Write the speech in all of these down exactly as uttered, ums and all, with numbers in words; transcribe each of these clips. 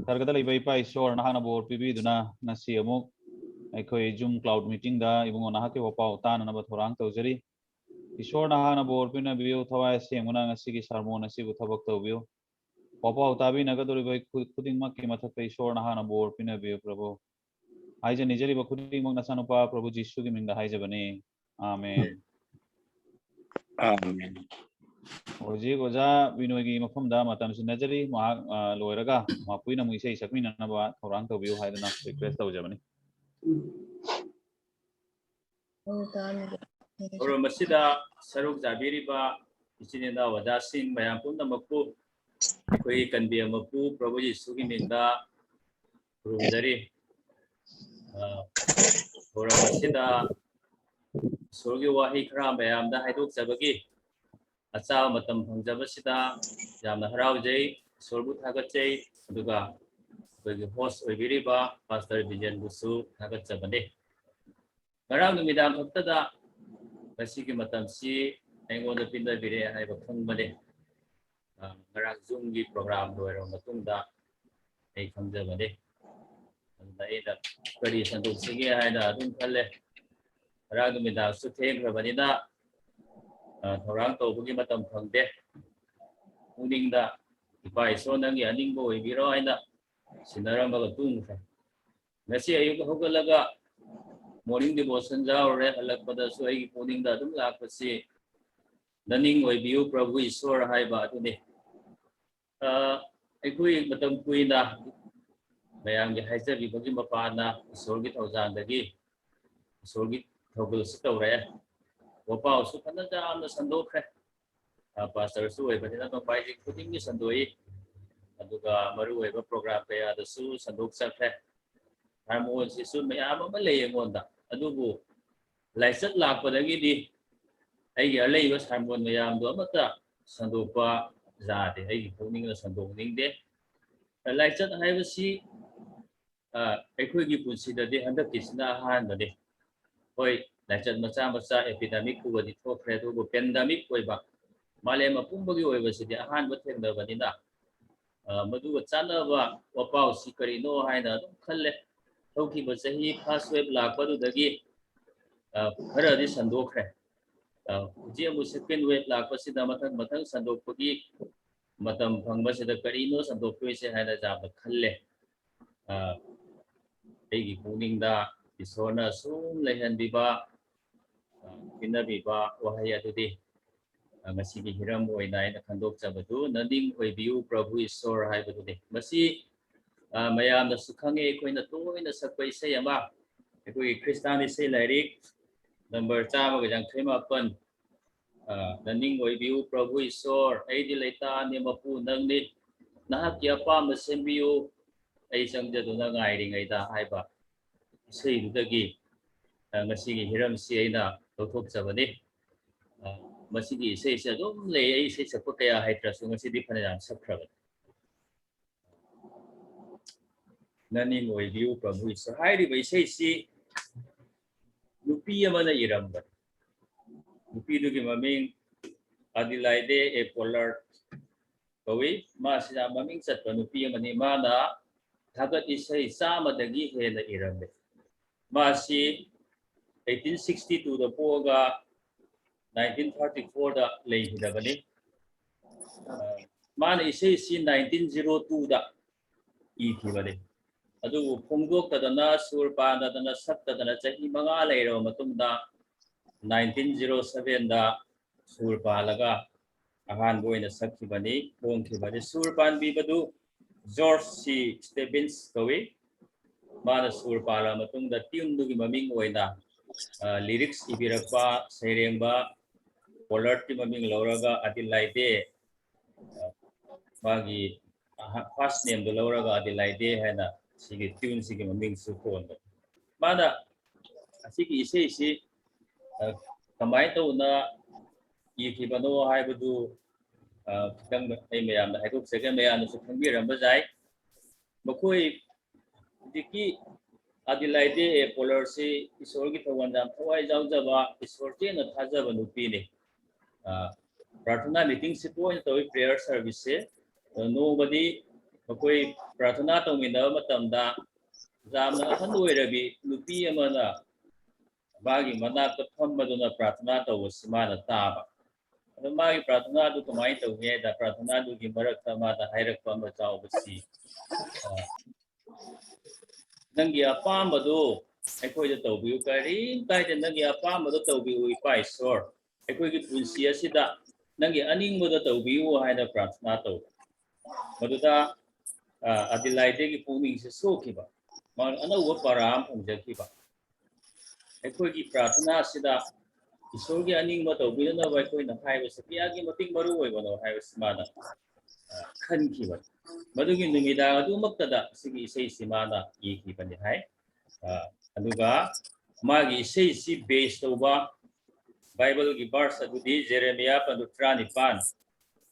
ꯁꯔꯒꯗ ꯂꯩꯕ ꯏꯄꯥ ꯏꯁꯣꯔ, ꯅꯍꯥꯛꯅ ꯕꯣꯔ ꯄꯤꯕꯤꯗꯨꯅ ꯉꯁꯤ ꯑꯃꯨꯛ ꯑꯩꯈꯣꯏ Zoom cloud meeting ꯗ ꯏꯕꯨꯡꯉꯣ ꯅꯍꯥꯛꯀꯤ ꯋꯥꯄꯥꯎ ꯇꯥꯅꯅꯕ ꯊꯧꯔꯥꯡ ꯇꯧꯖꯔꯤ꯫ ꯏꯁꯣꯔ, ꯅꯍꯥꯛꯅ ꯕꯣꯔ ꯄꯤꯅꯕꯤꯌꯨ, ꯊꯋꯥꯏ ꯑꯁꯦꯡꯕꯅ ꯉꯁꯤꯒꯤ sermon ꯑꯁꯤꯕꯨ ꯊꯕꯛ ꯇꯧꯕꯤꯌꯨ꯫ ꯋꯥꯄꯥꯎ ꯇꯥꯕꯤꯅꯒꯗꯧꯔꯤꯕ ꯑꯩꯈꯣꯏ ꯈꯨꯗꯤꯡꯃꯛꯀꯤ ꯃꯊꯛꯇ ꯏꯁꯣꯔ, ꯅꯍꯥꯛꯅ ꯕꯣꯔ ꯄꯤꯅꯕꯤꯌꯨ ꯄ꯭ꯔꯚꯨ꯫ ꯍꯥꯏꯖ ꯅꯤꯖꯔꯤꯕ ꯈꯨꯗꯤꯡꯃꯛ ꯅꯆꯥꯅꯨꯄꯥ ꯄ꯭ꯔꯚꯨ ꯖꯤꯁꯨꯒꯤ ꯃꯤꯡꯗ ꯍꯥꯏꯖꯕꯅꯤ꯫ ꯑꯥꯃꯦꯟ꯫ ꯑꯥꯃꯦꯟ꯫ ꯍꯧꯖꯤꯛ ꯑꯣꯖꯥ ꯕꯤꯅꯣꯏꯒꯤ ꯃꯐꯝꯗ ꯃꯇꯝ ꯁꯤꯟꯅꯖꯔꯤ꯫ ꯃꯍꯥꯛ, ꯑ, ꯂꯣꯏꯔꯒ ꯃꯄꯨꯏꯅ ꯑꯃꯨꯛ ꯏꯁꯩ ꯁꯛꯃꯤꯟꯅꯅꯕ ꯊꯧꯔꯥꯡ ꯇꯧꯕꯤꯌꯨ ꯍꯥꯏꯗꯨꯅ request ꯇꯧꯖꯕꯅꯤ꯫ ꯊꯧꯔꯝ ꯑꯁꯤꯗ ꯁꯔꯨꯛ ꯌꯥꯕꯤꯔꯤꯕ ꯏꯆꯤꯟ ꯏꯅꯥꯎ ꯑꯣꯖꯥꯁꯤꯡ ꯃꯌꯥꯝ ꯄꯨꯝꯅꯃꯛꯄꯨ ꯑꯩꯈꯣꯏꯒꯤ ꯀꯟꯕꯤꯔ ꯃꯄꯨ ꯄ꯭ꯔꯚꯨ ꯌꯤꯁꯨꯒꯤ ꯃꯤꯡꯗ ꯈꯨꯔꯨꯝꯖꯔꯤ꯫ ꯑ, ꯊꯧꯔꯝ ꯑꯁꯤꯗ ꯏꯁꯣꯔꯒꯤ ꯋꯥꯍꯩ ꯈꯔ ꯃꯌꯥꯝꯗ ꯍꯥꯏꯗꯣꯛꯆꯕꯒꯤ ꯑꯆꯥꯕ ꯃꯇꯝ ꯐꯪꯖꯕꯁꯤꯗ ꯌꯥꯝꯅ ꯍꯔꯥꯎꯖꯩ, ꯏꯁꯣꯔꯕꯨ ꯊꯥꯒꯠꯆꯩ, ꯑꯗꯨꯒ ꯑꯩꯈꯣꯏꯒꯤ host ꯑꯣꯏꯕꯤꯔꯤꯕ Pastor ꯕꯤꯖꯦꯟꯕꯨꯁꯨ ꯊꯥꯒꯠꯆꯕꯅꯤ꯫ ꯉꯔꯥꯡ ꯅꯨꯃꯤꯗꯥꯡ ꯈꯛꯇꯗ ꯉꯁꯤꯒꯤ ꯃꯇꯝꯁꯤ ꯑꯩꯉꯣꯟꯗ ꯄꯤꯅꯕꯤꯔꯦ ꯍꯥꯏꯕ ꯈꯪꯕꯅꯦ꯫ ꯑ, ꯉꯔꯥꯡ Zoom ꯒꯤ program ꯂꯣꯏꯔꯕ ꯃꯇꯨꯡꯗ ꯑꯩ ꯈꯪꯖꯕꯅꯤ꯫ ꯑꯗꯨꯅ ꯑꯩꯅ ꯀꯔꯤ ꯁꯟꯗꯣꯛꯁꯤꯒꯦ ꯍꯥꯏꯅ ꯑꯗꯨꯝ ꯈꯜꯂꯦ꯫ ꯉꯔꯥꯡ ꯅꯨꯃꯤꯗꯥꯡꯁꯨ ꯊꯦꯡꯈ꯭ꯔꯕꯅꯤꯅ, ꯑ, ꯊꯧꯔꯥꯡ ꯇꯧꯕꯒꯤ ꯃꯇꯝ ꯐꯪꯗꯦ꯫ ꯄꯨꯛꯅꯤꯡꯗ "ꯏꯄꯥ ꯏꯁꯣꯔ, ꯅꯪꯒꯤ ꯑꯅꯤꯡꯕ ꯑꯣꯏꯕꯤꯔꯣ" ꯍꯥꯏꯅ ꯁꯤꯟꯅꯔꯝꯃꯒ ꯇꯨꯝꯈ꯭ꯔꯦ꯫ ꯉꯁꯤ ꯑꯌꯨꯛ ꯍꯧꯒꯠꯂꯒ morning devotion ꯌꯥꯎꯔꯨꯔꯦ꯫ ꯍꯜꯂꯛꯄꯗꯁꯨ ꯑꯩꯒꯤ ꯄꯨꯛꯅꯤꯡꯗ ꯑꯗꯨꯝ ꯂꯥꯛꯄꯁꯤ "ꯅꯅꯤꯡ ꯑꯣꯏꯕꯤꯌꯨ ꯄ꯭ꯔꯚꯨ ꯏꯁꯣꯔ" ꯍꯥꯏꯕ ꯑꯗꯨꯅꯤ꯫ ꯑ, ꯑꯩꯈꯣꯏ ꯃꯇꯝ ꯀꯨꯏꯅ ꯃꯌꯥꯝꯒꯤ ꯍꯥꯏꯖꯕꯤꯕꯒꯤ ꯃꯄꯥꯟꯅ ꯏꯁꯣꯔꯒꯤ ꯊꯧꯖꯥꯜꯗꯒꯤ ꯏꯁꯣꯔꯒꯤ ꯊꯧꯒꯜꯁꯨ ꯇꯧꯔꯛꯑꯦ꯫ ꯋꯥꯄꯥꯎꯁꯨ ꯐꯅ ꯌꯥꯝꯅ ꯁꯟꯗꯣꯛꯈ꯭ꯔꯦ꯫ ꯑ, pastor ꯁꯨ ꯑꯣꯏꯕꯅꯤꯅ ꯅꯣꯡꯃꯥꯏꯖꯤꯡ ꯈꯨꯗꯤꯡꯒꯤ ꯁꯟꯗꯣꯛꯏ꯫ ꯑꯗꯨꯒ ꯃꯔꯨꯑꯣꯏꯕ program ꯀꯌꯥꯗꯁꯨ ꯁꯟꯗꯣꯛꯆꯈ꯭ꯔꯦ꯫ Sermon ꯁꯤꯁꯨ ꯃꯌꯥꯝ ꯑꯃ ꯂꯩ ꯑꯩꯉꯣꯟꯗ, ꯑꯗꯨꯕꯨ ꯂꯥꯏꯆꯠ ꯂꯥꯛꯄꯗꯒꯤꯗꯤ ꯑꯩꯒꯤ ꯑꯂꯩꯕ sermon ꯃꯌꯥꯝꯗꯣ ꯑꯃꯠꯇ ꯁꯟꯗꯣꯛꯄ ꯌꯥꯗꯦ, ꯑꯩꯒꯤ ꯄꯨꯛꯅꯤꯡꯅ ꯁꯟꯗꯣꯛꯅꯤꯡꯗꯦ꯫ ꯂꯥꯏꯆꯠ ꯍꯥꯏꯕꯁꯤ, ꯑ, ꯑꯩꯈꯣꯏꯒꯤ ꯄꯨꯟꯁꯤꯗꯗꯤ ꯍꯟꯗꯛꯀꯤꯁꯤꯅ ꯑꯍꯥꯟꯕꯅꯤ꯫ ꯍꯣꯏ, ꯂꯥꯏꯆꯠ ꯃꯆꯥ ꯃꯆꯥ, epidemic ꯀꯨꯝꯕꯗꯤ ꯊꯣꯛꯈ꯭ꯔꯦ, ꯑꯗꯨꯕꯨ pandemic ꯑꯣꯏꯕ, ꯃꯥꯂꯦꯝ ꯑꯄꯨꯝꯕꯒꯤ ꯑꯣꯏꯕꯁꯤꯗꯤ ꯑꯍꯥꯟꯕ ꯊꯦꯡꯅꯕꯅꯤꯅ, ꯑ, ꯃꯗꯨꯒ ꯆꯥꯟꯅꯕ ꯋꯥꯄꯥꯎꯁꯤ ꯀꯔꯤꯅꯣ ꯍꯥꯏꯅ ꯑꯗꯨꯝ ꯈꯜꯂꯦ꯫ ꯍꯧꯈꯤꯕ ꯆꯍꯤ first wave ꯂꯥꯛꯄꯗꯨꯗꯒꯤ ꯈꯔꯗꯤ ꯁꯟꯗꯣꯛꯈ꯭ꯔꯦ꯫ ꯍꯧꯖꯤꯛ ꯑꯃꯨꯛ second wave ꯂꯥꯛꯄꯁꯤꯗ ꯃꯊꯪ ꯃꯊꯪ ꯁꯟꯗꯣꯛꯄꯒꯤ ꯃꯇꯝ ꯐꯪꯕꯁꯤꯗ ꯀꯔꯤꯅꯣ ꯁꯟꯗꯣꯛꯇꯣꯏꯁꯦ ꯍꯥꯏꯅ ꯌꯥꯝꯅ ꯈꯜꯂꯦ꯫ ꯑꯩꯒꯤ ꯄꯨꯛꯅꯤꯡꯗ ꯏꯁꯣꯔꯅ ꯁꯨꯝ ꯂꯩꯍꯟꯕꯤꯕ, ꯄꯤꯟꯅꯕꯤꯕ ꯋꯥꯍꯩ ꯑꯗꯨꯗꯤ ꯉꯁꯤꯒꯤ ꯍꯤꯔꯝ ꯑꯣꯏꯅ ꯑꯩꯅ ꯈꯟꯗꯣꯛꯆꯕꯗꯨ "ꯅꯅꯤꯡ ꯑꯣꯏꯕꯤꯌꯨ ꯄ꯭ꯔꯚꯨ ꯏꯁꯣꯔ" ꯍꯥꯏꯕꯗꯨꯅꯤ꯫ ꯃꯁꯤ ꯃꯌꯥꯝꯅꯁꯨ ꯈꯪꯉꯦ, ꯑꯩꯈꯣꯏꯅ ꯇꯣꯏꯅ ꯁꯛꯄ ꯏꯁꯩ ꯑꯃ, ꯑꯩꯈꯣꯏꯒꯤ ꯈ꯭ꯔꯤꯁꯇꯥꯟ ꯏꯁꯩ ꯂꯥꯏꯔꯤꯛ number ꯆꯥꯝꯃꯒ ꯌꯥꯡꯈꯩ ꯃꯥꯄꯟ, "ꯅꯅꯤꯡ ꯑꯣꯏꯕꯤꯌꯨ ꯄ꯭ꯔꯚꯨ ꯏꯁꯣꯔ, ꯑꯩꯗꯤ ꯂꯩꯇꯥꯅꯤ ꯃꯄꯨ ꯅꯪꯅꯤ, ꯅꯍꯥꯛꯀꯤ ꯑꯄꯥꯝꯕ ꯁꯦꯝꯕꯤꯌꯨ, ꯑꯩ ꯆꯪꯖꯗꯨꯅ ꯉꯥꯏꯔꯤꯉꯩꯗ" ꯍꯥꯏꯕ ꯏꯁꯩꯗꯨꯗꯒꯤ ꯉꯁꯤꯒꯤ ꯍꯤꯔꯝꯁꯤ ꯑꯩꯅ ꯂꯧꯊꯣꯛꯆꯕꯅꯤ꯫ ꯃꯁꯤꯒꯤ ꯏꯁꯩꯁꯦ ꯑꯗꯨꯝ ꯂꯩ, ꯑꯩ ꯏꯁꯩ ꯁꯛꯄ ꯀꯌꯥ ꯍꯩꯇ꯭ꯔꯁꯨ ꯉꯁꯤꯗꯤ ꯐꯅꯌꯥꯝ ꯁꯛꯈ꯭ꯔꯕꯅꯤ꯫ "ꯅꯅꯤꯡ ꯑꯣꯏꯕꯤꯌꯨ ꯄ꯭ꯔꯚꯨ ꯏꯁꯣꯔ" ꯍꯥꯏꯔꯤꯕ ꯏꯁꯩꯁꯤ ꯅꯨꯄꯤ ꯑꯃꯅ ꯏꯔꯝꯕꯅꯤ꯫ ꯅꯨꯄꯤꯗꯨꯒꯤ ꯃꯃꯤꯡ ꯑꯗꯤꯂꯥꯏꯗꯦ ꯑꯦ ꯄꯣꯂꯥꯔꯗ ꯀꯧꯏ꯫ ꯃꯥꯁꯤ ꯌꯥꯝ ꯃꯃꯤꯡ ꯆꯠꯄ ꯅꯨꯄꯤ ꯑꯃꯅꯤ꯫ ꯃꯥꯅ ꯊꯥꯒꯠ ꯏꯁꯩ ꯆꯥꯝꯃꯗꯒꯤ ꯍꯦꯟꯅ ꯏꯔꯝꯃꯤ꯫ ꯃꯥꯁꯤ eighteen sixty twoꯗ ꯄꯣꯛꯑꯒ nineteen thirty fourꯗ ꯂꯩꯈꯤꯗꯕꯅꯤ꯫ ꯃꯥꯅ ꯏꯁꯩꯁꯤ nineteen zero twoꯗ ꯏꯈꯤꯕꯅꯤ꯫ ꯑꯗꯨꯕꯨ ꯐꯣꯡꯗꯣꯛꯇꯗꯅ, ꯁꯨꯔ ꯄꯥꯟꯗꯗꯅ, ꯁꯛꯇꯗꯅ ꯆꯍꯤ ꯃꯉꯥ ꯂꯩꯔꯕ ꯃꯇꯨꯡꯗ nineteen zero sevenꯗ ꯁꯨꯔ ꯄꯥꯜꯂꯒ ꯑꯍꯥꯟꯕ ꯑꯣꯏꯅ ꯁꯛꯈꯤꯕꯅꯤ, ꯐꯣꯡꯈꯤꯕꯅꯤ꯫ ꯁꯨꯔ ꯄꯥꯟꯕꯤꯕꯗꯨ ꯖꯣꯔꯖ ꯁꯤ ꯁ꯭ꯇꯦꯕꯤꯟꯁ ꯀꯧꯏ꯫ ꯃꯥꯅ ꯁꯨꯔ ꯄꯥꯜꯂꯕ ꯃꯇꯨꯡꯗ ꯇ꯭ꯌꯨꯟꯗꯨꯒꯤ ꯃꯃꯤꯡ ꯑꯣꯏꯅ ꯂꯤꯔꯤꯛꯁ ꯏꯕꯤꯔꯛꯄ ꯁꯩꯔꯦꯡꯕ ꯄꯣꯂꯥꯔꯗꯀꯤ ꯃꯃꯤꯡ ꯂꯧꯔꯒ ꯑꯗꯤꯂꯥꯏꯗꯦ, ꯃꯥꯒꯤ first nameꯗꯨ ꯂꯧꯔꯒ ꯑꯗꯤꯂꯥꯏꯗꯦ ꯍꯥꯏꯅ ꯁꯤꯒꯤ ꯇ꯭ꯌꯨꯟꯁꯤꯒꯤ ꯃꯃꯤꯡꯁꯨ ꯊꯣꯟꯕꯅꯤ꯫ ꯃꯥꯅ ꯑꯁꯤꯒꯤ ꯏꯁꯩꯁꯤ ꯀꯃꯥꯏꯅ ꯇꯧꯅ ꯏꯈꯤꯕꯅꯣ ꯍꯥꯏꯕꯗꯨ ꯈꯤꯇꯪ ꯑꯩ ꯃꯌꯥꯝꯗ ꯍꯥꯏꯗꯣꯛꯆꯒꯦ, ꯃꯌꯥꯝꯅꯁꯨ ꯈꯪꯕꯤꯔꯝꯕ ꯌꯥꯏ꯫ ꯃꯈꯣꯏ ꯍꯧꯖꯤꯛꯀꯤ ꯑꯗꯤꯂꯥꯏꯗꯦ ꯄꯣꯂꯥꯔꯗꯁꯤ ꯏꯁꯣꯔꯒꯤ ꯊꯧꯒꯜꯗ ꯌꯥꯝ ꯊꯋꯥꯏ ꯌꯥꯎꯖꯕ, ꯏꯁꯣꯔ ꯆꯦꯠꯅ ꯊꯥꯖꯕ ꯅꯨꯄꯤꯅꯤ꯫ ꯄ꯭ꯔꯥꯔꯊꯅꯥ ꯃꯤꯇꯤꯡꯁꯤ ꯇꯣꯏꯅ ꯇꯧꯏ, prayer serviceꯁꯦ꯫ ꯅꯣꯡꯃꯗꯤ ꯃꯈꯣꯏ ꯄ꯭ꯔꯥꯔꯊꯅꯥ ꯇꯧꯃꯤꯟꯅꯕ ꯃꯇꯝꯗ ꯌꯥꯝꯅ ꯑꯍꯜ ꯑꯣꯏꯔꯕꯤ ꯅꯨꯄꯤ ꯑꯃꯅ ꯃꯥꯒꯤ ꯃꯅꯥꯛꯇ ꯐꯝꯕꯗꯨꯅ ꯄ꯭ꯔꯥꯔꯊꯅꯥ ꯇꯧꯕꯁꯤ ꯃꯥꯅ ꯇꯥꯕ꯫ ꯑꯗꯣ ꯃꯥꯒꯤ ꯄ꯭ꯔꯥꯔꯊꯅꯥꯗꯨ ꯀꯃꯥꯏꯅ ꯇꯧꯒꯦ ꯍꯥꯏꯗ, ꯄ꯭ꯔꯥꯔꯊꯅꯥꯗꯨꯒꯤ ꯃꯔꯛꯇ ꯃꯥꯅ ꯍꯥꯏꯔꯛꯄ ꯑꯃ ꯆꯥꯎꯕꯁꯤ, ꯑ, "ꯅꯪꯒꯤ ꯑꯄꯥꯝꯕꯗꯨ ꯑꯩꯈꯣꯏꯗ ꯇꯧꯕꯤꯌꯨ, ꯀꯔꯤꯝ ꯀꯥꯏꯗꯦ, ꯅꯪꯒꯤ ꯑꯄꯥꯝꯕꯗꯣ ꯇꯧꯕꯤꯌꯨ, ꯏꯄꯥ ꯏꯁꯣꯔ, ꯑꯩꯈꯣꯏꯒꯤ ꯄꯨꯟꯁꯤ ꯑꯁꯤꯗ ꯅꯪꯒꯤ ꯑꯅꯤꯡꯕꯗꯣ ꯇꯧꯕꯤꯌꯨ" ꯍꯥꯏꯅ ꯄ꯭ꯔꯥꯔꯊꯅꯥ ꯇꯧꯕ꯫ ꯃꯗꯨꯗ, ꯑ, ꯑꯗꯤꯂꯥꯏꯗꯒꯤ ꯄꯨꯛꯅꯤꯡꯁꯦ ꯁꯣꯛꯈꯤꯕ, ꯃꯥ ꯑꯅꯧꯕ ꯄꯔꯥ ꯑꯃ ꯐꯪꯖꯈꯤꯕ꯫ ꯑꯩꯈꯣꯏꯒꯤ ꯄ꯭ꯔꯥꯔꯊꯅꯥ ꯑꯁꯤꯗ ꯏꯁꯣꯔꯒꯤ ꯑꯅꯤꯡꯕ ꯇꯧꯕꯤꯅꯅꯕ ꯑꯩꯈꯣꯏꯅ ꯍꯥꯏꯕꯁꯤ ꯀꯌꯥꯒꯤ ꯃꯇꯤꯛ ꯃꯔꯨ ꯑꯣꯏꯕꯅꯣ ꯍꯥꯏꯕꯁꯤ ꯃꯥꯅ, ꯑ, ꯈꯟꯈꯤꯕꯅꯤ꯫ ꯃꯗꯨꯒꯤ ꯅꯨꯃꯤꯗꯥꯡ ꯑꯗꯨꯃꯛꯇꯗ ꯁꯤꯒꯤ ꯏꯁꯩꯁꯤ ꯃꯥꯅ ꯏꯈꯤꯕꯅꯤ ꯍꯥꯏ꯫ ꯑ, ꯑꯗꯨꯒ ꯃꯥꯒꯤ ꯏꯁꯩꯁꯤ base ꯇꯧꯕ ꯕꯥꯏꯕꯜꯒꯤ verse ꯑꯗꯨꯗꯤ ꯖꯦꯔꯦꯃꯤꯌꯥ ꯄꯟꯗꯨ ꯇꯔꯥꯅꯤꯄꯥꯟ,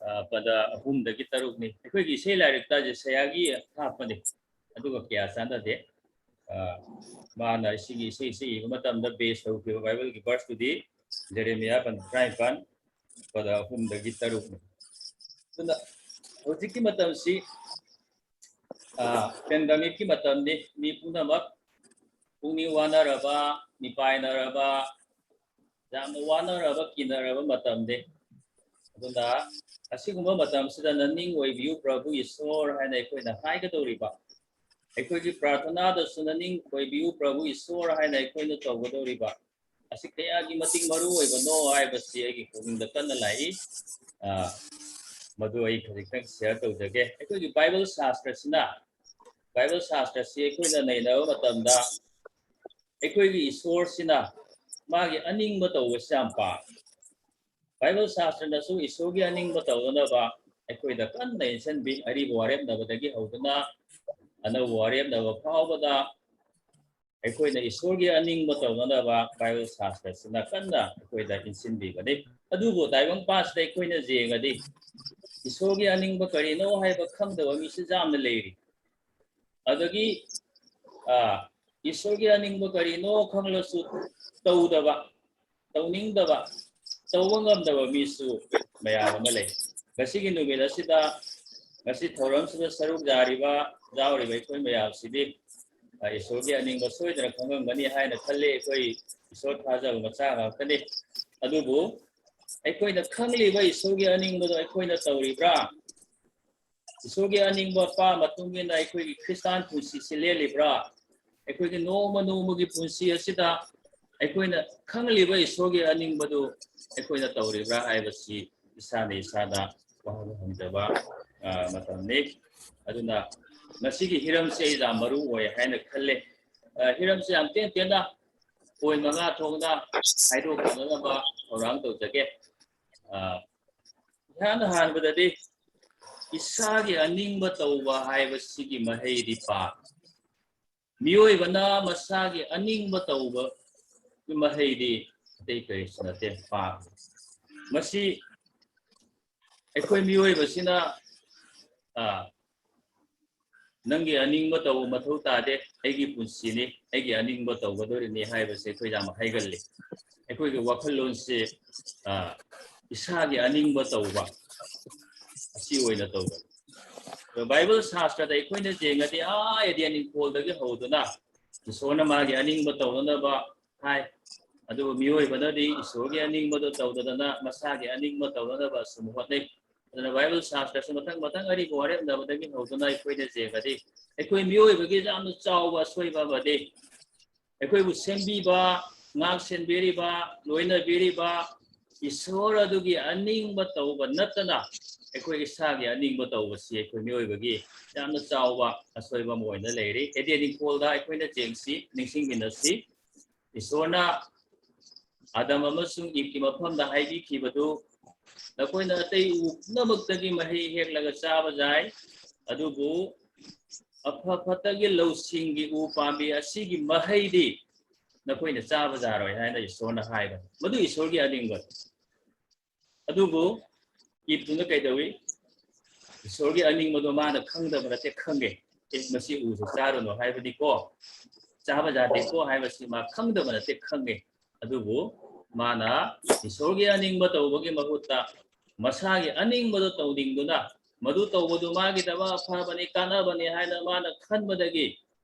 ꯑ, ꯄꯗ ꯑꯍꯨꯝꯗꯒꯤ ꯇꯔꯨꯛꯅꯤ꯫ ꯑꯩꯈꯣꯏꯒꯤ ꯏꯁꯩ ꯂꯥꯏꯔꯤꯛꯇ ꯖꯦꯁꯥꯌꯥꯒꯤ ꯍꯥꯞꯄꯅꯤ, ꯑꯗꯨꯒ ꯀꯌꯥ ꯆꯥꯟꯅꯗꯦ꯫ ꯑ, ꯃꯥꯅ ꯁꯤꯒꯤ ꯏꯁꯩꯁꯤ ꯏꯕ ꯃꯇꯝꯗ base ꯇꯧꯈꯤꯕ ꯕꯥꯏꯕꯜꯒꯤ verse ꯇꯨꯗꯤ ꯖꯦꯔꯦꯃꯤꯌꯥ ꯄꯟꯗꯨ ꯇꯔꯥꯅꯤꯄꯥꯟ ꯄꯗ ꯑꯍꯨꯝꯗꯒꯤ ꯇꯔꯨꯛꯅꯤ꯫ ꯑꯗꯨꯅ ꯍꯧꯖꯤꯛꯀꯤ ꯃꯇꯝꯁꯤ, ꯑ, pandemic ꯀꯤ ꯃꯇꯝꯅꯤ꯫ ꯃꯤ ꯄꯨꯝꯅꯃꯛ ꯄꯨꯛꯅꯤꯡ ꯋꯥꯅꯔꯕ, ꯃꯤꯄꯥꯏꯅꯔꯕ, ꯌꯥꯝꯅ ꯋꯥꯅꯔꯕ, ꯀꯤꯅꯔꯕ ꯃꯇꯝꯅꯤ꯫ ꯑꯗꯨꯅ ꯑꯁꯤꯒꯨꯝꯕ ꯃꯇꯝꯁꯤꯗ "ꯅꯅꯤꯡ ꯑꯣꯏꯕꯤꯌꯨ ꯄ꯭ꯔꯚꯨ ꯏꯁꯣꯔ" ꯍꯥꯏꯅ ꯑꯩꯈꯣꯏꯅ ꯍꯥꯏꯒꯗꯧꯔꯤꯕ, ꯑꯩꯈꯣꯏꯒꯤ ꯄ꯭ꯔꯥꯔꯊꯅꯥꯗꯁꯨ "ꯅꯅꯤꯡ ꯑꯣꯏꯕꯤꯌꯨ ꯄ꯭ꯔꯚꯨ ꯏꯁꯣꯔ" ꯍꯥꯏꯅ ꯑꯩꯈꯣꯏꯅ ꯇꯧꯒꯗꯧꯔꯤꯕ, ꯑꯁꯤ ꯀꯌꯥꯒꯤ ꯃꯇꯤꯛ ꯃꯔꯨ ꯑꯣꯏꯕꯅꯣ ꯍꯥꯏꯕꯁꯤ ꯑꯩꯒꯤ ꯄꯨꯛꯅꯤꯡꯗ ꯀꯟꯅ ꯂꯥꯛꯏ꯫ ꯑ, ꯃꯗꯨ ꯑꯩ ꯈꯖꯤꯛꯇꯪ share ꯇꯧꯖꯒꯦ꯫ ꯑꯩꯈꯣꯏꯒꯤ ꯕꯥꯏꯕꯜ ꯁꯥꯁꯇ꯭ꯔꯁꯤꯅ, ꯕꯥꯏꯕꯜ ꯁꯥꯁꯇ꯭ꯔꯁꯤ ꯑꯩꯈꯣꯏꯅ ꯅꯩꯅꯕ ꯃꯇꯝꯗ, ꯑꯩꯈꯣꯏꯒꯤ ꯏꯁꯣꯔꯁꯤꯅ ꯃꯥꯒꯤ ꯑꯅꯤꯡꯕ ꯇꯧꯕꯁꯤ ꯌꯥꯝ ꯄꯥꯝꯃꯤ꯫ ꯕꯥꯏꯕꯜ ꯁꯥꯁꯇ꯭ꯔꯅꯁꯨ ꯏꯁꯣꯔꯒꯤ ꯑꯅꯤꯡꯕ ꯇꯧꯅꯅꯕ ꯑꯩꯈꯣꯏꯗ ꯀꯟꯅ ꯏꯟꯁꯤꯟꯕꯤ꯫ ꯑꯔꯤꯕ ꯋꯥꯔꯦꯞꯅꯕꯗꯒꯤ ꯍꯧꯗꯨꯅ ꯑꯅꯧꯕ ꯋꯥꯔꯦꯞꯅꯕ ꯐꯥꯎꯕꯗ ꯑꯩꯈꯣꯏꯅ ꯏꯁꯣꯔꯒꯤ ꯑꯅꯤꯡꯕ ꯇꯧꯅꯅꯕ ꯕꯥꯏꯕꯜ ꯁꯥꯁꯇ꯭ꯔꯁꯤꯅ ꯀꯟꯅ ꯑꯩꯈꯣꯏꯗ ꯏꯟꯁꯤꯟꯕꯤꯕꯅꯤ꯫ ꯑꯗꯨꯕꯨ ꯇꯥꯏꯕꯪ ꯄꯥꯟꯁꯤꯗ ꯑꯩꯈꯣꯏꯅ ꯌꯦꯡꯉꯗꯤ ꯏꯁꯣꯔꯒꯤ ꯑꯅꯤꯡꯕ ꯀꯔꯤꯅꯣ ꯍꯥꯏꯕ ꯈꯪꯗꯕ ꯃꯤꯁꯨ ꯌꯥꯝꯅ ꯂꯩꯔꯤ꯫ ꯑꯗꯒꯤ, ꯑ, ꯏꯁꯣꯔꯒꯤ ꯑꯅꯤꯡꯕ ꯀꯔꯤꯅꯣ ꯈꯪꯂꯁꯨ ꯇꯧꯗꯕ, ꯇꯧꯅꯤꯡꯗꯕ, ꯇꯧꯕ ꯉꯝꯗꯕ ꯃꯤꯁꯨ ꯃꯌꯥꯝ ꯑꯃ ꯂꯩ꯫ ꯉꯁꯤꯒꯤ ꯅꯨꯃꯤꯠ ꯑꯁꯤꯗ ꯉꯁꯤ ꯊꯧꯔꯝꯁꯤꯗ ꯁꯔꯨꯛ ꯌꯥꯔꯤꯕ, ꯌꯥꯎꯔꯤꯕ ꯑꯩꯈꯣꯏ ꯃꯌꯥꯝꯁꯤꯗꯤ, ꯑ, ꯏꯁꯣꯔꯒꯤ ꯑꯅꯤꯡꯕ ꯁꯣꯏꯗꯅ ꯈꯪꯉꯝꯒꯅꯤ ꯍꯥꯏꯅ ꯈꯜꯂꯤ꯫ ꯑꯩꯈꯣꯏ ꯏꯁꯣꯔ ꯊꯥꯖꯕ ꯃꯆꯥ ꯉꯥꯛꯇꯅꯤ꯫ ꯑꯗꯨꯕꯨ ꯑꯩꯈꯣꯏꯅ ꯈꯪꯂꯤꯕ ꯏꯁꯣꯔꯒꯤ ꯑꯅꯤꯡꯕꯗꯣ ꯑꯩꯈꯣꯏꯅ ꯇꯧꯔꯤꯕ꯭ꯔꯥ? ꯏꯁꯣꯔꯒꯤ ꯑꯅꯤꯡꯕ ꯑꯄꯥꯝꯕ ꯃꯇꯨꯡ ꯏꯟꯅ ꯑꯩꯈꯣꯏꯒꯤ ꯈ꯭ꯔꯤꯁꯇꯥꯟ ꯄꯨꯟꯁꯤꯁꯤ ꯂꯦꯜꯂꯤꯕ꯭ꯔꯥ? ꯑꯩꯈꯣꯏꯒꯤ ꯅꯣꯡꯃ ꯅꯣꯡꯃꯒꯤ ꯄꯨꯟꯁꯤ ꯑꯁꯤꯗ ꯑꯩꯈꯣꯏꯅ ꯈꯪꯂꯤꯕ ꯏꯁꯣꯔꯒꯤ ꯑꯅꯤꯡꯕꯗꯨ ꯑꯩꯈꯣꯏꯅ ꯇꯧꯔꯤꯕ꯭ꯔꯥ ꯍꯥꯏꯕꯁꯤ ꯏꯁꯥꯅ ꯏꯁꯥꯗ ꯋꯥꯍꯪ ꯍꯪꯖꯕ, ꯑ, ꯃꯇꯝꯅꯤ꯫ ꯑꯗꯨꯅ ꯉꯁꯤꯒꯤ ꯍꯤꯔꯝꯁꯦ ꯑꯩ ꯌꯥꯝ ꯃꯔꯨ ꯑꯣꯏ ꯍꯥꯏꯅ ꯈꯜꯂꯦ꯫ ꯑ, ꯍꯤꯔꯝꯁꯦ ꯌꯥꯝ ꯇꯦꯟ ꯇꯦꯟꯅ point ꯃꯉꯥ ꯊꯣꯛꯅ ꯍꯥꯏꯗꯣꯛꯅꯅꯕ ꯊꯧꯔꯥꯡ ꯇꯧꯖꯒꯦ꯫ ꯑ, ꯏꯍꯥꯟ ꯍꯥꯟꯕꯗꯗꯤ ꯏꯁꯥꯒꯤ ꯑꯅꯤꯡꯕ ꯇꯧꯕ ꯍꯥꯏꯕꯁꯤꯒꯤ ꯃꯍꯩꯗꯤ ꯄꯥꯞ꯫ ꯃꯤꯑꯣꯏꯕꯅ ꯃꯁꯥꯒꯤ ꯑꯅꯤꯡꯕ ꯇꯧꯕꯒꯤ ꯃꯍꯩꯗꯤ ꯑꯇꯩ ꯀꯔꯤꯁꯨ ꯅꯠꯇꯦ, ꯄꯥꯞ꯫ ꯃꯁꯤ ꯑꯩꯈꯣꯏ ꯃꯤꯑꯣꯏꯕꯁꯤꯅ, ꯑ, "ꯅꯪꯒꯤ ꯑꯅꯤꯡꯕ ꯇꯧꯕ ꯃꯊꯧ ꯇꯥꯗꯦ, ꯑꯩꯒꯤ ꯄꯨꯟꯁꯤꯅꯤ, ꯑꯩꯒꯤ ꯑꯅꯤꯡꯕ ꯇꯧꯒꯗꯧꯔꯤꯅꯤ" ꯍꯥꯏꯕꯁꯦ ꯑꯩꯈꯣꯏ ꯌꯥꯝ ꯍꯩꯒꯜꯂꯤ꯫ ꯑꯩꯈꯣꯏꯒꯤ ꯋꯥꯈꯜꯂꯣꯟꯁꯤ, ꯑ, ꯏꯁꯥꯒꯤ ꯑꯅꯤꯡꯕ ꯇꯧꯕ, ꯑꯁꯤ ꯑꯣꯏꯅ ꯇꯧꯕ꯫ ꯑꯗꯣ ꯕꯥꯏꯕꯜ ꯁꯥꯁꯇ꯭ꯔꯗ ꯑꯩꯈꯣꯏꯅ ꯌꯦꯡꯉꯗꯤ, ꯑꯥ ꯑꯦꯗꯦꯟ ꯏꯪꯈꯣꯜꯗꯒꯤ ꯍꯧꯗꯨꯅ ꯏꯁꯣꯔꯅ ꯃꯥꯒꯤ ꯑꯅꯤꯡꯕ ꯇꯧꯅꯅꯕ ꯍꯥꯏ꯫ ꯑꯗꯨꯕꯨ ꯃꯤꯑꯣꯏꯕꯅꯗꯤ ꯏꯁꯣꯔꯒꯤ ꯑꯅꯤꯡꯕꯗꯣ ꯇꯧꯗꯗꯅ ꯃꯁꯥꯒꯤ ꯑꯅꯤꯡꯕ ꯇꯧꯅꯅꯕ ꯑꯁꯨꯝ ꯍꯣꯠꯅꯩ꯫ ꯑꯗꯨꯅ ꯕꯥꯏꯕꯜ ꯁꯥꯁꯇ꯭ꯔꯁꯨ ꯃꯊꯪ ꯃꯊꯪ ꯑꯔꯤꯕ ꯋꯥꯔꯦꯞꯅꯕꯗꯒꯤ ꯍꯧꯗꯨꯅ ꯑꯩꯈꯣꯏꯅ ꯌꯦꯡꯉꯗꯤ, ꯑꯩꯈꯣꯏ ꯃꯤꯑꯣꯏꯕꯒꯤ ꯌꯥꯝꯅ ꯆꯥꯎꯕ ꯑꯁꯣꯏꯕ ꯑꯃꯗꯤ ꯑꯩꯈꯣꯏꯕꯨ ꯁꯦꯝꯕꯤꯕ, ꯉꯥꯛ ꯁꯦꯟꯕꯤꯔꯤꯕ, ꯂꯣꯏꯅꯕꯤꯔꯤꯕ ꯏꯁꯣꯔ ꯑꯗꯨꯒꯤ ꯑꯅꯤꯡꯕ ꯇꯧꯕ ꯅꯠꯇꯅ ꯑꯩꯈꯣꯏ ꯏꯁꯥꯒꯤ ꯑꯅꯤꯡꯕ ꯇꯧꯕꯁꯤ ꯑꯩꯈꯣꯏ ꯃꯤꯑꯣꯏꯕꯒꯤ ꯌꯥꯝꯅ ꯆꯥꯎꯕ ꯑꯁꯣꯏꯕ ꯑꯃ ꯑꯣꯏꯅ ꯂꯩꯔꯤ꯫ ꯑꯦꯗꯦꯟ ꯏꯪꯈꯣꯜꯗ ꯑꯩꯈꯣꯏꯅ ꯌꯦꯡꯁꯤ, ꯅꯤꯡꯁꯤꯡꯃꯤꯟꯅꯁꯤ꯫ ꯏꯁꯣꯔꯅ ꯑꯗꯝ ꯑꯃꯁꯨꯡ ꯏꯕꯀꯤ ꯃꯐꯝꯗ ꯍꯥꯏꯕꯤꯈꯤꯕꯗꯨ, "ꯅꯈꯣꯏꯅ ꯑꯇꯩ ꯎ ꯄꯨꯝꯅꯃꯛꯇꯒꯤ ꯃꯍꯩ ꯍꯦꯛꯂꯒ ꯆꯥꯕ ꯌꯥꯏ, ꯑꯗꯨꯕꯨ ꯑꯐ ꯐꯠꯇꯒꯤ ꯂꯧꯁꯤꯡꯒꯤ ꯎ ꯄꯥꯝꯕꯤ ꯑꯁꯤꯒꯤ ꯃꯍꯩꯗꯤ ꯅꯈꯣꯏꯅ ꯆꯥꯕ ꯌꯥꯔꯣꯏ" ꯍꯥꯏꯅ ꯏꯁꯣꯔꯅ ꯍꯥꯏꯕꯅꯤ꯫ ꯃꯗꯨ ꯏꯁꯣꯔꯒꯤ ꯑꯅꯤꯡꯕꯅꯤ꯫ ꯑꯗꯨꯕꯨ ꯏꯕꯗꯨꯅ ꯀꯩꯗꯧꯏ? ꯏꯁꯣꯔꯒꯤ ꯑꯅꯤꯡꯕꯗꯣ ꯃꯥꯅ ꯈꯪꯗꯕ ꯅꯠꯇꯦ, ꯈꯪꯉꯦ꯫ "ꯑꯦ, ꯃꯁꯤ ꯎꯁꯨ ꯆꯥꯔꯨꯅꯨ ꯍꯥꯏꯕꯅꯤꯀꯣ, ꯆꯥꯕ ꯌꯥꯗꯦꯀꯣ" ꯍꯥꯏꯕꯁꯤ ꯃꯥ ꯈꯪꯗꯕ ꯅꯠꯇꯦ, ꯈꯪꯉꯦ꯫ ꯑꯗꯨꯕꯨ ꯃꯥꯅ ꯏꯁꯣꯔꯒꯤ ꯑꯅꯤꯡꯕ ꯇꯧꯕꯒꯤ ꯃꯍꯨꯠꯇ ꯃꯁꯥꯒꯤ ꯑꯅꯤꯡꯕꯗꯣ ꯇꯧꯅꯤꯡꯗꯨꯅ ꯃꯗꯨ ꯇꯧꯕꯗꯨ ꯃꯥꯒꯤꯗꯃꯛ ꯑꯐꯕꯅꯤ, ꯀꯥꯟꯅꯕꯅꯤ ꯍꯥꯏꯅ ꯃꯥꯅ ꯈꯟꯕꯗꯒꯤ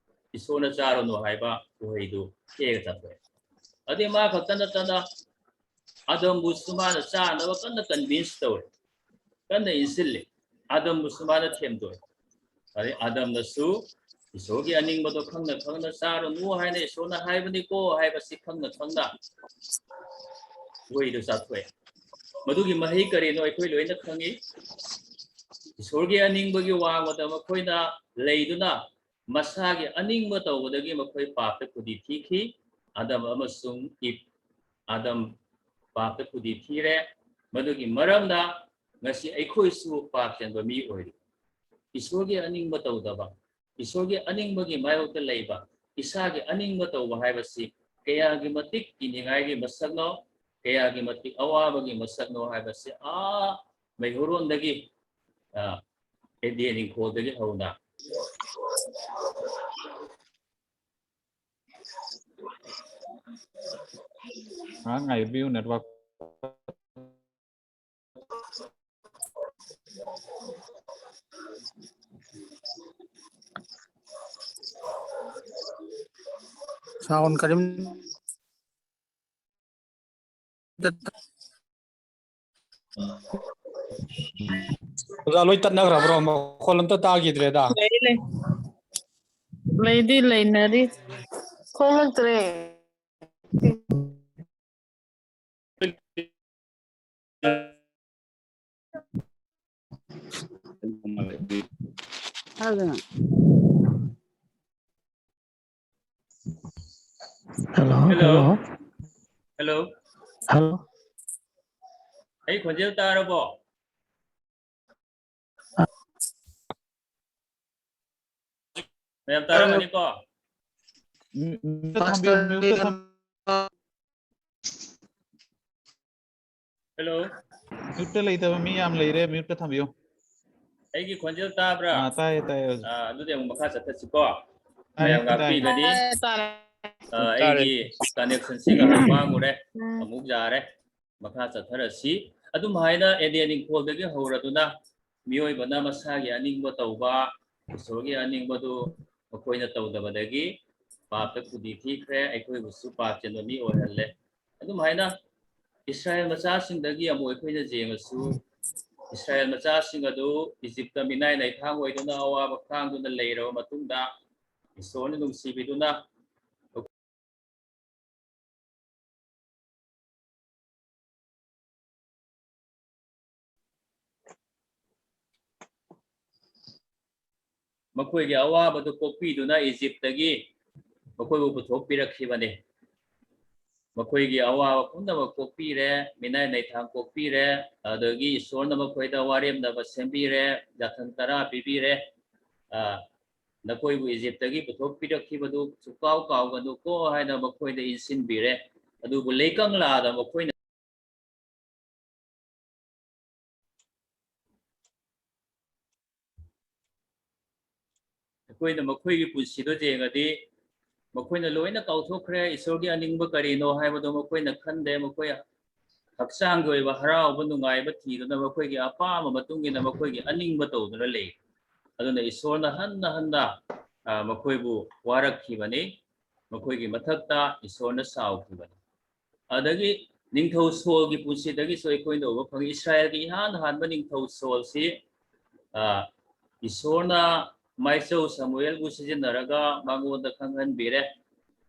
ꯏꯁꯣꯔꯅ ꯆꯥꯔꯨꯅꯨ ꯍꯥꯏꯕ ꯎꯍꯩꯗꯨ ꯍꯦꯛꯑꯒ ꯆꯥꯊꯣꯛꯑꯦ꯫ ꯑꯗꯩ ꯃꯥ ꯈꯛꯇ ꯅꯠꯇꯅ ꯑꯗꯝꯕꯨꯁꯨ ꯃꯥꯅ ꯆꯥꯅꯕ ꯀꯟꯅ convince ꯇꯧꯔꯦ, ꯀꯟꯅ ꯏꯟꯁꯤꯜꯂꯦ꯫ ꯑꯗꯝꯕꯨꯁꯨ ꯃꯥꯅ ꯊꯦꯝꯗꯣꯛꯑꯦ꯫ ꯑꯗꯩ ꯑꯗꯝꯅꯁꯨ ꯏꯁꯣꯔꯒꯤ ꯑꯅꯤꯡꯕꯗꯣ ꯈꯪꯅ ꯈꯪꯅ ꯆꯥꯔꯨꯅꯨ ꯍꯥꯏꯅ ꯏꯁꯣꯔꯅ ꯍꯥꯏꯕꯅꯤꯀꯣ ꯍꯥꯏꯕꯁꯤ ꯈꯪꯅ ꯈꯪꯅ ꯎꯍꯩꯗꯨ ꯆꯥꯊꯣꯛꯑꯦ꯫ ꯃꯗꯨꯒꯤ ꯃꯍꯩ ꯀꯔꯤꯅꯣ ꯑꯩꯈꯣꯏ ꯂꯣꯏꯅ ꯈꯪꯉꯤ꯫ ꯏꯁꯣꯔꯒꯤ ꯑꯅꯤꯡꯕꯒꯤ ꯋꯥꯡꯃꯗ ꯃꯈꯣꯏꯅ ꯂꯩꯗꯨꯅ ꯃꯁꯥꯒꯤ ꯑꯅꯤꯡꯕ ꯇꯧꯕꯗꯒꯤ ꯃꯈꯣꯏ ꯄꯥꯞꯇ ꯈꯨꯗꯤ ꯊꯤꯈꯤ꯫ ꯑꯗꯝ ꯑꯃꯁꯨꯡ ꯏꯞ, ꯑꯗꯝ ꯄꯥꯞꯇ ꯈꯨꯗꯤ ꯊꯤꯔꯦ꯫ ꯃꯗꯨꯒꯤ ꯃꯔꯝꯅ ꯉꯁꯤ ꯑꯩꯈꯣꯏꯁꯨ ꯄꯥꯞ ꯆꯦꯟꯕ ꯃꯤ ꯑꯣꯏꯔꯤ꯫ ꯏꯁꯣꯔꯒꯤ ꯑꯅꯤꯡꯕ ꯇꯧꯗꯕ, ꯏꯁꯣꯔꯒꯤ ꯑꯅꯤꯡꯕꯒꯤ ꯃꯥꯌꯣꯛꯇ ꯂꯩꯕ, ꯏꯁꯥꯒꯤ ꯑꯅꯤꯡꯕ ꯇꯧꯕ ꯍꯥꯏꯕꯁꯤ ꯀꯌꯥꯒꯤ ꯃꯇꯤꯛ ꯀꯤꯅꯤꯡꯉꯥꯏꯒꯤ ꯃꯁꯛꯅꯣ, ꯀꯌꯥꯒꯤ ꯃꯇꯤꯛ ꯑꯋꯥꯕꯒꯤ ꯃꯁꯛꯅꯣ ꯍꯥꯏꯕꯁꯤ ꯑꯥ ꯃꯩꯍꯧꯔꯣꯟꯗꯒꯤ, ꯑꯥ, ꯑꯦꯗꯦꯟ ꯏꯪꯈꯣꯜꯗꯒꯤ ꯍꯧꯅ꯫ ꯉꯥꯏꯍꯥꯛ ꯉꯥꯏꯕꯤꯌꯨ, network꯫ Sound ꯀꯔꯤꯝ ꯑꯣꯖꯥ, ꯂꯣꯏ ꯇꯠꯅꯈ꯭ꯔꯕ꯭ꯔꯣ? ꯃꯈꯣꯜ ꯑꯝꯇ ꯇꯥꯈꯤꯗ꯭ꯔꯦꯗ꯫ ꯂꯩ, ꯂꯩ꯫ ꯂꯩꯗꯤ ꯂꯩꯅꯔꯤ꯫ ꯊꯣꯛꯂꯛꯇ꯭ꯔꯦ꯫ Hello, hello. Hello. Hello. ꯑꯩ ꯈꯣꯟꯖꯦꯜ ꯇꯥꯔꯕꯣ? ꯃꯌꯥꯝ ꯇꯥꯔꯝꯃꯅꯤꯀꯣ? ꯎꯝ, ꯎꯝ, ꯊꯝꯕꯤꯌꯨ, mute ꯊꯝ-, Hello. Mute ꯂꯩꯇꯕ ꯃꯤ ꯌꯥꯝ ꯂꯩꯔꯦ, mute ꯊꯝꯕꯤꯌꯨ꯫ ꯑꯩꯒꯤ ꯈꯣꯟꯖꯦꯜ ꯇꯥꯕ꯭ꯔꯥ? ꯑꯥ, ꯇꯥꯏꯌꯦ, ꯇꯥꯏꯌꯦ, ꯑꯣꯖꯥ꯫ ꯑꯥ, ꯑꯗꯨꯗꯤ ꯑꯃꯨꯛ ꯃꯈꯥ ꯆꯠꯊꯁꯤꯀꯣ꯫ ꯇꯥꯏꯌꯦ, ꯃꯌꯥꯝ ꯇꯥꯏꯌꯦ꯫ ꯉꯥꯛꯄꯤꯒꯅꯤ꯫ ꯇꯥꯔꯦ, ꯇꯥꯔꯦ꯫ ꯑꯥ, ꯇꯥꯔꯦ꯫ ꯑꯩꯒꯤ connection ꯁꯤ ꯉꯥꯏꯍꯥꯛ ꯃꯥꯡꯉꯨꯔꯦ꯫ ꯎꯝ꯫ ꯑꯃꯨꯛ ꯌꯥꯔꯦ꯫ ꯃꯈꯥ ꯆꯠꯊꯔꯁꯤ꯫ ꯑꯗꯨꯝ ꯍꯥꯏꯅ ꯑꯦꯗꯦꯟ ꯏꯪꯈꯣꯜꯗꯒꯤ ꯍꯧꯔꯗꯨꯅ ꯃꯤꯑꯣꯏꯕꯅ ꯃꯁꯥꯒꯤ ꯑꯅꯤꯡꯕ ꯇꯧꯕ, ꯏꯁꯣꯔꯒꯤ ꯑꯅꯤꯡꯕꯗꯨ ꯃꯈꯣꯏꯅ ꯇꯧꯗꯕꯗꯒꯤ ꯄꯥꯞꯇ ꯈꯨꯗꯤ ꯊꯤꯈ꯭ꯔꯦ, ꯑꯩꯈꯣꯏꯕꯨꯁꯨ ꯄꯥꯞ ꯆꯦꯟꯕ ꯃꯤ ꯑꯣꯏꯍꯜꯂꯦ꯫ ꯑꯗꯨꯝ ꯍꯥꯏꯅ ꯏꯁꯔꯥꯌꯦꯜ ꯃꯆꯥꯁꯤꯡꯗꯒꯤ ꯑꯃꯨꯛ ꯑꯩꯈꯣꯏꯅ ꯌꯦꯡꯉꯁꯨ, ꯏꯁꯔꯥꯌꯦꯜ ꯃꯆꯥꯁꯤꯡ ꯑꯗꯨ ꯏꯖꯤꯞꯇ ꯃꯤꯅꯥꯏ ꯅꯩꯊꯥꯡ ꯑꯣꯏꯗꯨꯅ ꯑꯋꯥꯕ ꯈꯥꯡꯗꯨꯅ ꯂꯩꯔꯕ ꯃꯇꯨꯡꯗ, ꯏꯁꯣꯔꯅ ꯅꯨꯡꯁꯤꯕꯤꯗꯨꯅ ꯃꯈꯣꯏꯒꯤ ꯑꯋꯥꯕꯗꯨ ꯀꯣꯛꯄꯤꯗꯨꯅ ꯏꯖꯤꯞꯇꯒꯤ ꯃꯈꯣꯏꯕꯨ ꯄꯨꯊꯣꯛꯄꯤꯔꯛꯈꯤꯕꯅꯤ꯫ ꯃꯈꯣꯏꯒꯤ ꯑꯋꯥꯕ ꯄꯨꯝꯅꯃꯛ ꯀꯣꯛꯄꯤꯔꯦ, ꯃꯤꯅꯥꯏ ꯃꯩꯊꯥꯡ ꯀꯣꯛꯄꯤꯔꯦ, ꯑꯗꯒꯤ ꯏꯁꯣꯔꯅ ꯃꯈꯣꯏꯗ ꯋꯥꯔꯦꯝꯅꯕ ꯁꯦꯝꯕꯤꯔꯦ, ꯌꯥꯊꯪ ꯇꯔꯥ ꯄꯤꯕꯤꯔꯦ꯫ ꯑ, ꯅꯈꯣꯏꯕꯨ ꯏꯖꯤꯞꯇꯒꯤ ꯄꯨꯊꯣꯛꯄꯤꯔꯛꯈꯤꯕꯗꯨ ꯁꯨꯛꯀꯥꯎ ꯀꯥꯎꯒꯅꯨꯀꯣ ꯍꯥꯏꯅ ꯃꯈꯣꯏꯗ ꯏꯟꯁꯤꯟꯕꯤꯔꯦ꯫ ꯑꯗꯨꯕꯨ ꯂꯩꯀꯪꯂꯥꯗ ꯃꯈꯣꯏꯅ ꯑꯩꯈꯣꯏꯅ ꯃꯈꯣꯏꯒꯤ ꯄꯨꯟꯁꯤꯗꯣ ꯌꯦꯡꯉꯗꯤ, ꯃꯈꯣꯏꯅ ꯂꯣꯏꯅ ꯀꯥꯎꯊꯣꯛꯈ꯭ꯔꯦ꯫ ꯏꯁꯣꯔꯒꯤ ꯑꯅꯤꯡꯕ ꯀꯔꯤꯅꯣ ꯍꯥꯏꯕꯗꯣ ꯃꯈꯣꯏꯅ ꯈꯟꯗꯦ꯫ ꯃꯈꯣꯏ ꯍꯛꯆꯥꯡꯒꯤ ꯑꯣꯏꯕ ꯍꯔꯥꯎꯕ, ꯅꯨꯡꯉꯥꯏꯕ ꯊꯤꯗꯨꯅ ꯃꯈꯣꯏꯒꯤ ꯑꯄꯥꯝꯕ ꯃꯇꯨꯡ ꯏꯟꯅ ꯃꯈꯣꯏꯒꯤ ꯑꯅꯤꯡꯕ ꯇꯧꯗꯨꯅ ꯂꯩ꯫ ꯑꯗꯨꯅ ꯏꯁꯣꯔꯅ ꯍꯟꯅ ꯍꯟꯅ, ꯑ, ꯃꯈꯣꯏꯕꯨ ꯋꯥꯔꯛꯈꯤꯕꯅꯤ꯫ ꯃꯈꯣꯏꯒꯤ ꯃꯊꯛꯇ ꯏꯁꯣꯔꯅ ꯁꯥꯎꯈꯤꯕꯅꯤ꯫ ꯑꯗꯒꯤ ꯅꯤꯡꯊꯧ ꯁꯣꯜꯒꯤ ꯄꯨꯟꯁꯤꯗꯒꯤꯁꯨ ꯑꯩꯈꯣꯏꯅ ꯎꯕ ꯐꯪꯉꯤ꯫ ꯏꯁꯔꯥꯌꯦꯜꯒꯤ ꯏꯍꯥꯟ ꯍꯥꯟꯕ ꯅꯤꯡꯊꯧ ꯁꯣꯜꯁꯤ, ꯑ, ꯏꯁꯣꯔꯅ ꯃꯥꯏꯆꯧ ꯁꯃꯨꯑꯦꯜꯕꯨ ꯁꯤꯖꯤꯟꯅꯔꯒ ꯃꯉꯣꯟꯗ ꯈꯪꯍꯟꯕꯤꯔꯦ꯫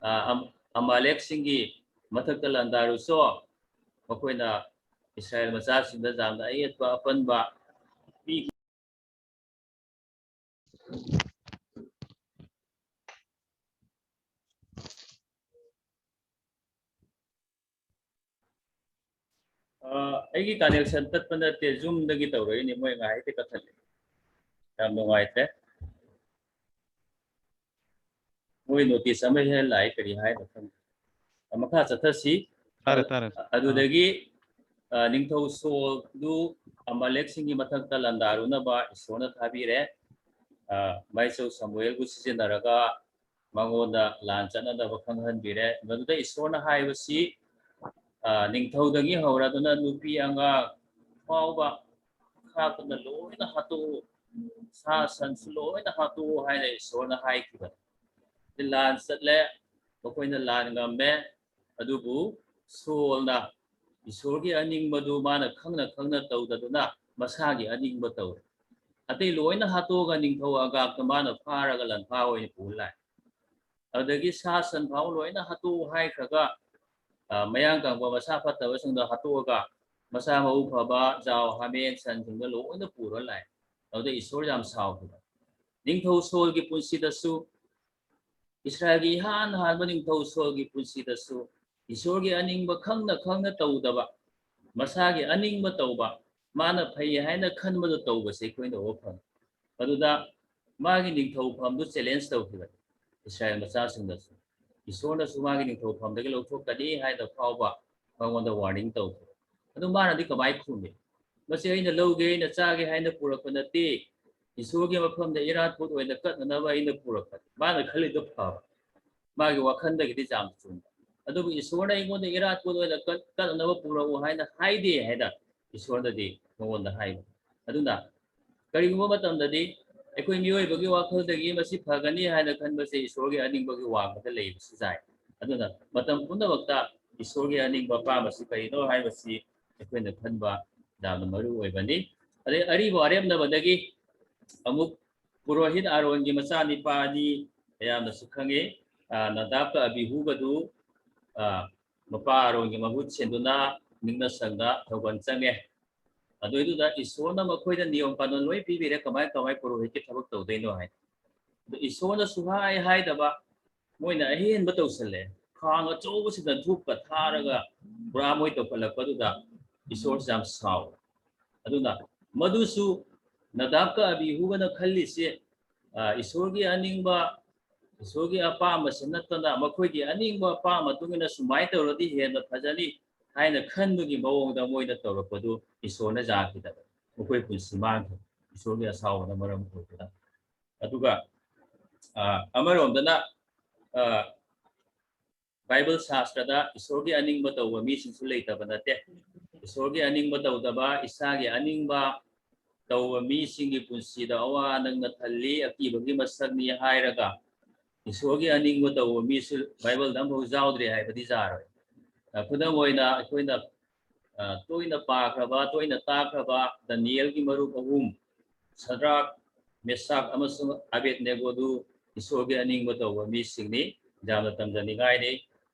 ꯑ, ꯑꯝ-, ꯑꯃꯥꯂꯦꯛꯁꯤꯡꯒꯤ ꯃꯊꯛꯇ ꯂꯥꯟꯗꯥꯔꯨꯆꯣ꯫ ꯃꯈꯣꯏꯅ ꯏꯁꯔꯥꯌꯦꯜ ꯃꯆꯥꯁꯤꯡꯗ ꯌꯥꯝꯅ ꯑꯌꯦꯠꯄ ꯑꯄꯟꯕ ꯄꯤꯈꯤ꯫ ꯑ, ꯑꯩꯒꯤ connection ꯇꯠꯄ ꯅꯠꯇꯦ, Zoom-ꯗꯒꯤ ꯇꯧꯔꯛꯏꯅꯦ, ꯃꯣꯏ ꯉꯥꯏꯍꯥꯛꯇꯤ ꯀꯛꯊꯠꯂꯦ꯫ ꯌꯥꯝ ꯅꯨꯡꯉꯥꯏꯇ꯭ꯔꯦ꯫ ꯃꯣꯏ notice ꯑꯃ ꯍꯦꯛ ꯂꯥꯛꯑꯦ, ꯀꯔꯤ ꯍꯥꯏꯅꯣ ꯈꯪꯗꯦ꯫ ꯑ, ꯃꯈꯥ ꯆꯠꯊꯁꯤ꯫ ꯇꯥꯔꯦ, ꯇꯥꯔꯦ꯫ ꯑ, ꯑꯗꯨꯗꯒꯤ, ꯑ, ꯅꯤꯡꯊꯧ ꯁꯣꯜꯗꯨ ꯑꯃꯥꯂꯦꯛꯁꯤꯡꯒꯤ ꯃꯊꯛꯇ ꯂꯥꯟꯗꯥꯔꯨꯅꯕ ꯏꯁꯣꯔꯅ ꯊꯥꯕꯤꯔꯦ꯫ ꯑ, ꯃꯥꯏꯆꯧ ꯁꯃꯨꯑꯦꯜꯕꯨ ꯁꯤꯖꯤꯟꯅꯔꯒ ꯃꯉꯣꯟꯗ ꯂꯥꯟ ꯆꯠꯅꯅꯕ ꯈꯪꯍꯟꯕꯤꯔꯦ꯫ ꯃꯗꯨꯗ ꯏꯁꯣꯔꯅ ꯍꯥꯏꯕꯁꯤ, ꯑ, ꯅꯤꯡꯊꯧꯗꯒꯤ ꯍꯧꯔꯗꯨꯅ ꯅꯨꯄꯤ ꯑꯉꯥꯡ ꯐꯥꯎꯕ ꯏꯔꯥꯠꯄꯅ ꯂꯣꯏꯅ ꯍꯥꯠꯇꯣꯛꯎ, ꯁꯥ ꯁꯟꯁꯨ ꯂꯣꯏꯅ ꯍꯥꯠꯇꯣꯛꯎ ꯍꯥꯏꯅ ꯏꯁꯣꯔꯅ ꯍꯥꯏꯈꯤꯕꯅꯤ꯫ ꯂꯥꯟ ꯆꯠꯂꯦ, ꯃꯈꯣꯏꯅ ꯂꯥꯟ ꯉꯝꯃꯦ꯫ ꯑꯗꯨꯕꯨ ꯁꯣꯜꯅ ꯏꯁꯣꯔꯒꯤ ꯑꯅꯤꯡꯕꯗꯨ ꯃꯥꯅ ꯈꯪꯅ ꯈꯪꯅ ꯇꯧꯗꯗꯨꯅ ꯃꯁꯥꯒꯤ ꯑꯅꯤꯡꯕ ꯇꯧꯔꯦ꯫ ꯑꯇꯩ ꯂꯣꯏꯅ ꯍꯥꯠꯇꯣꯛꯑꯒ ꯅꯤꯡꯊꯧ ꯑꯒꯥꯛꯇ ꯃꯥꯅ ꯐꯥꯔꯒ ꯂꯟꯐꯥ ꯑꯣꯏꯅ ꯄꯨ ꯂꯥꯛꯑꯦ꯫ ꯑꯗꯨꯗꯒꯤ ꯁꯥ ꯁꯟ ꯐꯥꯎ ꯂꯣꯏꯅ ꯍꯥꯠꯇꯣꯛꯎ ꯍꯥꯏꯈ꯭ꯔꯒ, ꯑ, ꯃꯌꯥꯡ ꯀꯪꯕ ꯃꯁꯥ ꯐꯠꯇꯕꯁꯤꯡꯗꯣ ꯍꯥꯠꯇꯣꯛꯑꯒ ꯃꯁꯥ ꯃꯎ ꯐꯕ ꯖꯥꯎ ꯍꯥꯃꯦꯡ ꯁꯟꯁꯤꯡꯗꯣ ꯂꯣꯏꯅ ꯄꯨꯔ ꯂꯥꯛꯑꯦ꯫ ꯑꯗꯨꯗ ꯏꯁꯣꯔ ꯌꯥꯝ ꯁꯥꯎꯈꯤꯕ꯫ ꯅꯤꯡꯊꯧ ꯁꯣꯜꯒꯤ ꯄꯨꯟꯁꯤꯗꯁꯨ, ꯏꯁꯔꯥꯌꯦꯜꯒꯤ ꯏꯍꯥꯟ ꯍꯥꯟꯕ ꯅꯤꯡꯊꯧ ꯁꯣꯜꯒꯤ ꯄꯨꯟꯁꯤꯗꯁꯨ ꯏꯁꯣꯔꯒꯤ ꯑꯅꯤꯡꯕ ꯈꯪꯅ ꯈꯪꯅ ꯇꯧꯗꯕ, ꯃꯁꯥꯒꯤ ꯑꯅꯤꯡꯕ ꯇꯧꯕ, ꯃꯥꯅ ꯐꯩ ꯍꯥꯏꯅ ꯈꯟꯕꯗꯣ ꯇꯧꯕꯁꯦ ꯑꯩꯈꯣꯏꯅ ꯎꯕ ꯐꯪꯉꯤ꯫ ꯑꯗꯨꯗ ꯃꯥꯒꯤ ꯅꯤꯡꯊꯧꯐꯝꯗꯨ ꯆꯦꯂꯦꯟꯖ ꯇꯧꯈꯤꯕꯅꯤ ꯏꯁꯔꯥꯌꯦꯜ ꯃꯆꯥꯁꯤꯡꯗꯁꯨ꯫ ꯏꯁꯣꯔꯅꯁꯨ ꯃꯥꯒꯤ ꯅꯤꯡꯊꯧꯐꯝꯗꯒꯤ ꯂꯧꯊꯣꯛꯀꯅꯤ ꯍꯥꯏꯅ ꯐꯥꯎꯕ ꯃꯉꯣꯟꯗ ꯋꯥꯔꯅꯤꯡ ꯇꯧꯈꯤ꯫ ꯑꯗꯨ ꯃꯥꯅꯗꯤ ꯀꯃꯥꯏꯅ ꯈꯨꯝꯃꯤ? "ꯃꯁꯤ ꯑꯩꯅ ꯂꯧꯒꯦ, ꯑꯩꯅ ꯆꯥꯒꯦ ꯍꯥꯏꯅ ꯄꯨꯔꯛꯄ ꯅꯠꯇꯦ, ꯏꯁꯣꯔꯒꯤ ꯃꯐꯝꯗ ꯏꯔꯥꯠ ꯄꯣꯠ ꯑꯣꯏꯅ ꯀꯠꯅꯅꯕ ꯑꯩꯅ ꯄꯨꯔꯛꯄꯅꯤ"꯫ ꯃꯥꯅ ꯈꯜꯂꯤꯗꯣ ꯐꯕ, ꯃꯥꯒꯤ ꯋꯥꯈꯜꯗꯒꯤꯗꯤ ꯌꯥꯝ ꯆꯨꯝꯕ꯫ ꯑꯗꯨꯕꯨ ꯏꯁꯣꯔꯅ ꯑꯩꯉꯣꯟꯗ ꯏꯔꯥꯠ ꯄꯣꯠ ꯑꯣꯏꯅ ꯀꯠ-, ꯀꯠꯅꯅꯕ ꯄꯨꯔꯛꯎ ꯍꯥꯏꯅ ꯍꯥꯏꯗꯦ ꯍꯥꯏꯅ ꯏꯁꯣꯔꯅꯗꯤ ꯃꯉꯣꯟꯗ ꯍꯥꯏꯕ꯫ ꯑꯗꯨꯅ ꯀꯔꯤꯒꯨꯝꯕ ꯃꯇꯝꯗꯗꯤ ꯑꯩꯈꯣꯏ ꯃꯤꯑꯣꯏꯕꯒꯤ ꯋꯥꯈꯜꯗꯒꯤ ꯃꯁꯤ ꯐꯒꯅꯤ ꯍꯥꯏꯅ ꯈꯟꯕꯁꯦ ꯏꯁꯣꯔꯒꯤ ꯑꯅꯤꯡꯕꯒꯤ ꯋꯥꯡꯃꯗ ꯂꯩꯕꯁꯨ ꯌꯥꯏ꯫ ꯑꯗꯨꯅ ꯃꯇꯝ ꯄꯨꯝꯅꯃꯛꯇ ꯏꯁꯣꯔꯒꯤ ꯑꯅꯤꯡꯕ ꯑꯄꯥꯝꯕꯁꯤ ꯀꯔꯤꯅꯣ ꯍꯥꯏꯕꯁꯤ ꯑꯩꯈꯣꯏꯅ ꯈꯟꯕ ꯌꯥꯝꯅ ꯃꯔꯨ ꯑꯣꯏꯕꯅꯤ꯫ ꯑꯗꯩ ꯑꯔꯤꯕ ꯑꯔꯦꯝꯅꯕꯗꯒꯤ ꯑꯃꯨꯛ ꯄꯨꯔꯣꯍꯤꯠ ꯑꯥꯔꯣꯟꯒꯤ ꯃꯆꯥꯅꯤꯄꯥ ꯑꯅꯤ ꯃꯌꯥꯝꯅꯁꯨ ꯈꯪꯉꯤ, ꯑ, ꯅꯗꯥꯕꯀ ꯑꯕꯤꯍꯨꯒꯗꯨ, ꯑ, ꯃꯄꯥ ꯑꯥꯔꯣꯟꯒꯤ ꯃꯍꯨꯠ ꯁꯤꯟꯗꯨꯅ ꯅꯤꯡꯅ ꯁꯪꯗ ꯊꯧꯒꯜ ꯆꯪꯉꯦ꯫ ꯑꯗꯨꯏꯗꯨꯗ ꯏꯁꯣꯔꯅ ꯃꯈꯣꯏꯗ ꯅꯤꯌꯣꯝ ꯀꯥꯅꯣꯟ ꯂꯣꯏ ꯄꯤꯕꯤꯔꯦ, ꯀꯃꯥꯏ ꯀꯃꯥꯏ ꯄꯨꯔꯣꯍꯤꯠꯀꯤ ꯊꯕꯛ ꯇꯧꯗꯣꯏꯅꯣ ꯍꯥꯏ꯫ ꯑꯗꯨ ꯏꯁꯣꯔꯅ ꯁꯨꯍꯥꯏ ꯍꯥꯏꯗꯕ, ꯃꯣꯏꯅ ꯑꯍꯦꯟꯕ ꯇꯧꯁꯜꯂꯦ꯫ ꯈꯥꯡ ꯑꯆꯧꯕꯁꯤꯗ ꯙꯨꯞꯀ ꯊꯥꯔꯒ ꯄꯨꯔꯥ ꯃꯣꯏ ꯇꯧꯈꯠꯂꯛꯄꯗꯨꯗ ꯏꯁꯣꯔꯁꯤ ꯌꯥꯝ ꯁꯥꯎꯋꯦ꯫ ꯑꯗꯨꯅ ꯃꯗꯨꯁꯨ ꯅꯗꯥꯕꯀ ꯑꯕꯤꯍꯨꯒꯅ ꯈꯜꯂꯤꯁꯦ, ꯑ, ꯏꯁꯣꯔꯒꯤ ꯑꯅꯤꯡꯕ, ꯏꯁꯣꯔꯒꯤ ꯑꯄꯥꯝꯕꯁꯤ ꯅꯠꯇꯅ ꯃꯈꯣꯏꯒꯤ ꯑꯅꯤꯡꯕ ꯑꯄꯥꯝꯕ ꯃꯇꯨꯡ ꯏꯟꯅ ꯁꯨꯃꯥꯏꯅ ꯇꯧꯔꯗꯤ ꯍꯦꯟꯅ ꯐꯖꯅꯤ ꯍꯥꯏꯅ ꯈꯟꯕꯒꯤ ꯃꯑꯣꯡꯗ ꯃꯣꯏꯅ ꯇꯧꯔꯛꯄꯗꯨ ꯏꯁꯣꯔꯅ ꯌꯥꯈꯤꯗꯕ, ꯃꯈꯣꯏ ꯄꯨꯟꯁꯤ ꯃꯥꯡꯈꯤ, ꯏꯁꯣꯔꯒꯤ ꯑꯁꯥꯎꯕꯅ ꯃꯔꯝ ꯑꯣꯏꯗꯨꯅ꯫ ꯑꯗꯨꯒ, ꯑ, ꯑꯃꯔꯣꯝꯗꯅ, ꯑ, ꯕꯥꯏꯕꯜ ꯁꯥꯁꯇ꯭ꯔꯗ ꯏꯁꯣꯔꯒꯤ ꯑꯅꯤꯡꯕ ꯇꯧꯕ ꯃꯤꯁꯤꯡꯁꯨ ꯂꯩꯇꯕ ꯅꯠꯇꯦ꯫ ꯏꯁꯣꯔꯒꯤ ꯑꯅꯤꯡꯕ ꯇꯧꯗꯕ, ꯏꯁꯥꯒꯤ ꯑꯅꯤꯡꯕ ꯇꯧꯕ ꯃꯤꯁꯤꯡꯒꯤ ꯄꯨꯟꯁꯤꯗ ꯑꯋꯥ ꯅꯪꯅ ꯊꯜꯂꯤ, ꯑꯀꯤꯕꯒꯤ ꯃꯁꯛꯅꯤ ꯍꯥꯏꯔꯒ ꯏꯁꯣꯔꯒꯤ ꯑꯅꯤꯡꯕ ꯇꯧꯕ ꯃꯤꯁꯨ ꯕꯥꯏꯕꯜꯗ ꯑꯃꯐꯥꯎ ꯌꯥꯎꯗ꯭ꯔꯦ ꯍꯥꯏꯕꯗꯤ ꯌꯥꯔꯣꯏ꯫ ꯑ, ꯈꯨꯗꯝ ꯑꯣꯏꯅ ꯑꯩꯈꯣꯏꯅ, ꯑ, ꯇꯣꯏꯅ ꯄꯥꯈ꯭ꯔꯕ, ꯇꯣꯏꯅ ꯇꯥꯈ꯭ꯔꯕ ꯗꯥꯅꯤꯌꯦꯜꯒꯤ ꯃꯔꯨꯞ ꯑꯍꯨꯝ, ꯁꯗ꯭ꯔꯥꯛ, ꯃꯦꯁꯥꯛ ꯑꯃꯁꯨꯡ ꯑꯕꯦꯗꯅꯦꯒꯣꯗꯨ ꯏꯁꯣꯔꯒꯤ ꯑꯅꯤꯡꯕ ꯇꯧꯕ ꯃꯤꯁꯤꯡꯅꯤ꯫ ꯌꯥꯝꯅ ꯇꯝꯖꯅꯤꯡꯉꯥꯏꯅꯤ꯫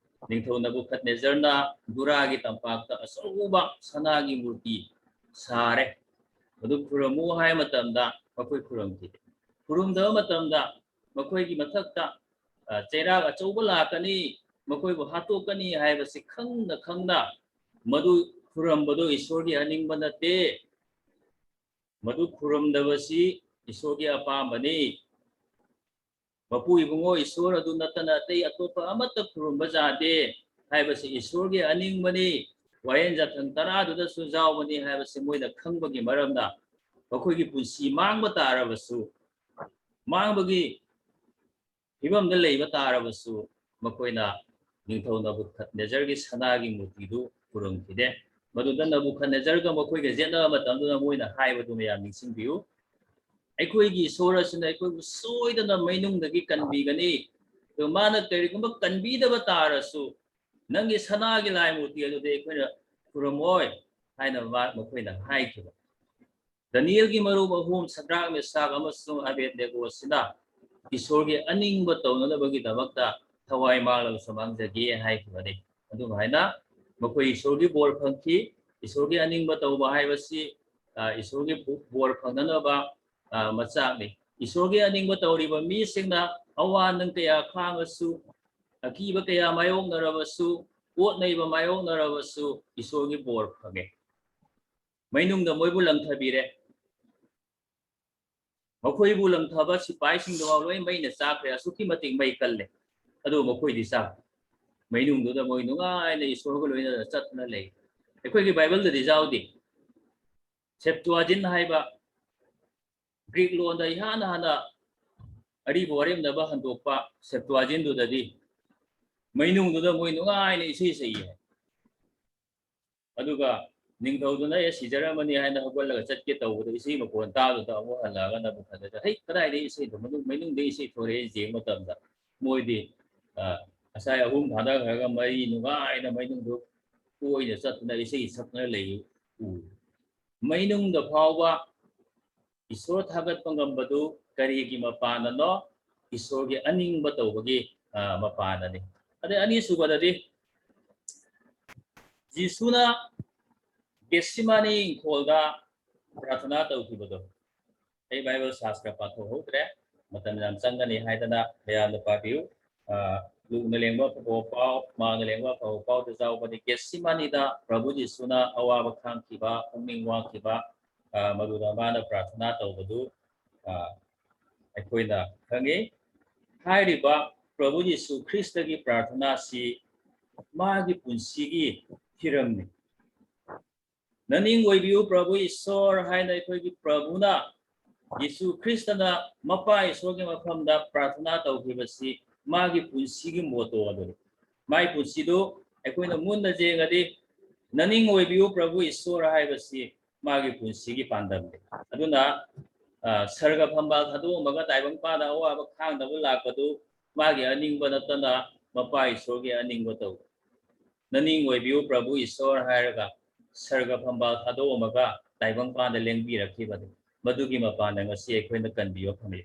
ꯅꯤꯡꯊꯧ ꯅꯕꯨꯈꯗꯅꯦꯖꯔꯅ ꯗꯨꯔꯥꯒꯤ ꯇꯝꯄꯥꯛꯇ ꯑꯆꯧꯕ ꯁꯅꯥꯒꯤ ꯃꯨꯔꯇꯤ ꯁꯥꯔꯦ꯫ ꯃꯗꯨ ꯈꯨꯔꯨꯝꯃꯨ ꯍꯥꯏꯕ ꯃꯇꯝꯗ ꯃꯈꯣꯏ ꯈꯨꯔꯨꯝꯈꯤꯗꯦ꯫ ꯈꯨꯔꯨꯝꯗꯕ ꯃꯇꯝꯗ ꯃꯈꯣꯏꯒꯤ ꯃꯊꯛꯇ, ꯑ, ꯆꯩꯔꯥꯛ ꯑꯆꯧꯕ ꯂꯥꯛꯀꯅꯤ, ꯃꯈꯣꯏꯕꯨ ꯍꯥꯠꯇꯣꯛꯀꯅꯤ ꯍꯥꯏꯕꯁꯤ ꯈꯪꯅ ꯈꯪꯅ ꯃꯗꯨ ꯈꯨꯔꯝꯕꯗꯨ ꯏꯁꯣꯔꯒꯤ ꯑꯅꯤꯡꯕ ꯅꯠꯇꯦ꯫ ꯃꯗꯨ ꯈꯨꯔꯨꯝꯗꯕꯁꯤ ꯏꯁꯣꯔꯒꯤ ꯑꯄꯥꯝꯕꯅꯤ꯫ ꯃꯄꯨ ꯏꯕꯨꯡꯉꯣ ꯏꯁꯣꯔ ꯑꯗꯨ ꯅꯠꯇꯅ ꯑꯇꯩ ꯑꯇꯣꯞꯄ ꯑꯃꯠꯇ ꯈꯨꯔꯨꯝꯕ ꯌꯥꯗꯦ ꯍꯥꯏꯕꯁꯤ ꯏꯁꯣꯔꯒꯤ ꯑꯅꯤꯡꯕꯅꯤ꯫ ꯋꯥꯌꯦꯟ ꯌꯥꯊꯪ ꯇꯔꯥꯗꯨꯗꯁꯨ ꯌꯥꯎꯕꯅꯤ ꯍꯥꯏꯕꯁꯤ ꯃꯣꯏꯅ ꯈꯪꯕꯒꯤ ꯃꯔꯝꯅ ꯃꯈꯣꯏꯒꯤ ꯄꯨꯟꯁꯤ ꯃꯥꯡꯕ ꯇꯥꯔꯕꯁꯨ, ꯃꯥꯡꯕꯒꯤ ꯐꯤꯕꯝꯗ ꯂꯩꯕ ꯇꯥꯔꯕꯁꯨ, ꯃꯈꯣꯏꯅ ꯅꯤꯡꯊꯧ ꯅꯕꯨꯈꯗꯅꯦꯖꯔꯒꯤ ꯁꯅꯥꯒꯤ ꯃꯨꯔꯇꯤꯗꯨ ꯈꯨꯔꯨꯝꯈꯤꯗꯦ꯫ ꯃꯗꯨꯗ ꯅꯕꯨꯈꯗꯅꯦꯖꯔꯒ ꯃꯈꯣꯏꯒ ꯌꯦꯠꯅꯕ ꯃꯇꯝꯗꯨꯗ ꯃꯣꯏꯅ ꯍꯥꯏꯕꯗꯨ ꯃꯌꯥꯝ ꯅꯤꯡꯁꯤꯡꯕꯤꯌꯨ, "ꯑꯩꯈꯣꯏꯒꯤ ꯏꯁꯣꯔ ꯑꯁꯤꯅ ꯑꯩꯈꯣꯏꯕꯨ ꯁꯣꯏꯗꯅ ꯃꯩꯅꯨꯡꯗꯒꯤ ꯀꯟꯕꯤꯒꯅꯤ꯫ ꯑꯗꯨ ꯃꯥꯅ ꯀꯔꯤꯒꯨꯝꯕ ꯀꯟꯕꯤꯗꯕ ꯇꯥꯔꯁꯨ, ꯅꯪꯒꯤ ꯁꯅꯥꯒꯤ ꯂꯥꯏ ꯃꯨꯔꯇꯤ ꯑꯗꯨꯗꯤ ꯑꯩꯈꯣꯏꯅ ꯈꯨꯔꯨꯝꯃꯣꯏ" ꯍꯥꯏꯅ ꯃꯥ-, ꯃꯈꯣꯏꯅ ꯍꯥꯏꯈꯤꯕ꯫ ꯗꯥꯅꯤꯌꯦꯜꯒꯤ ꯃꯔꯨꯞ ꯑꯍꯨꯝ, ꯁꯗ꯭ꯔꯥꯛ, ꯃꯦꯁꯥꯛ ꯑꯃꯁꯨꯡ ꯑꯕꯦꯗꯅꯦꯒꯣ ꯑꯁꯤꯅ ꯏꯁꯣꯔꯒꯤ ꯑꯅꯤꯡꯕ ꯇꯧꯅꯅꯕꯒꯤꯗꯃꯛꯇ ꯊꯋꯥꯏ ꯃꯥꯡꯂꯕꯁꯨ ꯃꯥꯡꯖꯒꯦ ꯍꯥꯏꯈꯤꯕꯅꯤ꯫ ꯑꯗꯨꯃꯥꯏꯅ ꯃꯈꯣꯏ ꯏꯁꯣꯔꯒꯤ ꯕꯣꯔ ꯐꯪꯈꯤ꯫ ꯏꯁꯣꯔꯒꯤ ꯑꯅꯤꯡꯕ ꯇꯧꯕ ꯍꯥꯏꯕꯁꯤ, ꯑ, ꯏꯁꯣꯔꯒꯤ ꯕꯣ-, ꯕꯣꯔ ꯐꯪꯅꯅꯕ, ꯑ, ꯃꯆꯥꯛꯅꯤ꯫ ꯏꯁꯣꯔꯒꯤ ꯑꯅꯤꯡꯕ ꯇꯧꯔꯤꯕ ꯃꯤꯁꯤꯡꯅ ꯑꯋꯥ ꯅꯪ ꯀꯌꯥ ꯈꯥꯡꯉꯁꯨ, ꯑꯀꯤꯕ ꯀꯌꯥ ꯃꯥꯌꯣꯛꯅꯔꯕꯁꯨ, ꯑꯣꯠ ꯅꯩꯕ ꯃꯥꯌꯣꯛꯅꯔꯕꯁꯨ, ꯏꯁꯣꯔꯒꯤ ꯕꯣꯔ ꯐꯪꯉꯦ꯫ ꯃꯩꯅꯨꯡꯗ ꯃꯣꯏꯕꯨ ꯂꯪꯊꯕꯤꯔꯦ꯫ ꯃꯈꯣꯏꯕꯨ ꯂꯪꯊꯕ ꯁꯤꯐꯥꯏꯁꯤꯡꯗꯨ ꯂꯣꯏ ꯃꯩꯅ ꯆꯥꯛꯈ꯭ꯔꯦ꯫ ꯑꯁꯨꯛꯀꯤ ꯃꯇꯤꯛ ꯃꯩ ꯀꯜꯂꯦ꯫ ꯑꯗꯨ ꯃꯈꯣꯏꯗꯤ ꯆꯥꯛ-, ꯃꯩꯅꯨꯡꯗꯨꯗ ꯃꯣꯏ ꯅꯨꯡꯉꯥꯏꯅ ꯏꯁꯣꯔꯒ ꯂꯣꯏꯅꯅ ꯆꯠꯇꯨꯅ ꯂꯩ꯫ ꯑꯩꯈꯣꯏꯒꯤ ꯕꯥꯏꯕꯜꯗꯗꯤ ꯌꯥꯎꯗꯦ꯫ ꯁꯦꯞꯇꯨꯑꯥꯖꯤꯟ ꯍꯥꯏꯕ ꯒ꯭ꯔꯤꯛ ꯂꯣꯟꯗ ꯏꯍꯥꯟ ꯍꯥꯟꯅ ꯑꯔꯤꯕ ꯋꯥꯔꯦꯝꯅꯕ ꯍꯟꯗꯣꯛꯄ ꯁꯦꯞꯇꯨꯑꯥꯖꯤꯟꯗꯨꯗꯗꯤ ꯃꯩꯅꯨꯡꯗꯨꯗ ꯃꯣꯏ ꯅꯨꯡꯉꯥꯏꯅ ꯏꯁꯩ ꯁꯛꯏ ꯍꯥꯏ꯫ ꯑꯗꯨꯒ ꯅꯤꯡꯊꯧꯗꯨꯅ "ꯑꯦ, ꯁꯤꯖꯔꯝꯃꯅꯤ" ꯍꯥꯏꯅ ꯍꯧꯒꯠꯂꯒ ꯆꯠꯀꯦ ꯇꯧꯕꯗ, ꯏꯁꯩ ꯃꯈꯣꯟ ꯇꯥꯕꯗ ꯑꯃꯨꯛ ꯍꯜꯂꯛꯑꯒ ꯅꯕꯨꯈꯗꯅꯦꯖꯔ, "ꯍꯩ, ꯀꯗꯥꯏꯗꯒꯤ ꯏꯁꯩꯗꯣ? ꯃꯅꯨꯡ, ꯃꯅꯨꯡꯗ ꯏꯁꯩ ꯊꯣꯛꯂꯛꯑꯦ" ꯌꯦꯡꯕ ꯃꯇꯝꯗ, ꯃꯣꯏꯗꯤ, ꯑ, ꯉꯁꯥꯏ ꯑꯍꯨꯝ ꯊꯥꯗꯈ꯭ꯔꯒ ꯃꯔꯤ ꯅꯨꯡꯉꯥꯏꯅ ꯃꯩꯅꯨꯡꯗ ꯀꯣꯏꯅ ꯆꯠꯇꯨꯅ ꯏꯁꯩ ꯁꯛꯇꯨꯅ ꯂꯩ ꯎ꯫ ꯃꯩꯅꯨꯡꯗ ꯐꯥꯎꯕ ꯏꯁꯣꯔ ꯊꯥꯒꯠꯄ ꯉꯝꯕꯗꯨ ꯀꯔꯤꯒꯤ ꯃꯄꯥꯟꯅꯅꯣ? ꯏꯁꯣꯔꯒꯤ ꯑꯅꯤꯡꯕ ꯇꯧꯕꯒꯤ, ꯑ, ꯃꯄꯥꯟꯅꯅꯤ꯫ ꯑꯗꯩ ꯑꯅꯤꯁꯨꯕꯗꯗꯤ, ꯖꯤꯁꯨꯅ ꯒꯦꯠꯁꯤꯃꯥꯅꯤ ꯏꯪꯈꯣꯜꯗ ꯄ꯭ꯔꯥꯊꯅꯥ ꯇꯧꯈꯤꯕꯗꯣ, ꯑꯩ ꯕꯥꯏꯕꯜ ꯁꯥꯁꯇ꯭ꯔ ꯄꯥꯊꯣꯛꯍꯧꯗ꯭ꯔꯦ, ꯃꯇꯝ ꯌꯥꯝ ꯆꯪꯒꯅꯤ ꯍꯥꯏꯗꯅ ꯃꯌꯥꯝꯅ ꯄꯥꯕꯤꯌꯨ꯫ ꯑ, ꯂꯨꯛꯅ ꯂꯦꯡꯕ ꯑꯐꯕ ꯄꯥꯎ, ꯃꯥꯔꯛꯅ ꯂꯦꯡꯕ ꯑꯐꯕ ꯄꯥꯎꯗ ꯌꯥꯎꯕꯅꯤ꯫ ꯒꯦꯠꯁꯤꯃꯥꯅꯤꯗ ꯄ꯭ꯔꯚꯨ ꯖꯤꯁꯨꯅ ꯑꯋꯥꯕ ꯈꯥꯡꯈꯤꯕ, ꯄꯨꯛꯅꯤꯡ ꯋꯥꯈꯤꯕ, ꯑ, ꯃꯗꯨꯗ ꯃꯥꯅ ꯄ꯭ꯔꯥꯊꯅꯥ ꯇꯧꯕꯗꯨ, ꯑ, ꯑꯩꯈꯣꯏꯅ ꯈꯪꯉꯤ꯫ ꯍꯥꯏꯔꯤꯕ ꯄ꯭ꯔꯚꯨ ꯖꯤꯁꯨ ꯈ꯭ꯔꯤꯁꯇꯒꯤ ꯄ꯭ꯔꯥꯊꯅꯥꯁꯤ ꯃꯥꯒꯤ ꯄꯨꯟꯁꯤꯒꯤ ꯍꯤꯔꯝꯅꯤ꯫ "ꯅꯅꯤꯡ ꯑꯣꯏꯕꯤꯌꯨ ꯄ꯭ꯔꯚꯨ ꯏꯁꯣꯔ" ꯍꯥꯏꯅ ꯑꯩꯈꯣꯏꯒꯤ ꯄ꯭ꯔꯚꯨꯅ, ꯖꯤꯁꯨ ꯈ꯭ꯔꯤꯁꯇꯅ ꯃꯄꯥ ꯏꯁꯣꯔꯒꯤ ꯃꯐꯝꯗ ꯄ꯭ꯔꯥꯊꯅꯥ ꯇꯧꯈꯤꯕꯁꯤ ꯃꯥꯒꯤ ꯄꯨꯟꯁꯤꯒꯤ ꯃꯣꯇꯣ ꯑꯗꯨꯅꯤ꯫ ꯃꯥꯒꯤ ꯄꯨꯟꯁꯤꯗꯨ ꯑꯩꯈꯣꯏꯅ ꯃꯨꯟꯅ ꯌꯦꯡꯉꯗꯤ, "ꯅꯅꯤꯡ ꯑꯣꯏꯕꯤꯌꯨ ꯄ꯭ꯔꯚꯨ ꯏꯁꯣꯔ" ꯍꯥꯏꯕꯁꯤ ꯃꯥꯒꯤ ꯄꯨꯟꯁꯤꯒꯤ ꯄꯥꯟꯗꯝꯅꯤ꯫ ꯑꯗꯨꯅ, ꯑ, ꯁꯔꯒ ꯐꯝꯕꯥꯜ ꯊꯥꯗꯣꯛꯑꯝꯃꯒ ꯇꯥꯏꯕꯪ ꯄꯥꯟꯗ ꯑꯋꯥꯕ ꯈꯥꯡꯅꯕ ꯂꯥꯛꯄꯗꯨ ꯃꯥꯒꯤ ꯑꯅꯤꯡꯕ ꯅꯠꯇꯅ ꯃꯄꯥ ꯏꯁꯣꯔꯒꯤ ꯑꯅꯤꯡꯕ ꯇꯧꯏ꯫ "ꯅꯅꯤꯡ ꯑꯣꯏꯕꯤꯌꯨ ꯄ꯭ꯔꯚꯨ ꯏꯁꯣꯔ" ꯍꯥꯏꯔꯒ ꯁꯔꯒ ꯐꯝꯕꯥꯜ ꯊꯥꯗꯣꯛꯑꯝꯃꯒ ꯇꯥꯏꯕꯪ ꯄꯥꯟꯗ ꯂꯦꯡꯕꯤꯔꯛꯈꯤꯕꯅꯤ꯫ ꯃꯗꯨꯒꯤ ꯃꯄꯥꯟꯗ ꯉꯁꯤ ꯑꯩꯈꯣꯏꯅ ꯀꯟꯕꯤꯕ ꯐꯪꯂꯤ꯫